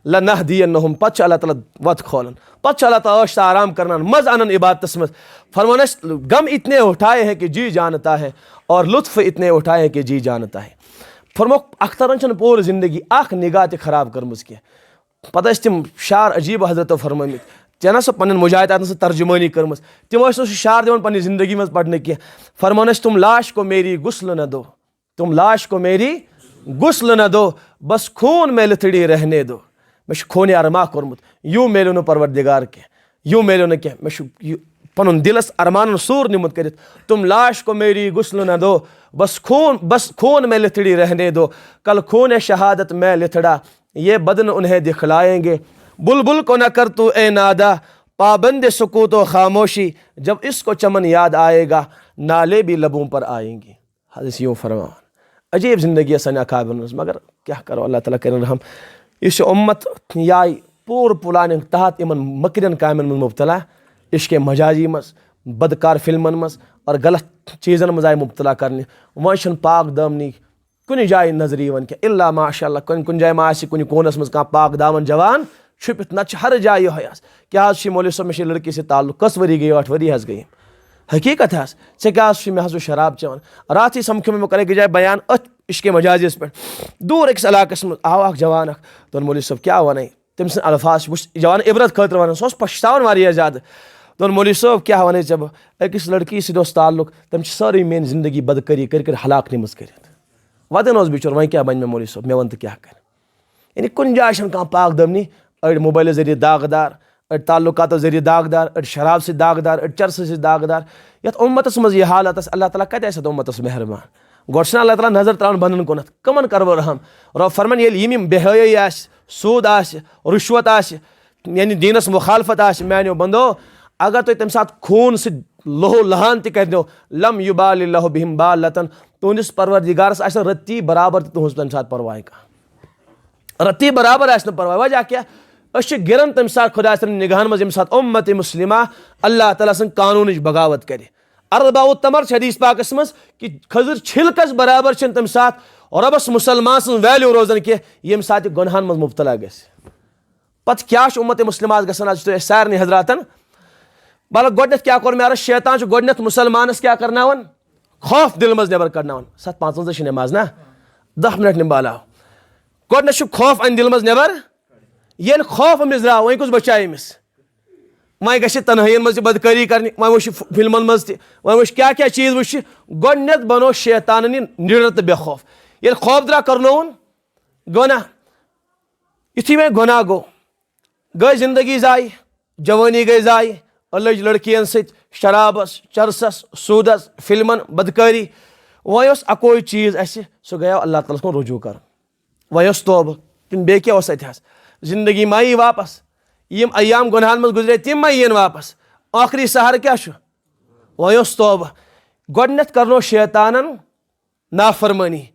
لنہدینہم، پتہٕ چھُ اللہ تعالیٰ وتھ کھولان، پتہٕ چھُ اللہ تعالیٰ عٲش تہٕ آرام کرناوان، مزٕ انان عبادتس منٛز۔ فرماوان ٲسۍ، غم اتنے اٹھائے ہیں کہ جی جانتا ہے اور لطف اتنے اٹھائے ہیں کہ جی جانتا ہے۔ فرمووُکھ، اخترن چھنہٕ پوٗرٕ زندگی اکھ نگاہ تہِ خراب کٔرمٕژ کینٛہہ۔ پتہٕ ٲسۍ تِم شعر عجیب حضرتو فرمٲومٕتۍ، ژےٚ نہ سا پننٮ۪ن مجاہداتن سۭتۍ ترجمٲنی کٔرمٕژ۔ تِم ٲسۍ نہٕ سُہ شعر دِوان پننہِ زندگی منٛز پرنہٕ کینٛہہ۔ فرماوان ٲسۍ، تم لاش کو میری غسل نہ دو، تم لاش کو میری غسل نہ دو، بس خون میں لتھڑی رہنے دو۔ مےٚ چھُ خونِ ارما کوٚرمُت، یوٗ میلیو نہٕ پروردگار کینٛہہ، یوٗ میلیو نہٕ کینٛہہ۔ مےٚ چھُ یہِ پنُن دِلس ارمانن سوٗر نیوٗمُت کٔرِتھ۔ تم لاش کو میری غسل نہ دو، بس خون، بس خون میں لتھڑی رہنے دو، کل خون شہادت میں لتھڑا، یہ بدن انہیں دکھلائیں گے۔ بلبل کو نہ کر تو اے نادا، پابند سکوت و خاموشی، جب اس کو چمن یاد آئے گا، نالے بھی لبوں پر آئیں گے۔ حضرت یوں فرماوان۔ عجیب زندگی ٲس سانہِ اکابرن ہٕنٛز، مگر کیٛاہ کرو، اللہ تعالیٰ کٔرِن رحم۔ یُس یہِ اُمت یہِ آیہِ پوٗرٕ پلاننگ تحت یِمن مٔکرٮ۪ن کامٮ۪ن منٛز مبتلا، عشق مجازی منٛز، بدکار فلمن منٛز اور غلط چیٖزن منٛز آیہِ مبتلا کرنہِ۔ وۄنۍ چھُنہٕ پاک دٲمنی کُنہِ جایہِ نظرِ یِوان کینٛہہ، الا ماشاء اللہ، کُنہِ، کُنہِ جایہِ ما آسہِ کُنہِ کوٗنس منٛز کانٛہہ پاک دامن جوان چھُپِتھ، نتہٕ چھِ ہر جایہِ یِہوٚے آز۔ کیٛاہ حظ چھُ یہِ مولوی صٲب، مےٚ چھِ لڑکی سۭتۍ تعلق، کٔژ ؤری گٔے؟ ٲٹھ ؤری حظ گٔے۔ حقیٖقت حظ، ژےٚ کیٛاہ حظ چھُے؟ مےٚ حظ اوس شراب چٮ۪وان۔ راتھٕے سمکھیو مےٚ، مےٚ کوٚر أکِس جایہِ بیان أتھۍ عشق مجازیَس پٮ۪ٹھ۔ دوٗر أکِس علاقس منٛز آو اکھ جوان اکھ، دوٚپُن، "مولوی صٲب، کیٛاہ وَنَے؟" تٔمۍ سٕنٛدۍ الفاظ چھِ، وٕچھ، جوان عبرت خٲطرٕ وَنان، سُہ اوس پَشتاوان واریاہ زیادٕ۔ دوٚپُن، "مولوی صٲب، کیٛاہ وَنَے ژےٚ بہٕ؟ أکِس لڑکی سۭتۍ اوس تعلق، تٔمۍ چھِ سٲرٕے میٛٲنۍ زندگی بدکٲری کٔرۍ کٔرۍ ہلاک نِمٕژ کٔرِتھ۔" وَدان اوس بِچور، وۄنۍ کیٛاہ بَنہِ مےٚ مولوی صٲب، مےٚ وَن تہٕ کیٛاہ کَرٕ؟ یعنی کُنہِ جایہِ چھَنہٕ کانٛہہ پاک دٲمنی، أڑۍ موبایلہٕ ذٔریعہٕ داغدار، أڑۍ تعلقاتو ذٔریعہٕ داغدار، أڑۍ شراب سۭتۍ داغدار، أڑۍ چرسہٕ سۭتۍ داغدار۔ یَتھ اُمتَس منٛز یہِ حالت آسہِ، اللہ تعالیٰ کَتہِ آسہِ یَتھ اُمتَس مہربان؟ گۄڈٕ چھُنہ اللہ تعالیٰ نظر ترٛاوان بنٛدَن کُنَتھ، کَمَن کَرٕ بہٕ رحم؟ رۄب فرمان، ییٚلہِ یِم یِم بے حیٲیی آسہِ، سوٗد آسہِ، رُشوت آسہِ، یعنی دیٖنَس مُخالفت آسہِ، میٛانیو بندو، اگر تُہۍ تَمہِ ساتہٕ خوٗن سۭتۍ لہو لہان تہِ کَرنو، لم یُبال اللہ بِہِم بالتن، تُہٕنٛدِس پروردگارَس آسہِ نہٕ رٔتی برابر تہِ تُہٕنٛز تَمہِ ساتہٕ پرواے کانٛہہ۔ رتی برابر آسہِ نہٕ پرواے۔ وجہ کیٛاہ؟ أسۍ چھِ گِران تَمہِ ساتہٕ خۄداے سٕنٛدٮ۪ن نِگاہَن منٛز، ییٚمہِ ساتہٕ اُمت مسلمہ اللہ تعالیٰ سٕنٛدِ قانوٗنٕچ بغاوت کَرِ۔ اربع التمر چھِ حدیث پاکَس منٛز کہِ کھٔزٕر چھِلکَس برابر چھِنہٕ تَمہِ ساتہٕ رۄبَس مُسلمان سٕنٛز value روزان کینٛہہ، ییٚمہِ ساتہٕ یہِ گۄنہَن منٛز مُبتلا گژھِ۔ پَتہٕ کیٛاہ چھُ اُمت مسلمہ آز گژھان؟ آز چھُ تۄہہِ سارنٕے حضراتَن، بلکہ گۄڈٕنٮ۪تھ کیٛاہ کوٚر مےٚ عرض؟ شیطان چھُ گۄڈٕنٮ۪تھ مُسلمانَس کیٛاہ کَرناوان؟ خوف دِلہٕ منٛز نٮ۪بر کَڑناوان۔ ستھ پانٛژوَنٛزاہ چھِ نٮ۪ماز نا؟ دَہ منٹ نِمہٕ بہٕ علاوٕ۔ گۄڈٕنٮ۪تھ چھُ خوف اَنہِ دِلہٕ منٛز نٮ۪بر، ییٚلہِ خوف أمِس درٛاو، وۄنۍ کُس بچایہِ أمِس؟ وۄنۍ گژھِ تنہٲیِین منٛز تہِ بدکٲری کرنہِ، وۄنۍ وٕچھِ فلمن منٛز تہِ، وۄنۍ وٕچھِ کیٛاہ کیٛاہ چیٖز وٕچھِ۔ گۄڈٕنٮ۪تھ بنوو شیطانن یہِ نِڈر تہٕ بے خوف۔ ییٚلہِ خوف درٛاو، کرنووُن گۄناہ۔ یُتھُے وۄنۍ گۄناہ گوٚو، گٔے زندگی ضایع، جوٲنی گٔے ضایع، ألٔج لڑکِیَن سۭتۍ، شرابس، چرسس، سوٗدس، فلمن، بدکٲری۔ وۄنۍ اوس اکوے چیٖز اسہِ، سُہ گٔیو اللہ تعالیٰ ہس کُن رجوع کرُن۔ وۄنۍ اوس توبہٕ، کِنہٕ بیٚیہِ کیٛاہ اوس اتہِ حظ؟ زندگی ما یی واپس؟ یِم ایام گۄناہن منٛز گُزرے، تِم ما یِن واپس؟ ٲخری سہارٕ کیٛاہ چھُ؟ وۄنۍ اوس توبہٕ۔ گۄڈٕنٮ۪تھ کرنو شیطانن نافرمٲنی۔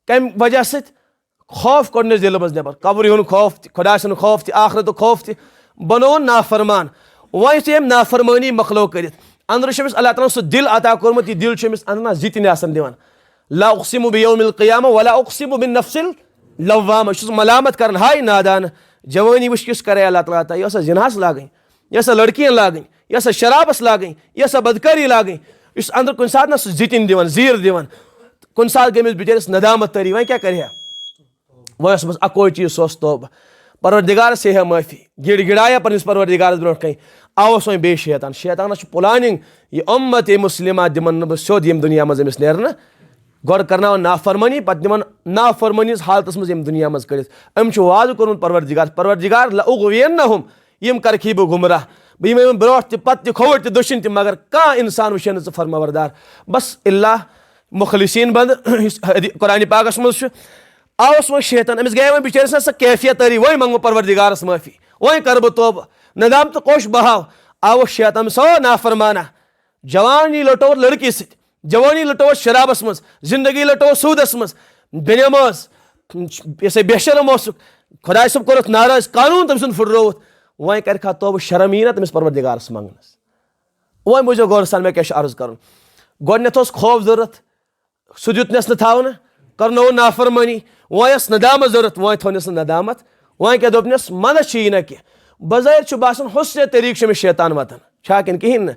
کمہِ وجہ سۭتۍ؟ خوف کوٚڑنس دِلہٕ منٛز نٮ۪بر، قبرِ ہُنٛد خوف تہِ، خۄداے سُنٛد خوف تہِ، آخرتُک خوف تہِ، بنووُن نافرمان۔ وۄنۍ یُتھُے أمۍ نافرمٲنی مۄکلٲو کٔرِتھ، أنٛدرٕ چھُ أمِس اللہ تعالیٰ ہن سُہ دِل عطا کوٚرمُت، یہِ دِل چھُ أمِس اَنٛدرٕ زِ تہِ نہٕ آسان دِوان۔ لا اقسم بیوم القیامہ ولا اقسم بالنفس اللوامہ۔ یہِ چھُس ملامت کران، ہاے نادان، جوٲنی وٕچھ کِژھ کرے اللہ تعالیٰ عطا، یہِ ٲسا زِناہس لاگٕنۍ، یہِ ٲسا لڑکین لاگٕنۍ، یہِ ٲسا شرابس لاگٕنۍ، یہِ ٲسا بدکٲری لاگٕنۍ۔ یُس اندر کُنہِ ساتہٕ نہ سُہ زِتِنۍ دِوان، زیٖر دِوان، کُنہِ ساتہٕ گٔے أمِس بِچٲرِس ندامت تٲری، وۄنۍ کیٛاہ کرِ ہا؟ وۄنۍ اوس بس اکوے چیٖز، سُہ اوس توبہٕ۔ پروردگارس ہے ہا معٲفی، گِڑ گِڑایا پننِس پروردگارس برونٛٹھ کنہِ۔ آوس وۄنۍ بیٚیہِ شیطان۔ شیطانس چھُ پلاننگ، یہِ امت مسلمہ دِمن نہٕ بہٕ سیوٚد ییٚمہِ دُنیا منٛز أمِس نیرنہٕ۔ گۄڈٕ کرناوان نافرمٲنی، پتہٕ نِوان نافرمٲنی ہٕنٛز حالتس منٛز ییٚمہِ دُنیا منٛز کٔڑِتھ۔ أمۍ چھُ وعدٕ کوٚرمُت پروردگار، پروردگار لأغوینہم، یِم کرکھی بہٕ گمراہ، بہٕ یِمے یِمن برونٛٹھ تہِ، پتہٕ تہِ، کھووُر تہِ، دٔچھِنۍ تہِ، مگر کانٛہہ انسان وٕچھن نہٕ ژٕ فرما بردار۔ بس الا مخلصین بندٕ، یُس حدی-، قرآن پاکس منٛز چھُ۔ آوس وۄنۍ شیطان، أمِس گٔیے وۄنۍ بِچٲرِس نہ سۄ کیفیت تٲری، وۄنۍ منٛگہٕ بہٕ پروردگارس معٲفی، وۄنۍ کرٕ بہٕ توبہٕ، ندامتہٕ کوٚش بہاو۔ آوس شیطان، سُہ نافرمانہ، جوانی لٹووُتھ لڑکی سۭتۍ، جوانی لٹووُتھ شرابس منٛز، زندگی لٹووُتھ سوٗدس منٛز، بے نماز، یہِ سا بے شرم اوسُکھ، خۄداے صٲب کوٚرُتھ ناراض، قانوٗن تٔمۍ سُنٛد پھٕٹرووُتھ۔ وۄنۍ کرِ کھا توبہٕ، شرم یی نہ تٔمِس پروردگارس منٛگنس؟ وۄنۍ بوٗزِو غور سان، مےٚ کیٛاہ چھُ عرض کرُن۔ گۄڈٕنٮ۪تھ اوس خوف ضروٗرت، سُہ دیُتنس نہٕ تھاونہٕ، کرنووُن نافرمٲنی۔ وۄنۍ ٲس ندامت ضروٗرت، وۄنۍ تھٲونس نہٕ ندامت۔ وۄنۍ کیٛاہ دوٚپنس؟ منٛدچھ یی نہ کینٛہہ۔ بظٲہر چھُ باسان حسن طریٖقہٕ چھُ أمِس شیطان وتان، چھا کِنہٕ کِہیٖنۍ نہٕ؟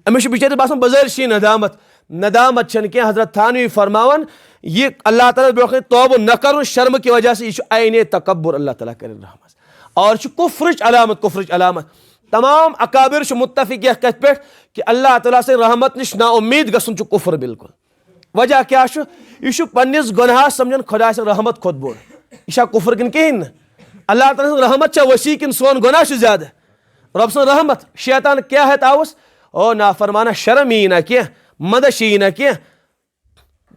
أمِس چھُ بِچٲرِس باسان بظٲہر چھُ یہِ ندامت۔ ندامت چھَنہٕ کینٛہہ۔ حضرت تھانوی فرماوان، یہِ اللہ تعالیٰ برونٛہہ کنہِ توبہٕ نہ کرُن شرمہٕ کہِ وجہ سے، یہِ چھُ عینِ تکبر، اللہ تعالیٰ کَرِ رحمت۔ اور چھُ کفرٕچ علامت، کفرٕچ علامت۔ تمام اکابر چھِ متفق یتھ کتھ پٮ۪ٹھ کہِ اللہ تعالیٰ سٕنٛدِ رحمت نِش نا امید گژھُن چھُ کفر بالکل۔ وجہ کیٛاہ چھُ؟ یہِ چھُ پننِس گۄناہس سمجھان خۄداے سٕنٛز رحمت کھۄتہٕ بوٚڑ۔ یہِ چھا کفر کِنہٕ کِہیٖنۍ نہٕ؟ اللہ تعالیٰ سٕنٛز رحمت چھا وسیع کِنہٕ سون گۄناہ چھُ زیادٕ؟ رۄب سٕنٛز رحمت، شیطان کیٛاہ ہٮ۪تھ آوُس؟ او نافرمانہ، شرم یی نہ کینٛہہ، منٛدچھ یی نہ کینٛہہ۔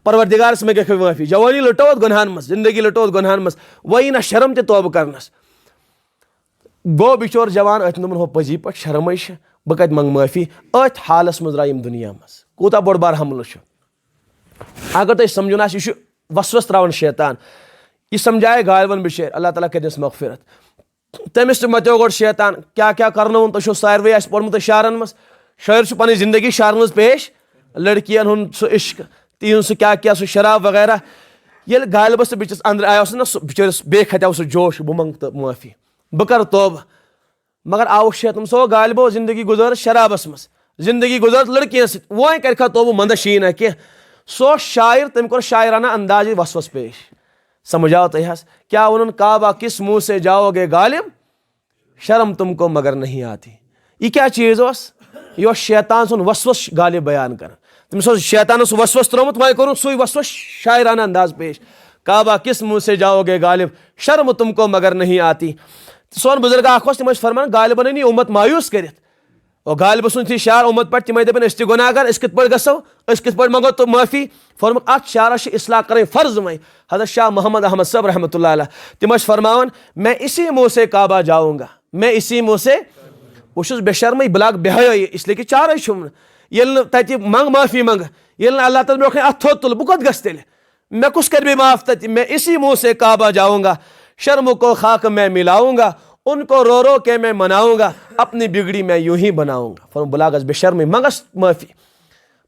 پروردگارس مےٚ گژھِ معٲفی۔ جوانی لٹووُتھ گۄنہن منٛز، زندگی لٹووُتھ گۄنہن منٛز، وۄنۍ یی نہ شرم تہِ توبہٕ کرنس۔ گوٚو بِچور جوان، أتھۍ دوٚپُن، ہُہ پٔزی پٲٹھۍ شرمٕے چھِ، بہٕ کتہِ منٛگہٕ معٲفی؟ أتھۍ حالس منٛز درٛاو یِم دُنیا منٛز۔ کوٗتاہ بوٚڑ بار حملہٕ چھُ۔ اگر تۄہہِ سمجھُن آسہِ، یہِ چھُ وسوس تراوان شیطان۔ یہِ سمجھایہِ غالبن بِچٲرۍ، اللہ تعالیٰ کٔرۍ دِنس مغفرت۔ تٔمِس تہِ متیو گۄڈٕ شیطان، کیٛاہ کیٛاہ کرنووُن؟ تۄہہِ چھُو ساروٕے آسہِ پوٚرمُت شعرن منٛز، شٲعر چھُ پنٕنۍ زندگی شعرن منٛز پیش، لڑکین ہُنٛد سُہ عشق، تِہُنٛد سُہ کیٛاہ کیٛاہ، سُہ شراب وغیرہ۔ ییٚلہِ غالبس تہٕ بِچس اندرٕ آیو سُہ نہ، سُہ بِچٲرِس بیٚیہِ کھتیو سُہ جوش، بہٕ منٛگہٕ تہٕ معٲفی، بہٕ کرٕ توبہٕ۔ مگر آوُس شیطان، سُہ گوٚو غالبو زندگی گُزٲرٕس شرابس منٛز، زندگی گُزٲرٕس لڑکین سۭتۍ، وۄنۍ کرِ کھا توبہٕ، منٛدس شیی نہ کینٛہہ۔ سُہ اوس شاعر، تٔمۍ کوٚر شاعرانہ اندازِ وسوس پیش۔ سمجھ آو تۄہہِ حظ؟ کیٛاہ ووٚنُن؟ کعبہ کس منہ سے جاؤ گے غالب، شرم تم کو مگر نہیں آتی۔ یہِ کیٛاہ چیٖز اوس؟ یہِ اوس شیطان سُنٛد وسوس غالب بیان کران۔ تٔمِس اوس شیطانس وسوس ترٛوومُت، وۄنۍ کوٚرُن سُے وسوس شاعرانہ انداز پیش۔ کعبہ کس منہ سے جاؤ گے غالب، شرم تم کو مگر نہیں آتی۔ سون بزرگ اکھ اوس، تِم ٲسۍ فرمان، غالبن أنۍ یہِ اُمت مایوس کٔرِتھ۔ او غالب سُنٛد تھی شعر اُمت پٮ۪ٹھ، تِمے دَپن، أسۍ تہِ گۄناہ گار، أسۍ کِتھ پٲٹھۍ گژھو؟ أسۍ کِتھ پٲٹھۍ منٛگو تو معٲفی؟ فرمووُکھ، اَتھ شعرس چھِ اصلاح کَرٕنۍ فرض وۄنۍ۔ حضرت شاہ محمد احمد صٲب رحمتہ اللہ علیہ، تِم ٲسۍ فرماوان، میں اسی منہ سے کعبہ جاؤں گا، میں اسی منہ سے، بہٕ چھُس بے شرمٕے، بہٕ لاگہٕ بے حیٲیی، اس لیے کہ چارے چھُم نہٕ۔ ییٚلہِ نہٕ تَتہِ منٛگ معٲفی منٛگہٕ، ییٚلہِ نہٕ اللہ تعالیٰ برونٛہہ کنہِ اَتھٕ تھوٚد تُلہٕ، بہٕ کوٚت گژھٕ تیٚلہِ؟ میں کس کر بھی معاف تھا، میں اسی منہ سے کعبہ جاؤں گا، شرم کو خاک میں ملاؤں گا، ان کو رو رو کے میں مناؤں گا، اپنی بگڑی میں یوں ہی بناؤں گا۔ فرمووُن، بہٕ لاگس بے شرمی، منگس معٲفی،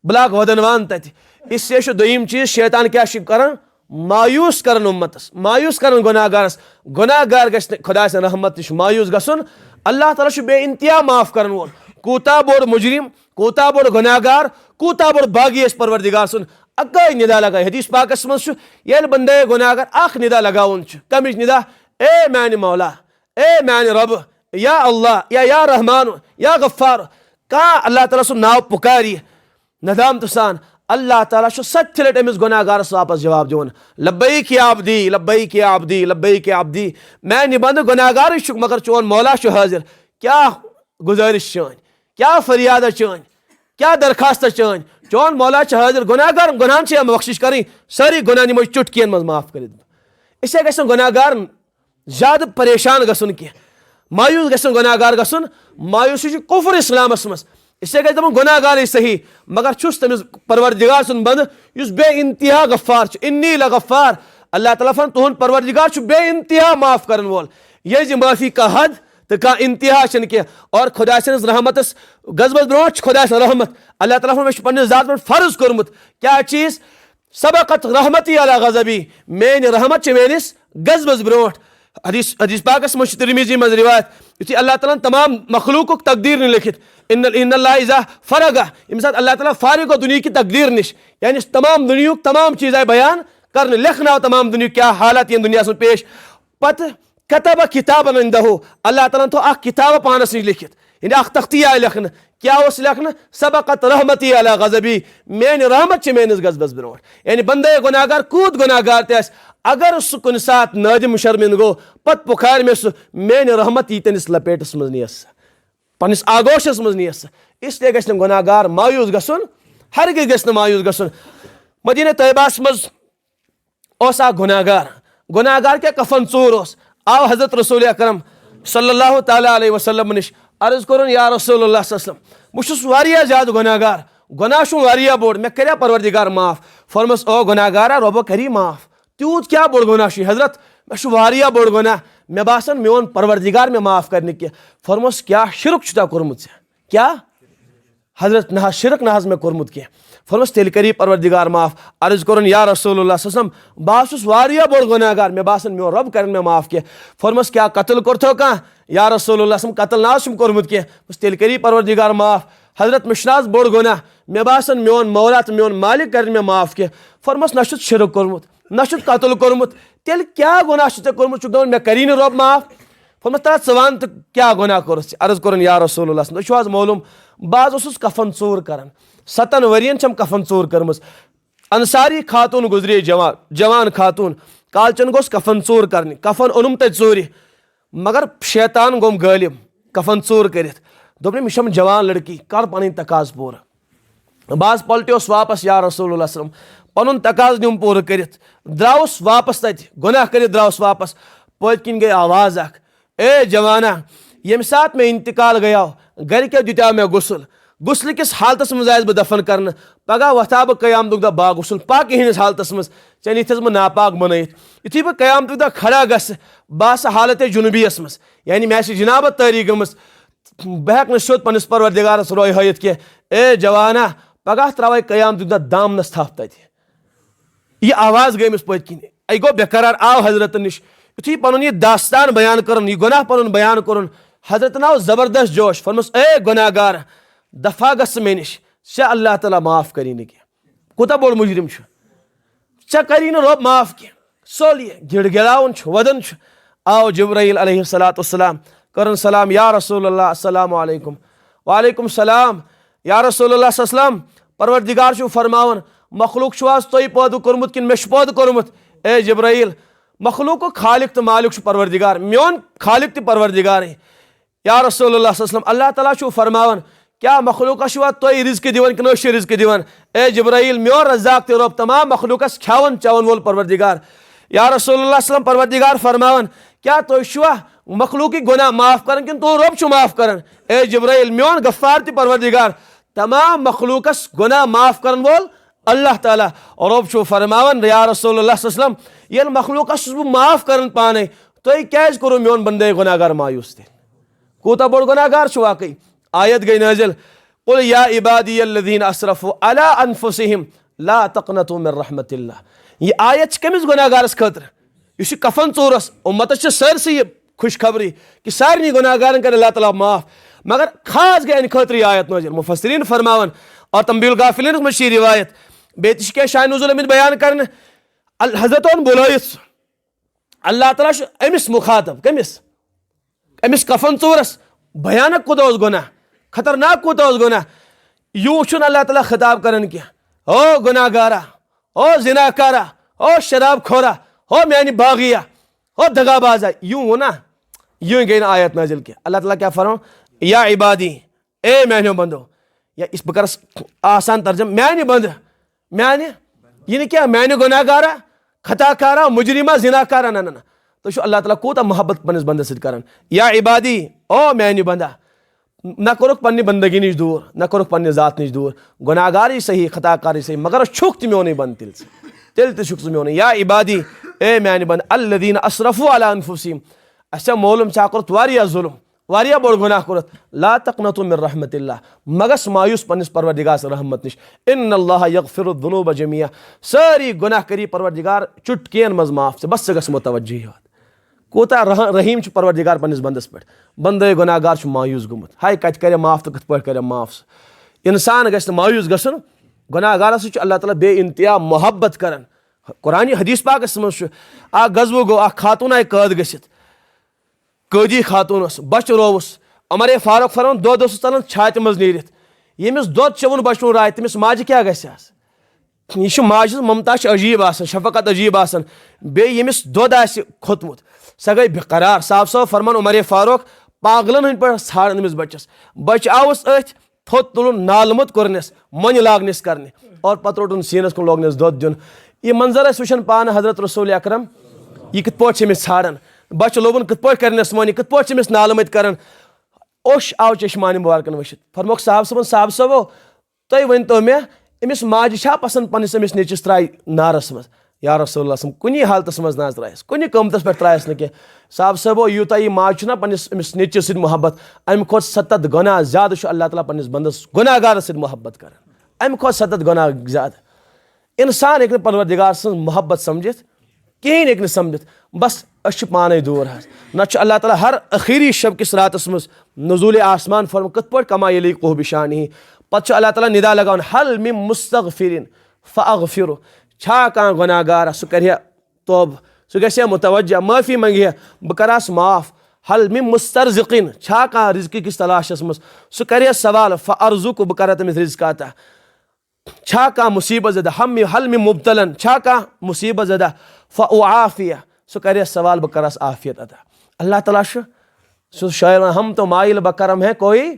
بہٕ لاگہٕ ودن وان تتہِ۔ اس سے چھُ دوٚیِم چیٖز، شیطان کیٛاہ چھُ کران؟ مایوس کران اُمتس، مایوس کران گۄناہ گارس۔ گۄناہ گار گژھِ نہٕ خۄداے سٕنٛز رحمت نِش مایوس گژھُن۔ اللہ تعالیٰ چھُ بے انتہا معاف کرن وول۔ کوٗتاہ بوٚڑ مجرم، کوٗتاہ بوٚڑ گۄناہ گار، کوٗتاہ بوٚڑ باغی آسہِ پروردگار سُنٛد۔ اکٲے ندا لگایہِ۔ حدیث پاکس منٛز چھُ، ییٚلہِ بندے گۄناہ گار اکھ ندا لگاوُن چھُ، کمِچ ندا؟ اے میانہِ مولا، اے میانہِ رۄبہٕ، یا اللہ، یا، یا رحمان، یا غفار۔ کانٛہہ اللہ تعالیٰ سُنٛد ناو پُکارِ ندامتہٕ سان، اللہ تعالیٰ چھُ ستہِ لٹہِ أمِس گۄناہ گارس واپس جواب دِوان، لبیک یا عبدی، لبیک یا عبدی، لبیک یا عبدی۔ میانہِ بندٕ گۄناہ گارٕے چھُکھ، مگر چون مولا چھُ حٲضِر۔ کیٛاہ گُزٲرِش چٲنۍ؟ کیٛاہ فریادہ چٲنۍ؟ کیٛاہ درخواستہ چٲنۍ؟ چون مولا چھُ حٲضِر، گۄناہ گار، گۄناہن چھِ بخشش کرٕنۍ، سٲری گۄناہ نِمو چُٹکِین منٛز معاف کٔرِتھ۔ أسۍ ہے گژھن گۄناہ گار زیادٕ پریشان گژھُن کینٛہہ، مایوس گژھِ نہٕ گۄناہ گار گژھُن۔ مایوسی چھُ کفر اسلامس منٛز۔ اس لیے گژھِ دپُن گۄناہ گارٕے صحیح، مگر چھُس تٔمِس پروردگار سُنٛد بندٕ یُس بے انتہا غفار چھُ۔ انی لغفار، اللہ تعالیٰ فرماوان تُہُنٛد پروردگار چھُ بے انتہا معاف کرن وول۔ یہِ زِ معافی کانٛہہ حد تہٕ کانٛہہ انتہا چھنہٕ کینٛہہ۔ اور خۄداے سٕنٛدِس رحمتس گژھِ بس برونٛٹھ چھُ خۄداے سٕنٛز رحمت۔ اللہ تعالیٰ فرماوان مےٚ چھُ پننِس ذاتس پٮ۪ٹھ فرض کوٚرمُت۔ کیٛاہ چیٖز؟ سبقت رحمتی علی غضبی، میٲنۍ رحمت چھِ میٲنِس غضبس برونٛٹھ۔ حدیث حدیث پاکس منٛز چھُ ترمذی منٛز روایت، یُتھُے اللہ تعالیٰ ہن تمام مخلوقُک تقدیٖر نہٕ لیکھِتھ، ان ان اللہ اذا فرغ، ییٚمہِ ساتہٕ اللہ تعالیٰ فارغ گوٚو دُنیہٕکہِ تقدیٖر نِش، یعنی تمام دُنیہُک تمام چیٖز آیہِ بیان کرنہٕ، لیکھنہٕ آو تمام دُنیہُک کیٛاہ حالات یِن دُنیاہس منٛز پیش، پتہٕ کتب کتابن عندہ، اللہ تعالیٰ ہن تھوٚو اکھ کتاب پانس نِش لیکھِتھ، یعنی اکھ تختی آیہِ لیکھنہٕ۔ کیٛاہ اوس لیکھنہٕ؟ سبقت رحمتی علی غضبی، میٲنۍ رحمت چھِ میٲنِس غضبس برونٛٹھ۔ یعنی بندے گۄناہ گار کوٗت گۄناہ گار تہِ آسہِ، اگر سُہ کُنہِ ساتہٕ نٲدِم شرمندٕ گوٚو، پتہٕ پُکارِ مےٚ سُہ، میٲنۍ رحمت یی تٔمِس لپیٹس منٛز نِیَس سا، پننِس آغوشس منٛز نِیَس سا۔ اس لیے گژھِ نہٕ گۄناہ گار مایوس گژھُن، ہرگز گژھِ نہٕ مایوس گژھُن۔ مدینہ طیبہس منٛز اوس اکھ گۄناہ گار۔ گۄناہ گار کیٛاہ؟ کفن ژوٗر اوس۔ آو حضرت رسول اکرم صلی اللہ تعالیٰ علیہ وسلم نِش، عرض کوٚرُن، یا رسول اللہ صلی اللہ علیہ وسلم، بہٕ چھُس واریاہ زیادٕ گۄناہ گار، گۄناہ چھُم واریاہ بوٚڑ، مےٚ کَریا پروردگار معاف؟ فرموس، او گۄناہ گارا، رۄبو کَری معاف۔ تیوٗت کیٛاہ بوٚڑ گۄناہ چھُے حضرت؟ مےٚ چھُ واریاہ بوٚڑ گۄناہ، مےٚ باسان میون پروردگار مےٚ معاف کَرِ نہٕ کینٛہہ۔ فرموس، کیٛاہ شرک چھُ تۄہہِ کوٚرمُت ژےٚ؟ کیٛاہ؟ حضرت، نہ حظ شرک نہ حظ مےٚ کوٚرمُت کینٛہہ۔ فرموس، تیٚلہِ کَری پروردگار معاف۔ عرض کوٚرُن، یا رسول اللہ صلی اللہ علیہ وسلم، بہٕ حظ چھُس واریاہ بوٚڑ گۄناہ گار، مےٚ باسان میون رۄب کَرِ مےٚ معاف کینٛہہ۔ فرموس، کیٛاہ قتل کوٚرتھو کانٛہہ؟ یا رسول اللہ صلی اللہ علیہ وسلم، قتل نہ حظ چھُم کوٚرمُت کینٛہہ۔ بس تیٚلہِ کَری پروردگار معاف۔ حضرت، مےٚ چھُنہٕ حظ بوٚڑ گۄناہ، مےٚ باسان میون مولا تہٕ میون مالک کَرِ مےٚ معاف کینٛہہ۔ فرموس، نہ چھُتھ شرک کوٚرمُت، نہ چھُتھ قتل کوٚرمُت، تیٚلہِ کیٛاہ گۄناہ چھُ ژےٚ کوٚرمُت؟ چھُکھ دَپان مےٚ کَری نہٕ رۄب معاف؟ فرموس، تَلہ ژٕ وَن تہٕ کیٛاہ گۄناہ کوٚرُتھ ژےٚ؟ عرض کوٚرُن، یا رسول اللہ صلی اللہ علیہ وسلم، تُہۍ چھِو حظ معلوٗم، بہٕ حظ اوسُس کفن ژوٗر کران، ستن ؤرین چھم کفن ژوٗر کٔرمٕژ۔ انصاری خاتون گُزرے جوان، جوان خاتون، کالچن گوٚژھ کفن ژوٗر کرنہِ، کفن اوٚنُم تتہِ ژوٗرِ، مگر شیطان گوٚم غٲلب کفن ژوٗر کٔرِتھ۔ دوٚپنم، یہِ چھم جوان لڑکی، کر پنٕنۍ تقاضہٕ پوٗرٕ۔ بہٕ حظ پلٹیوس واپس، یا رسول اللہ صلی اللہ علیہ وسلم، پنُن تقاضہٕ نیوٗم پوٗرٕ کٔرِتھ، درٛاوُس واپس تتہِ، گۄناہ کٔرِتھ درٛاوُس واپس۔ پٔتۍ کِنۍ گٔے آواز اکھ، اے جوانا، ییٚمہِ ساتہٕ مےٚ انتقال گٔیاو، گرِکیو دِتیاو مےٚ غسل، غسلہٕ کِس حالتس منٛز آیس بہٕ دفن کرنہٕ، پگاہ وۄتھا بہٕ قیامتُک دۄہ باغسل پاکی ہٕنٛدِس حالتس منٛز، ژےٚ نیتھس بہٕ ناپاک بنٲیِتھ۔ یُتھُے بہٕ قیامتُک دۄہ کھڑا گژھٕ، بہٕ آسہٕ حالت جنوبیس منٛز، یعنی مےٚ آسہِ جنابت طٲری گٔمٕژ، بہٕ ہیٚکہٕ نہٕ سیوٚد پننِس پروردگارس روے ہٲیِتھ کینٛہہ۔ اے جوانا، پگاہ تراوے قیامتُک دۄہ دامنس تھپھ تتہِ۔ یہِ آواز گٔے أمِس پٔتۍ کِنۍ۔ اَکہِ گوٚو بے قرار، آو حضرتن نِش۔ یُتھُے پنُن یہِ داستان بیان کوٚرُن، یہِ گۄناہ پنُن بیان کوٚرُن، حضرتن آو زبردست جوش۔ فرموس، اے گۄناہ گار، دفع گژھ ژٕ مےٚ نِش، ژےٚ اللہ تعالیٰ معاف کری نہٕ کینٛہہ۔ کوٗتاہ بوٚڑ مجرم چھُ؟ ژےٚ کری نہٕ رۄب معاف کینٛہہ۔ ژوٚل یہِ، گِڑ گِڑاوُن چھُ، وَدان چھُ۔ آو جبرائیل علیہ الصلوۃ والسلام، کٔرٕن سلام، یا رسول اللہ، السلام علیکم۔ وعلیکم السلام۔ یا رسول اللہ صلی اللہ علیہ وسلم، پروردگار چھُ فرماوان، مخلوق چھُ حظ تۄہہِ پٲدٕ کوٚرمُت کِنہٕ مےٚ چھُ پٲدٕ کوٚرمُت؟ اے جبرائیل، مخلوقُک خالق تہٕ مالک چھُ پروردگار، میون خالق تہِ پروردگارٕے۔ یا رسول اللہ صلی اللہ علیہ وسلم، اللہ تعالیٰ چھُ فرماوان، کیٛاہ مخلوقس چھُوا تُہۍ رزقہٕ دِوان کِنہٕ أسۍ چھِ رزقہٕ دِوان؟ اے جبرائیل، میون رزاق تہِ رۄب، تمام مخلوقس کھٮ۪وان چٮ۪وان وول پروردگار۔ یا رسول اللہ صلی اللہ علیہ وسلم، پروردگار فرماوان، کیٛاہ تُہۍ چھِوا مخلوقٕکۍ گۄناہ معاف کران کِنہٕ تُہُنٛد رۄب چھُ معاف کران؟ اے جبرائیل، میون غفار تہِ پروردگار، تمام مخلوقس گۄناہ معاف کرن وول اللہ تعالیٰ۔ رۄب چھُ فرماوان، یا رسول اللہ صلی اللہ علیہ وسلم، ییٚلہِ مخلوقس چھُس بہٕ معاف کران پانے، تُہۍ کیٛازِ کوٚروٕ میون بندے گۄناہ گار مایوس تیٚلہِ؟ کوٗتاہ بوٚڑ گۄناہ گار چھُ واقعی؟ آیت گٔے نٲزِل، قل یا عبادی الذین اسرفوا علی انفسہم لا تقنطوا من رحمت اللہ۔ یہِ آیت چھِ کٔمِس گۄناہ گارس خٲطرٕ؟ یُس یہِ کفن ژوٗرس، اُمتس چھِ سٲرسٕے یہِ خوشخبری کہِ سارنٕے گۄناہ گارن کرِ اللہ تعالیٰ معاف، مگر خاص گٔے اَمہِ خٲطرٕ یہِ آیت نٲزِل۔ مفسرین فرماوان، اور تنبیہ الغافلینس منٛز چھِ یہِ روایت، بیٚیہِ تہِ چھِ کینٛہہ شاہِ نزول آمٕتۍ بیان کرنہٕ۔ ال-، حضرت اوٚن بُلٲیِتھ سُہ۔ اللہ تعالیٰ چھُ أمِس مُخاطب۔ کٔمِس؟ أمِس کفن ژوٗرس۔ بھیانک کوٗتاہ اوس گۄناہ، خطرناک کوٗتاہ اوس گۄناہ۔ یوٗت چھُنہٕ اللہ تعالیٰ خطاب کران کینٛہہ۔ او گۄناہ گارا، او زنا کارا، او شراب خورا، او میانہِ باغیا، او دغا بازا۔ یوٗ ووٚنا، یوٗ گٔے نہٕ آیت نٲزِل کینٛہہ۔ اللہ تعالیٰ کیٛاہ فرماوان؟ یا عبادی، اے میانیو بندو، یا اس بہٕ کرس آسان ترجمہٕ، میانہِ بندٕ، میانہِ، یہِ نہٕ کینٛہہ، میانہِ گۄناہ گارا، خطا کارا، مجرما، زنا کارا، نہ، نہ، نہ۔ تُہۍ چھِو اللہ تعالیٰ کوٗتاہ محبت پننِس بندس سۭتۍ کران۔ یا عبادی، او میانہِ بندا، نہ کوٚرُکھ پننہِ بندگی نِش دوٗر، نہ کوٚرُکھ پننہِ ذات نِش دوٗر۔ گۄناہ گارٕے صحیح، خطا کارٕے صحیح، مگر چھُکھ تہِ میونُے بنٛدٕ تیٚلہِ ژٕ۔ تیٚلہِ تہِ چھُکھ ژٕ میونُے۔ یا عبادی، اے میانہِ بنٛدٕ، الذین اسرفوا علی انفسہم، اَسہِ چھا معلوم، ژےٚ کوٚرُتھ واریاہ ظلم، واریاہ بوٚڑ گۄناہ کوٚرُتھ۔ لا تقنطوا من رحمت اللہ، مہ گژھ مایوس پننِس پروردگار سٕنٛز رحمت نِش۔ ان اللہ یغفر الذنوب جمیعا، سٲری گۄناہ کری پروردگار چُٹکین منٛز معاف۔ ژٕ بس، ژٕ گژھ متوجہ یوت۔ کوٗتاہ رح-، رحیٖم چھُ پروردگار پننِس بندس پٮ۪ٹھ۔ بندے گۄناہ گار چھُ مایوس گوٚمُت، ہاے کتہِ کرِ معاف تہٕ کِتھ پٲٹھۍ کرِ معاف سُہ۔ انسان گژھِ نہٕ مایوس گژھُن، گۄناہ گارس سۭتۍ چھُ اللہ تعالیٰ بے انتہا محبت کران۔ قرآن حدیث پاکس منٛز چھُ، اکھ غزوہٕ گوٚو، اکھ خاتون آیہِ قٲد گٔژھِتھ، قٲدی خاتون ٲس، بچہٕ رووُس۔ عمر فاروق فرمان، دۄد اوسُس ژلان چھاتہِ منٛز نیٖرِتھ۔ ییٚمِس دۄد چیوٚوُن بچہٕ روٗد راتھ، تٔمِس ماجہِ کیٛاہ گژھِ آز؟ یہِ چھُ ماجہِ ہٕنٛز ممتا چھِ عجیٖب آسان، شفقت عجیٖب آسان۔ بیٚیہِ ییٚمِس دۄد آسہِ کھوٚتمُت، سۄ گٔے بے قرار۔ صاحب صٲب فرمان، عمر فاروق پاگلن ہٕنٛدۍ پٲٹھۍ ژھانڈان أمِس بچس۔ بچہٕ آوُس أتھۍ، تھوٚد تُلُن، نالہٕ موٚت کوٚرنس، مۄنہِ لاگنس کرنہِ، اور پتہٕ روٚٹُن سیٖنس کُن، لوگنس دۄد دیُن۔ یہِ منظر ٲسۍ وٕچھان پانہٕ حضرت رسول اکرم، یہِ کِتھ پٲٹھۍ چھِ أمِس ژھانڈان، بچہٕ لوبُن کِتھ پٲٹھۍ کرنس مۄنہِ، کِتھ پٲٹھۍ چھِ أمِس نالہٕ مٔتۍ کران۔ اوٚش آو چشمانہِ مُبارکن وٕچھِتھ۔ فرموکھ، صاحب صٲبن، صاحب صٲبو، تُہۍ ؤنۍ تو مےٚ، أمِس ماجہِ چھا پسند پننِس أمِس نیٚچوِس ترٛایہِ نارس منٛز؟ یا رسول اللہ صلی اللہ علیہ وسلم، کُنی حالتس منٛز نہ حظ ترٛایس، کُنہِ قۭمتس پٮ۪ٹھ ترٛایس نہٕ کینٛہہ۔ صاحب صٲبو، یوٗتاہ یہِ ماجہِ چھُنہ پننِس أمِس نیٚچوِس سۭتۍ محبت، امہِ کھۄتہٕ ستتھ گۄناہ زیادٕ چھُ اللہ تعالیٰ پننِس بندس گۄناہ گارس سۭتۍ محبت کران۔ امہِ کھۄتہٕ ستتھ گۄناہ زیادٕ۔ انسان ہیٚکہِ نہٕ پروردگار سٕنٛز محبت سمجھِتھ، کِہیٖنۍ ہیٚکہِ نہٕ سمجھِتھ۔ بس أسۍ چھِ پانے دوٗر حظ۔ نتہٕ چھُ اللہ تعالیٰ ہر ٲخری شب کِس راتس منٛز نزول آسمان فرماوان، کِتھ پٲٹھۍ؟ کما یلیق بشانہ۔ پتہٕ چھُ اللہ تعالیٰ ندا لگاوان، ہل من مستغفرین فاغفر۔ چھا کانٛہہ گۄناہ گار، سُہ کرِ ہا توبہٕ، سُہ گژھِ ہا متوجہ، معٲفی منگہِ ہا، بہٕ کرہس معاف۔ ہل من مسترزقین، چھا کانٛہہ رزقہٕ کِس تلاشس منٛز، سُہ کرِ ہا سوال، فارزقہ، بہٕ کرٕ تٔمِس رزق عطا۔ چھا کانٛہہ مصیبت زدہ؟ ہم، ہل من مبتلن، چھا کانٛہہ مصیبت زدہ؟ فاعافیہ، سُہ کرِ ہا سوال، بہٕ کرس عافیت عطا۔ اللہ تعالیٰ چھُ، سُہ شاعر ونان، ہم تو مائل بہ کرم ہے کوئی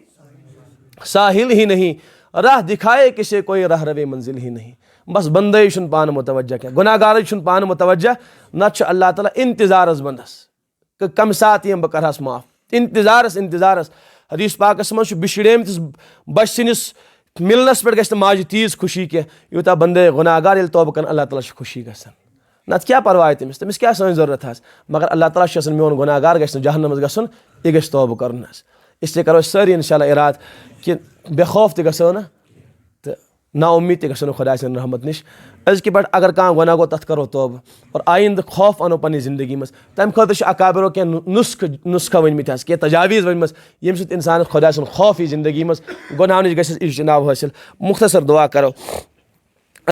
ساحل ہی نہیں، راہ دکھائے کسے کوئی رہرو منزل ہی نہیں۔ بس بندے چھُنہٕ پانہٕ متوجہ کینٛہہ، گۄناہ گارٕے چھُنہٕ پانہٕ متوجہ، نتہٕ چھُ اللہ تعالیٰ انتظارس بندس۔ کہ کمہِ ساتہٕ یِم بہٕ کرہس معاف۔ انتظارس، انتظارس۔ حدیث پاکس منٛز چھُ بِشڑیمتِس بچہٕ سٕنٛدِس مِلنس پٮ۪ٹھ گژھِ نہٕ ماجہِ تیٖژ خوشی کینٛہہ، یوٗتاہ بندے گۄناہ گار ییٚلہِ توبہٕ کرن، اللہ تعالیٰ چھُ خوشی گژھان۔ نتہٕ کیٛاہ پرواے تٔمِس؟ تٔمِس کیٛاہ سٲنۍ ضروٗرت حظ؟ مگر اللہ تعالیٰ چھُ یژھان میون گۄناہ گار گژھِ نہٕ جہنمس گژھُن، یہِ گژھِ توبہٕ کرُن حظ۔ اس لیے کرو أسۍ سٲری انشاءاللہ ارادٕ کہ بے خوف تہِ گژھو نہٕ تہٕ نا اُمید تہِ گژھو نہٕ خۄداے سٕنٛدِ رحمت نِش۔ أزکہِ پٮ۪ٹھ اگر کانٛہہ گۄناہ گوٚو، تتھ کرو توبہٕ اور آیندٕ خوف انو پننہِ زندگی منٛز۔ تمہِ خٲطرٕ چھِ اکابرو کینٛہہ نُ-، نُسخہٕ، نُسخہٕ ؤنۍ مٕتۍ حظ، کینٛہہ تجاویز ؤنۍ مٕژ، ییٚمہِ سۭتۍ انسانس خۄداے سُنٛد خوف یی زندگی منٛز، گۄناہو نِش گژھٮ۪س اجتناب حٲصِل۔ مختصر دعا کرو۔